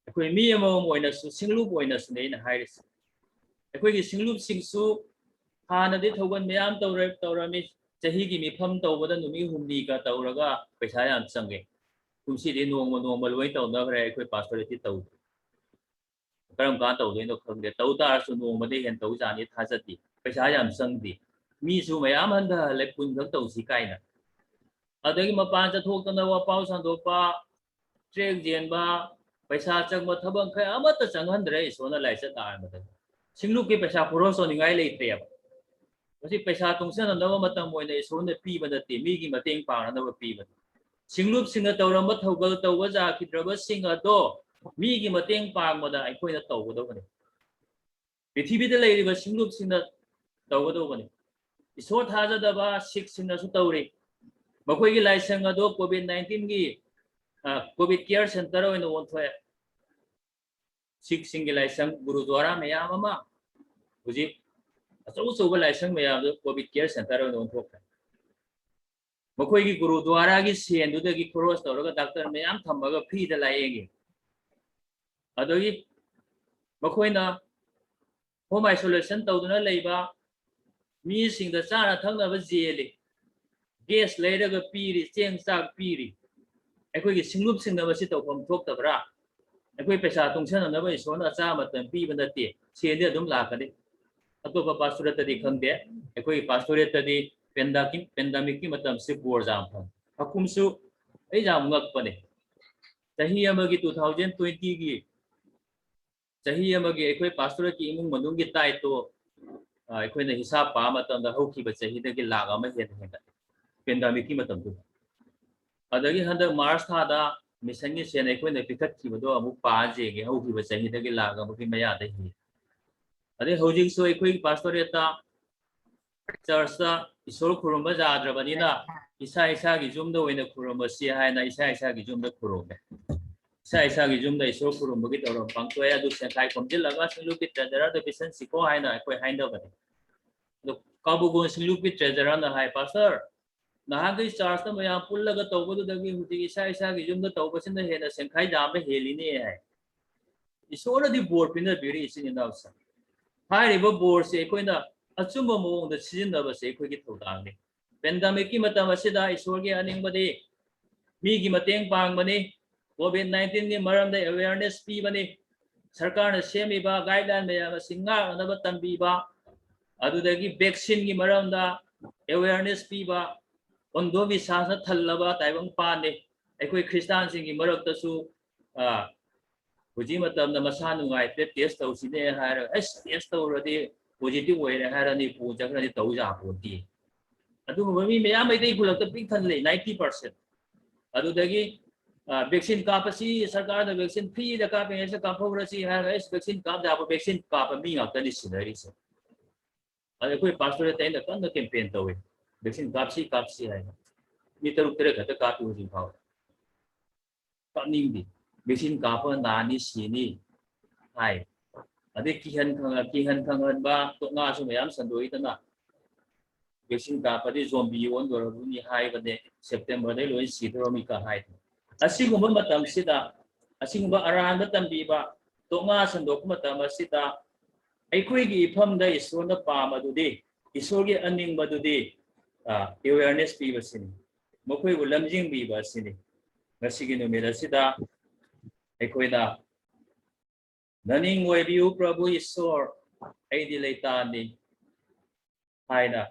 ꯑꯩꯈꯣꯏ ꯃꯤ ꯑꯃꯃꯝ ꯑꯣꯏꯅꯁꯨ, ꯁꯤꯡꯂꯨꯞ ꯑꯣꯏꯅꯁꯨꯅꯦ ꯑꯩꯅ ꯍꯥꯏꯔꯤꯁꯦ꯫ ꯑꯩꯈꯣꯏꯒꯤ ꯁꯤꯡꯂꯨꯞꯁꯤꯡꯁꯨ ꯍꯥꯟꯅꯗꯤ ꯊꯧꯒꯜ ꯃꯌꯥꯝ ꯇꯧꯔ-, ꯇꯧꯔꯝꯃꯤ꯫ ꯆꯍꯤꯒꯤ ꯃꯤꯐꯝ ꯇꯧꯕꯗ ꯅꯨꯃꯤꯠ ꯍꯨꯝꯅꯤꯒ ꯇꯧꯔꯒ ꯄꯩꯁꯥ ꯌꯥꯝ ꯆꯪꯉꯦ꯫ ꯀꯨꯝꯁꯤꯗꯤ ꯅꯣꯡꯃ ꯅꯣꯡꯃ ꯂꯣꯏ ꯇꯧꯅꯈ꯭ꯔꯦ, ꯑꯩꯈꯣꯏ ꯄꯥꯁꯇꯣꯔꯦꯠꯇꯤ ꯇꯧꯗꯦ꯫ ꯀꯔꯝ ꯀꯥꯟ ꯇꯧꯗꯣꯏꯅꯣ ꯈꯪꯗꯦ꯫ ꯇꯧ ꯇꯥꯔꯁꯨ ꯅꯣꯡꯃꯗ ꯍꯦꯟꯅ ꯇꯧꯖꯥꯅꯤ ꯊꯥꯖꯗꯦ꯫ ꯄꯩꯁꯥ ꯌꯥꯝ ꯆꯪꯗꯦ꯫ ꯃꯤꯁꯨ ꯃꯌꯥꯝ ꯍꯟꯊꯍꯜꯂꯦ, ꯀꯨꯟ ꯈꯛ ꯇꯧꯁꯤ ꯀꯥꯏꯅ꯫ ꯑꯗꯒꯤ ꯃꯄꯥꯟ ꯆꯠꯊꯣꯛꯇꯅ ꯋꯥꯄꯥꯎ ꯁꯟꯗꯣꯛꯄ, ꯇ꯭ꯔꯦꯛ ꯆꯦꯟꯕ, ꯄꯩꯁꯥ ꯆꯪꯕ ꯊꯕꯛ ꯈꯔ ꯑꯃꯠꯇ ꯆꯪꯍꯟꯗ꯭ꯔꯦ ꯏꯁꯣꯔꯅ ꯂꯥꯏꯆꯠ ꯇꯥꯔꯝꯕꯗ꯫ ꯁꯤꯡꯂꯨꯞꯀꯤ ꯄꯩꯁꯥ ꯈꯣꯔꯣꯁ ꯇꯧꯅꯤꯡꯉꯥꯏ ꯂꯩꯇ꯭ꯔꯦꯕ꯫ ꯃꯁꯤ ꯄꯩꯁꯥ ꯇꯨꯡꯁꯤꯟꯅꯅꯕ ꯃꯇꯝ ꯑꯣꯏꯅ ꯏꯁꯣꯔꯅ ꯄꯤꯕ ꯅꯠꯇꯦ, ꯃꯤꯒꯤ ꯃꯇꯦꯡ ꯄꯥꯡꯅꯅꯕ ꯄꯤꯕꯅꯤ꯫ ꯁꯤꯡꯂꯨꯞꯁꯤꯡꯅ ꯇꯧꯔꯝꯕ ꯊꯧꯒꯜ ꯇꯧꯕ ꯌꯥꯈꯤꯗ꯭ꯔꯕꯁꯤꯡ ꯑꯗꯣ ꯃꯤꯒꯤ ꯃꯇꯦꯡ ꯄꯥꯡꯕꯗ ꯑꯩꯈꯣꯏꯅ ꯇꯧꯒꯗꯧꯕꯅꯤ꯫ ꯄ꯭ꯔꯤꯊꯤꯕꯤꯗ ꯂꯩꯔꯤꯕ ꯁꯤꯡꯂꯨꯞꯁꯤꯡꯅ ꯇꯧꯒꯗꯧꯕꯅꯤ꯫ ꯏꯁꯣꯔ ꯊꯥꯖꯗꯕ ꯁꯤꯈꯁꯤꯡꯅꯁꯨ ꯇꯧꯔꯤ꯫ ꯃꯈꯣꯏꯒꯤ ꯂꯥꯏꯁꯪ ꯑꯗꯣ ꯀꯣꯚꯤꯗ ꯅꯥꯏꯟꯇꯤꯟꯒꯤ, ꯑ, ꯀꯣꯚꯤꯗ ꯀꯤꯌꯔ ꯁꯦꯟꯇꯔ ꯑꯣꯏꯅ ꯑꯣꯟꯊꯣꯛꯑꯦ꯫ ꯁꯤꯈꯁꯤꯡꯒꯤ ꯂꯥꯏꯁꯪ ꯒꯨꯔꯨꯗ꯭ꯋꯥꯔꯥ ꯃꯌꯥꯝ ꯑꯃ ꯍꯧꯖꯤꯛ ꯑꯆꯧ ꯑꯆꯧꯕ ꯂꯥꯏꯁꯪ ꯃꯌꯥꯝꯗꯨ ꯀꯣꯚꯤꯗ ꯀꯤꯌꯔ ꯁꯦꯟꯇꯔ ꯑꯣꯏꯅ ꯑꯣꯟꯊꯣꯛꯈ꯭ꯔꯦ꯫ ꯃꯈꯣꯏꯒꯤ ꯒꯨꯔꯨꯗ꯭ꯋꯥꯔꯥꯒꯤ ꯁꯦꯟꯗꯨꯗꯒꯤ ꯈꯣꯔꯣꯁ ꯇꯧꯔꯒ ꯗꯥꯛꯇꯔ ꯃꯌꯥꯝ ꯊꯝꯃꯒ ꯐ꯭ꯔꯤꯗ ꯂꯥꯏꯌꯦꯡꯉꯤ꯫ ꯑꯗꯒꯤ ꯃꯈꯣꯏꯅ ꯍꯣꯝ ꯑꯥꯏꯁꯣꯂꯦꯁꯟ ꯇꯧꯗꯨꯅ ꯂꯩꯕ ꯃꯤꯁꯤꯡꯗ ꯆꯥꯅ ꯊꯛꯅꯕ ꯌꯦꯜꯂꯤ, ꯒꯦꯁ ꯂꯩꯔꯒ ꯄꯤꯔꯤ, ꯆꯦꯡ ꯆꯥꯛ ꯄꯤꯔꯤ꯫ ꯑꯩꯈꯣꯏꯒꯤ ꯁꯤꯡꯂꯨꯞꯁꯤꯡꯅ ꯃꯁꯤ ꯇꯧꯐꯝ ꯊꯣꯛꯇꯕ꯭ꯔꯥ? ꯑꯩꯈꯣꯏ ꯄꯩꯁꯥ ꯇꯨꯡꯁꯟꯅꯅꯕ ꯏꯁꯣꯔꯅ ꯑꯆꯥ ꯃꯇꯝ ꯄꯤꯕ ꯅꯠꯇꯦ, ꯁꯦꯟꯗꯤ ꯑꯗꯨꯝ ꯂꯥꯛꯀꯅꯤ꯫ ꯑꯇꯣꯞꯄ ꯄꯥꯁꯇꯣꯔꯦꯠꯇꯗꯤ ꯈꯪꯗꯦ, ꯑꯩꯈꯣꯏꯒꯤ ꯄꯥꯁꯇꯣꯔꯦꯠꯇꯗꯤ ꯄꯦꯟꯗꯥꯀꯤ-, ꯄꯦꯟꯗꯥꯃꯤꯛꯀꯤ ꯃꯇꯝꯁꯤ ꯕꯣꯔ ꯌꯥꯝ ꯐꯪꯉꯤ꯫ ꯍꯀꯨꯝꯁꯨ ꯑꯩ ꯌꯥꯝ ꯉꯛꯄꯅꯦ, ꯆꯍꯤ ꯑꯃꯒꯤ, ꯇꯨ ꯊꯥꯎꯖꯟ ꯇ꯭ꯋꯦꯟꯇꯤꯒꯤ ꯆꯍꯤ ꯑꯃꯒꯤ ꯑꯩꯈꯣꯏ ꯄꯥꯁꯇꯣꯔꯦꯠꯀꯤ ꯏꯃꯨꯡ ꯃꯅꯨꯡꯒꯤ ꯇꯥꯏꯠꯇꯣ, ꯑ, ꯑꯩꯈꯣꯏꯅ ꯍꯤꯁꯥꯞ ꯄꯥꯕ ꯃꯇꯝꯗ ꯍꯧꯈꯤꯕ ꯆꯍꯤꯗꯒꯤ ꯂꯥꯛ ꯑꯃ ꯍꯦꯟꯅ ꯍꯦꯟꯒꯠꯂꯦ, ꯄꯦꯟꯗꯥꯃꯤꯛꯀꯤ ꯃꯇꯝꯗꯨꯗ꯫ ꯑꯗꯒꯤ ꯍꯟꯗꯛ ꯃꯥꯔꯆ ꯊꯥꯗ ꯃꯤꯁꯟꯒꯤ ꯁꯦꯟ ꯑꯩꯈꯣꯏꯅ ꯄꯤꯈꯠꯈꯤꯕꯗꯣ ꯑꯃꯨꯛ ꯄꯥ ꯌꯦꯡꯉꯦ, ꯍꯧꯈꯤꯕ ꯆꯍꯤꯗꯒꯤ ꯂꯥꯛ ꯑꯃꯒꯤ ꯃꯌꯥꯗ ꯍꯦꯜꯂꯦ꯫ ꯑꯗꯩ ꯍꯧꯖꯤꯛꯁꯨ ꯑꯩꯈꯣꯏꯒꯤ ꯄꯥꯁꯇꯣꯔꯦꯠꯇ ꯆꯔꯆꯇ ꯏꯁꯣꯔ ꯈꯨꯔꯨꯝꯕ ꯌꯥꯗ꯭ꯔꯕꯅꯤꯅ ꯏꯁꯥ ꯏꯁꯥꯒꯤ ꯌꯨꯝꯗ ꯑꯣꯏꯅ ꯈꯨꯔꯨꯝꯕꯁꯤ ꯍꯥꯏꯅ ꯏꯁꯥ ꯏꯁꯥꯒꯤ ꯌꯨꯝꯗ ꯈꯨꯔꯨꯝꯃꯦ꯫ ꯏꯁꯥ ꯏꯁꯥꯒꯤ ꯌꯨꯝꯗ ꯏꯁꯣꯔ ꯈꯨꯔꯨꯝꯕꯒꯤ ꯊꯧꯔꯝ ꯄꯥꯡꯊꯣꯛꯑꯦ꯫ ꯑꯗꯨ ꯁꯦꯟꯈꯥꯏ ꯈꯣꯝꯖꯤꯜꯂꯒ ꯁꯤꯡꯂꯨꯞꯀꯤ ꯇ꯭ꯔꯦꯖꯔꯗ ꯄꯤꯁꯟꯁꯤꯀꯣ ꯍꯥꯏꯅ ꯑꯩꯈꯣꯏ ꯍꯥꯏꯅꯕꯅꯦ꯫ ꯑꯗꯣ ꯀꯥꯕꯨꯒꯣꯟ ꯁꯤꯡꯂꯨꯞꯀꯤ ꯇ꯭ꯔꯦꯖꯔꯅ ꯍꯥꯏ, "ꯄꯥꯁꯇꯔ, ꯅꯍꯥꯟꯈꯩ ꯆꯥꯔꯆꯇ ꯃꯌꯥꯝ ꯄꯨꯜꯂꯒ ꯇꯧꯕꯗꯨꯗꯒꯤ ꯍꯧꯖꯤꯛ ꯏꯁꯥ ꯏꯁꯥꯒꯤ ꯌꯨꯝꯗ ꯇꯧꯕꯁꯤꯅ ꯍꯦꯟꯅ ꯁꯦꯟꯈꯥꯏ ꯌꯥꯝꯕ ꯍꯦꯜꯂꯤꯅꯦ" ꯍꯥꯏ꯫ ꯏꯁꯣꯔꯅꯗꯤ ꯕꯣꯔ ꯄꯤꯅꯕꯤꯔꯤ, ꯏꯆꯤꯟ ꯏꯅꯥꯎꯁꯤꯡ꯫ ꯍꯥꯏꯔꯤꯕ ꯕꯣꯔꯁꯦ ꯑꯩꯈꯣꯏꯅ ꯑꯆꯨꯝꯕ ꯃꯑꯣꯡꯗ ꯁꯤꯖꯤꯟꯅꯕꯁꯦ ꯑꯩꯈꯣꯏꯒꯤ ꯊꯧꯗꯥꯡꯅꯤ꯫ ꯄꯦꯟꯗꯦꯃꯤꯛꯀꯤ ꯃꯇꯝ ꯑꯁꯤꯗ ꯏꯁꯣꯔꯒꯤ ꯑꯅꯤꯡꯕꯗꯤ ꯃꯤꯒꯤ ꯃꯇꯦꯡ ꯄꯥꯡꯕꯅꯤ, ꯀꯣꯚꯤꯗ ꯅꯥꯏꯟꯇꯤꯟꯒꯤ ꯃꯔꯝꯗ ꯑꯦꯋꯦꯌꯔꯅꯦꯁ ꯄꯤꯕꯅꯤ, ꯁꯔꯀꯥꯔꯅ ꯁꯦꯝꯃꯤꯕ ꯒꯥꯏꯗꯂꯥꯏꯟ ꯃꯌꯥꯝ ꯑꯁꯤ ꯉꯥꯛꯅꯅꯕ ꯇꯝꯕꯤꯕ, ꯑꯗꯨꯗꯒꯤ ꯚꯦꯛꯁꯤꯟꯒꯤ ꯃꯔꯝꯗ ꯑꯦꯋꯦꯌꯔꯅꯦꯁ ꯄꯤꯕ, ꯑꯣꯟꯗꯣ ꯕꯤꯁꯥꯁꯅ ꯊꯜꯂꯕ ꯇꯥꯏꯕꯪꯄꯥꯟꯅꯤ꯫ ꯑꯩꯈꯣꯏ ꯈ꯭ꯔꯤꯁꯇꯥꯟꯁꯤꯡꯒꯤ ꯃꯔꯛꯇꯁꯨ, ꯑ, ꯍꯧꯖꯤꯛ ꯃꯇꯝꯗ ꯃꯁꯥ ꯅꯨꯡꯉꯥꯏꯇ꯭ꯔꯦ, ꯇꯦꯁ ꯇꯧꯁꯤꯅꯦ ꯍꯥꯏꯔꯒ, ꯑꯁ, ꯇꯦꯁ ꯇꯧꯔꯗꯤ ꯄꯣꯖꯤꯇꯤꯚ ꯑꯣꯏꯔꯦ ꯍꯥꯏꯔꯅꯤ, ꯄꯨ ꯆꯠꯈ꯭ꯔꯅꯤ, ꯇꯧ ꯌꯥꯄꯣꯟꯇꯦ꯫ ꯑꯗꯨꯒꯨꯝꯕ ꯃꯤ ꯃꯌꯥꯝ ꯃꯩꯇꯩ ꯈꯨꯜꯂꯛꯇ ꯄꯤꯛ ꯊꯟꯅ ꯂꯩ, ꯅꯥꯏꯟꯇꯤ ꯄꯥꯔꯁꯦꯟ꯫ ꯑꯗꯨꯗꯒꯤ, ꯑ, ꯚꯦꯛꯁꯤꯟ ꯀꯥꯞꯄꯁꯤ, ꯁꯔꯀꯥꯔꯅ ꯚꯦꯛꯁꯤꯟ ꯐ꯭ꯔꯤꯗ ꯀꯥꯞꯄꯤꯉꯩꯁꯤꯗ ꯀꯥꯞꯍꯧꯔꯁꯤ ꯍꯥꯏꯔꯒ, ꯑꯁ, ꯚꯦꯛꯁꯤꯟ ꯀꯥꯞ ꯌꯥꯕ, ꯚꯦꯛꯁꯤꯟ ꯀꯥꯞꯄ ꯃꯤ ꯉꯥꯛꯇꯅꯤ ꯁꯤꯟꯅꯔꯤꯁꯦ꯫ ꯑꯗ ꯑꯩꯈꯣꯏ ꯄꯥꯁꯇꯔ ꯑꯇꯩꯅ ꯀꯟꯅ ꯀꯦꯝꯄꯦꯟ ꯇꯧꯋꯤ, ꯚꯦꯛꯁꯤꯟ ꯀꯥꯞꯁꯤ, ꯀꯥꯞꯁꯤ ꯍꯥꯏꯅ꯫ ꯃꯤ ꯇꯔꯨꯛ ꯇꯔꯦꯠ ꯈꯛꯇ ꯀꯥꯞꯄꯤ ꯍꯧꯖꯤꯛ ꯐꯥꯎꯕ꯫ ꯀꯥꯞꯅꯤꯡꯗꯦ꯫ ꯚꯦꯛꯁꯤꯟ ꯀꯥꯞꯄ ꯅꯥꯅꯤ, ꯁꯤꯅꯤ ꯍꯥꯏ꯫ ꯑꯗꯩ ꯀꯤꯍꯟ ꯈꯪꯍꯟ-, ꯀꯤꯍꯟ ꯈꯪꯍꯟꯕ ꯇꯣꯛꯅꯥꯁꯨ ꯃꯌꯥꯝ ꯁꯟꯗꯣꯛꯏꯗꯅ꯫ ꯚꯦꯛꯁꯤꯟ ꯀꯥꯞꯄꯗꯤ ꯖꯣꯝꯕꯤ ꯑꯣꯟꯗꯣꯔꯕꯅꯤ ꯍꯥꯏꯕꯅꯦ, ꯁꯦꯞꯇꯦꯝꯕꯔꯗꯩ ꯂꯣꯏ ꯁꯤꯗꯧꯔꯝꯃꯤꯀ ꯍꯥꯏ꯫ ꯑꯁꯤꯒꯨꯝꯕ ꯃꯇꯝꯁꯤꯗ, ꯑꯁꯤꯒꯨꯝꯕ ꯑꯔꯥꯟꯕ ꯇꯝꯕꯤꯕ ꯇꯣꯛꯅꯥ ꯁꯟꯗꯣꯛꯄ ꯃꯇꯝ ꯑꯁꯤꯗ ꯑꯩꯈꯣꯏꯒꯤ ꯏꯐꯝꯗ ꯏꯁꯣꯔꯅ ꯄꯥꯝꯕꯗꯨꯗꯤ, ꯏꯁꯣꯔꯒꯤ ꯑꯅꯤꯡꯕꯗꯨꯗꯤ, ꯑ, ꯑꯦꯋꯦꯌꯔꯅꯦꯁ ꯄꯤꯕꯁꯤꯅꯤ, ꯃꯈꯣꯏꯕꯨ ꯂꯝꯖꯤꯡꯕꯤꯕ ꯑꯁꯤꯅꯤ꯫ ꯉꯁꯤꯒꯤ ꯅꯨꯃꯤꯠ ꯑꯁꯤꯗ ꯑꯩꯈꯣꯏꯅ "ꯅꯅꯤꯡ ꯑꯣꯏꯕꯤꯌꯨ ꯄ꯭ꯔꯚꯨ ꯏꯁꯣꯔ, ꯑꯩꯗꯤ ꯂꯩꯇꯥꯅꯤ" ꯍꯥꯏꯅ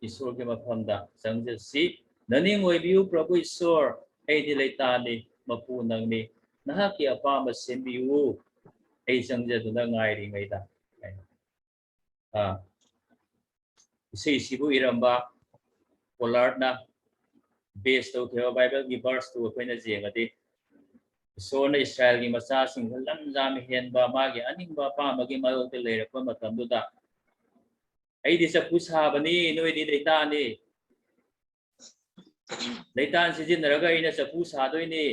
ꯏꯁꯣꯔꯒꯤ ꯃꯐꯝꯗ ꯆꯪꯖꯁꯤ꯫ "ꯅꯅꯤꯡ ꯑꯣꯏꯕꯤꯌꯨ ꯄ꯭ꯔꯚꯨ ꯏꯁꯣꯔ, ꯑꯩꯗꯤ ꯂꯩꯇꯥꯅꯤ, ꯃꯄꯨ ꯅꯪꯅꯤ, ꯅꯍꯥꯛꯀꯤ ꯑꯄꯥꯝꯕ ꯁꯦꯝꯕꯤꯌꯨ, ꯑꯩ ꯆꯪꯖꯗꯨꯅ ꯉꯥꯏꯔꯤꯉꯩꯗ" ꯍꯥꯏꯅ꯫ ꯑꯥ, ꯏꯁꯩꯁꯤꯕꯨ ꯏꯔꯝꯕ ꯄꯣꯂꯥꯔꯗꯅ ꯕꯦꯁ ꯇꯧꯈꯤꯕ ꯕꯥꯏꯕꯜꯒꯤ ꯚꯔꯁꯇꯨ ꯑꯩꯈꯣꯏꯅ ꯌꯦꯡꯉꯗꯤ, ꯏꯁꯣꯔꯅ ꯏꯁꯔꯥꯌꯦꯜꯒꯤ ꯃꯆꯥꯁꯤꯡꯗ ꯂꯝꯖꯥꯝ ꯍꯦꯟꯕ, ꯃꯥꯒꯤ ꯑꯅꯤꯡꯕ ꯑꯄꯥꯝꯕꯒꯤ ꯃꯥꯌꯣꯛꯇ ꯂꯩꯔꯛꯄ ꯃꯇꯝꯗꯨꯗ, "ꯑꯩꯗꯤ ꯆꯐꯨ ꯁꯥꯕꯅꯤ, ꯅꯣꯏꯗꯤ ꯂꯩꯇꯥꯅꯤ꯫ ꯂꯩꯇꯥꯟ ꯁꯤꯖꯤꯟꯅꯔꯒ ꯑꯩꯅ ꯆꯐꯨ ꯁꯥꯗꯣꯏꯅꯤ꯫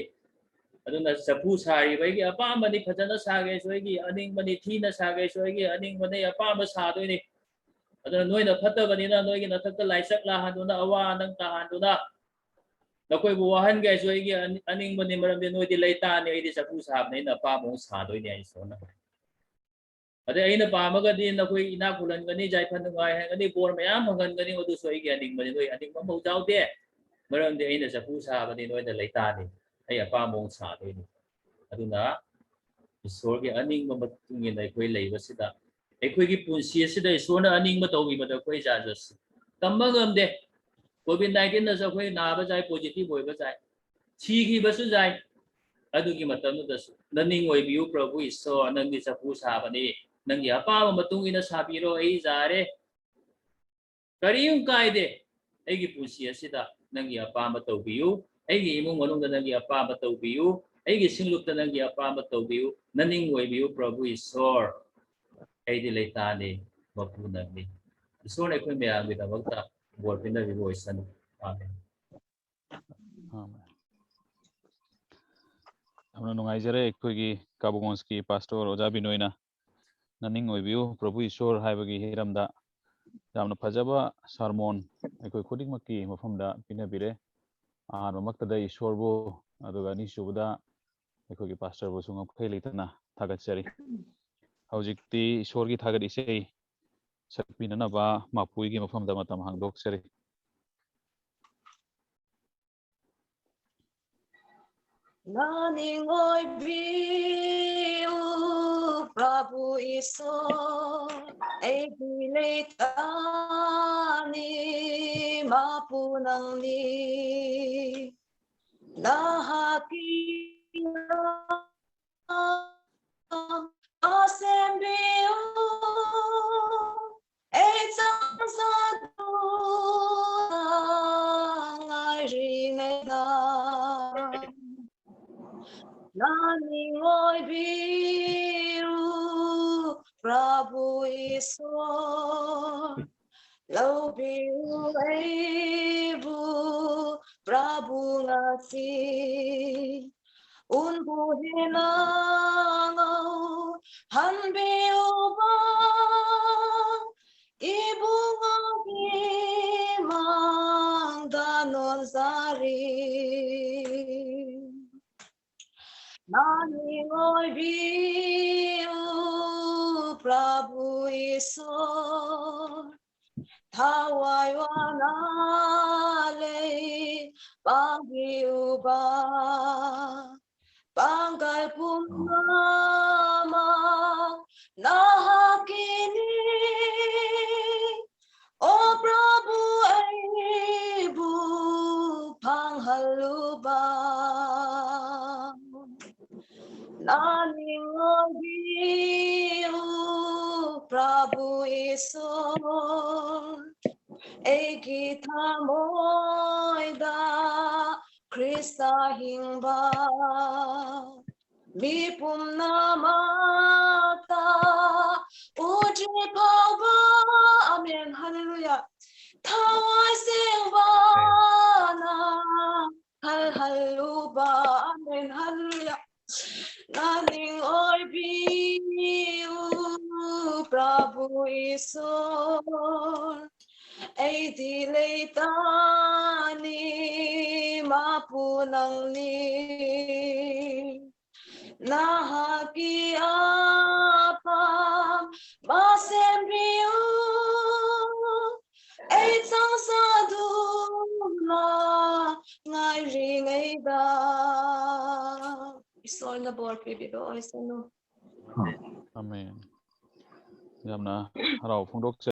ꯑꯗꯨꯅ ꯆꯐꯨ ꯁꯥꯔꯤꯕ ꯑꯩꯒꯤ ꯑꯄꯥꯝꯕꯅꯤ, ꯐꯖꯅ ꯁꯥꯒꯦꯁꯨ ꯑꯩꯒꯤ ꯑꯅꯤꯡꯕꯅꯤ, ꯊꯤꯅ ꯁꯥꯒꯦꯁꯨ ꯑꯩꯒꯤ ꯑꯅꯤꯡꯕꯅꯤ, ꯑꯄꯥꯝꯕ ꯁꯥꯗꯣꯏꯅꯤ꯫ ꯑꯗꯨꯅ ꯅꯣꯏꯅ ꯐꯠꯇꯕꯅꯤꯅ ꯅꯣꯏꯒꯤ ꯅꯊꯛꯇ ꯂꯥꯏꯆꯠ ꯂꯥꯛꯍꯟꯗꯨꯅ, ꯑꯋꯥ ꯑꯅꯪ ꯇꯥꯍꯟꯗꯨꯅ, ꯅꯈꯣꯏꯕꯨ ꯋꯥꯍꯟꯒꯦ ꯍꯥꯏꯁꯨ ꯑꯩꯒꯤ ꯑꯅꯤ-, ꯑꯅꯤꯡꯕꯅꯤ, ꯃꯔꯝꯗꯤ ꯅꯣꯏꯗꯤ ꯂꯩꯇꯥꯅꯤ, ꯑꯩꯗꯤ ꯆꯐꯨ ꯁꯥꯕꯅꯤ, ꯑꯩꯅ ꯑꯄꯥꯝꯕ ꯃꯑꯣꯡ ꯁꯥꯗꯣꯏꯅꯤ ꯍꯥꯏꯅ ꯏꯁꯣꯔꯅ ꯍꯥꯏ꯫ ꯑꯗꯩ ꯑꯩꯅ ꯄꯥꯝꯃꯒꯗꯤ ꯅꯈꯣꯏ ꯏꯅꯥꯛ ꯈꯨꯜꯍꯟꯒꯅꯤ, ꯌꯥꯏꯐ ꯅꯨꯡꯉꯥꯏꯍꯟꯒꯅꯤ, ꯕꯣꯔ ꯃꯌꯥꯝ ꯐꯪꯍꯟꯒꯅꯤ, ꯑꯗꯨꯁꯨ ꯑꯩꯒꯤ ꯑꯅꯤꯡꯕꯅꯤ, ꯅꯣꯏ ꯑꯅꯤꯡꯕ ꯑꯃꯐꯥꯎ ꯌꯥꯎꯗꯦ, ꯃꯔꯝꯗꯤ ꯑꯩꯅ ꯆꯐꯨ ꯁꯥꯕꯅꯤ, ꯅꯣꯏꯗ ꯂꯩꯇꯥꯅꯤ, ꯑꯩ ꯑꯄꯥꯝꯕ ꯃꯑꯣꯡ ꯁꯥꯗꯣꯏꯅꯤ꯫ ꯑꯗꯨꯅ ꯏꯁꯣꯔꯒꯤ ꯑꯅꯤꯡꯕ ꯃꯇꯨꯡ ꯏꯟꯅ ꯑꯩꯈꯣꯏ ꯂꯩꯕꯁꯤꯗ, ꯑꯩꯈꯣꯏꯒꯤ ꯄꯨꯟꯁꯤ ꯑꯁꯤꯗ ꯏꯁꯣꯔꯅ ꯑꯅꯤꯡꯕ ꯇꯧꯕꯤꯕꯗ ꯑꯩꯈꯣꯏ ꯖꯥꯠ ꯖꯥꯠꯁꯤ ꯇꯝꯕ ꯉꯝꯗꯦ꯫ ꯀꯣꯚꯤꯗ ꯅꯥꯏꯟꯇꯤꯟꯅꯁꯨ ꯑꯩꯈꯣꯏ ꯅꯥꯕ ꯌꯥꯏ, ꯄꯣꯖꯤꯇꯤꯚ ꯑꯣꯏꯕ ꯌꯥꯏ, ꯁꯤꯈꯤꯕꯁꯨ ꯌꯥꯏ꯫ ꯑꯗꯨꯒꯤ ꯃꯇꯝꯗꯨꯗꯁꯨ ꯅꯅꯤꯡ ꯑꯣꯏꯕꯤꯌꯨ ꯄ꯭ꯔꯚꯨ ꯏꯁꯣꯔ, ꯅꯪꯒꯤ ꯆꯐꯨ ꯁꯥꯕꯅꯤ, ꯅꯪꯒꯤ ꯑꯄꯥꯝꯕ ꯃꯇꯨꯡ ꯏꯟꯅ ꯁꯥꯕꯤꯔꯣ, ꯑꯩ ꯌꯥꯔꯦ, ꯀꯔꯤꯝ ꯀꯥꯏꯗꯦ, ꯑꯩꯒꯤ ꯄꯨꯟꯁꯤ ꯑꯁꯤꯗ ꯅꯪꯒꯤ ꯑꯄꯥꯝꯕ ꯇꯧꯕꯤꯌꯨ, ꯑꯩꯒꯤ ꯏꯃꯨꯡ ꯃꯅꯨꯡꯗ ꯅꯪꯒꯤ ꯑꯄꯥꯝꯕ ꯇꯧꯕꯤꯌꯨ, ꯑꯩꯒꯤ ꯁꯤꯡꯂꯨꯞꯇ ꯅꯪꯒꯤ ꯑꯄꯥꯝꯕ ꯇꯧꯕꯤꯌꯨ, ꯅꯅꯤꯡ ꯑꯣꯏꯕꯤꯌꯨ ꯄ꯭ꯔꯚꯨ ꯏꯁꯣꯔ, ꯑꯩꯗꯤ ꯂꯩꯇꯥꯅꯤ, ꯃꯄꯨ ꯅꯪꯅꯤ꯫ ꯏꯁꯣꯔꯅ ꯑꯩꯈꯣꯏ ꯃꯌꯥꯝꯒꯤꯗꯃꯛꯇ ꯕꯣꯔ ꯄꯤꯅꯕꯤꯕ ꯑꯣꯏꯁꯅꯨ꯫ ꯑꯥꯃꯦꯟ꯫ ꯑꯥꯃꯦꯟ꯫ ꯌꯥꯝꯅ ꯅꯨꯡꯉꯥꯏꯖꯔꯦ ꯑꯩꯈꯣꯏꯒꯤ ꯀꯥꯕꯨꯒꯣꯟꯁꯀꯤ ꯄꯥꯁꯇꯣꯔ ꯑꯣꯖꯥ ꯕꯤꯅꯣꯏꯅ ꯅꯅꯤꯡ ꯑꯣꯏꯕꯤꯌꯨ ꯄ꯭ꯔꯚꯨ ꯏꯁꯣꯔ ꯍꯥꯏꯕꯒꯤ ꯍꯤꯔꯝꯗ ꯌꯥꯝꯅ ꯐꯖꯕ ꯁꯥꯔꯃꯣꯟ ꯑꯩꯈꯣꯏ ꯈꯨꯗꯤꯡꯃꯛꯀꯤ ꯃꯐꯝꯗ ꯄꯤꯅꯕꯤꯔꯦ꯫ ꯑꯍꯥꯟꯕꯃꯛꯇꯗ ꯏꯁꯣꯔꯕꯨ, ꯑꯗꯨꯒ ꯑꯅꯤꯁꯨꯕꯗ ꯑꯩꯈꯣꯏꯒꯤ ꯄꯥꯁꯇꯔꯕꯨꯁꯨ ꯉꯝꯈꯩ ꯂꯩꯇꯅ ꯊꯥꯒꯠꯆꯔꯤ꯫ ꯍꯧꯖꯤꯛꯇꯤ ꯏꯁꯣꯔꯒꯤ ꯊꯥꯒꯠ ꯏꯁꯩ ꯁꯛꯄꯤꯅꯅꯕ ꯃꯄꯨꯒꯤ ꯃꯐꯝꯗ ꯃꯇꯝ ꯍꯥꯡꯗꯣꯛꯆꯔꯤ꯫ ꯅꯅꯤꯡ ꯑꯣꯏꯕꯤꯌꯨ ꯄ꯭ꯔꯚꯨ ꯏꯁꯣꯔ, ꯑꯩꯒꯤ ꯂꯩꯇꯥꯅꯤ, ꯃꯄꯨ ꯅꯪꯅꯤ꯫ ꯅꯍꯥꯛꯀꯤ ꯁꯦꯝꯕꯤꯌꯨ, ꯑꯩ ꯆꯪꯖꯗꯨꯅ ꯉꯥꯏꯔꯤꯉꯩꯗ꯫ ꯅꯅꯤꯡ ꯑꯣꯏꯕꯤꯌꯨ ꯄ꯭ꯔꯚꯨ ꯏꯁꯣꯔ, ꯂꯧꯕꯤꯌꯨ ꯑꯩꯕꯨ ꯄ꯭ꯔꯚꯨ ꯉꯁꯤ꯫ ꯎꯟꯕꯨ ꯍꯦꯟꯅ ꯉꯧꯍꯟꯕꯤꯌꯨꯕ ꯏꯕꯨꯡꯉꯣꯒꯤ ꯃꯥꯡꯗ ꯊꯥꯖꯔꯤ꯫ ꯅꯥꯅꯤꯡ ꯑꯣꯏꯕꯤꯌꯨ, ꯄ꯭ꯔꯚꯨ ꯏꯁꯣꯔ, ꯊꯋꯥꯏ ꯋꯥꯅ ꯂꯩ ꯄꯥꯡꯕꯤꯌꯨꯕ꯫ ꯄꯥꯡꯒꯜ ꯄꯨꯝꯅꯃꯛ ꯅꯍꯥꯛꯀꯤꯅꯤ꯫ ꯑꯣ ꯄ꯭ꯔꯚꯨ, ꯑꯩꯕꯨ ꯐꯪꯍꯜꯂꯨꯕ꯫ ꯅꯥꯅꯤꯡ ꯑꯣꯏꯕꯤꯌꯨ, ꯄ꯭ꯔꯚꯨ ꯏꯁꯣꯔ, ꯑꯩꯒꯤ ꯊꯃꯣꯏꯗ ꯈ꯭ꯔꯤꯁꯇ ꯍꯤꯡꯕ ꯃꯤ ꯄꯨꯝꯅꯃꯛꯇ ꯎꯗ꯭ꯔꯤ ꯐꯥꯎꯕ꯫ ꯑꯃꯦꯟ, ꯍꯜꯂꯦꯂꯨꯌꯥ꯫ ꯊꯋꯥꯏ ꯁꯦꯡꯕꯅ ꯍꯜꯍꯜꯂꯨꯕ꯫ ꯑꯃꯦꯟ, ꯍꯜꯂꯦꯂꯨꯌꯥ꯫ ꯅꯥꯅꯤꯡ ꯑꯣꯏꯕꯤꯌꯨ, ꯄ꯭ꯔꯚꯨ ꯏꯁꯣꯔ, ꯑꯩꯗꯤ ꯂꯩꯇꯅꯤ, ꯃꯄꯨ ꯅꯪꯅꯤ꯫ ꯅꯍꯥꯛꯀꯤ ꯑꯄꯥꯝꯕ ꯁꯦꯝꯕꯤꯌꯨ, ꯑꯩ ꯆꯪꯖꯗꯨꯅ ꯉꯥꯏꯔꯤꯉꯩꯗ꯫ ꯏꯁꯣꯔꯅ ꯕꯣꯔ ꯄꯤꯕꯤꯕ ꯑꯣꯏꯁꯅꯨ꯫ ꯑꯃꯦꯟ꯫ ꯌꯥꯝꯅ ꯍꯔꯥꯎ ꯐꯣꯡꯗꯣꯛꯆ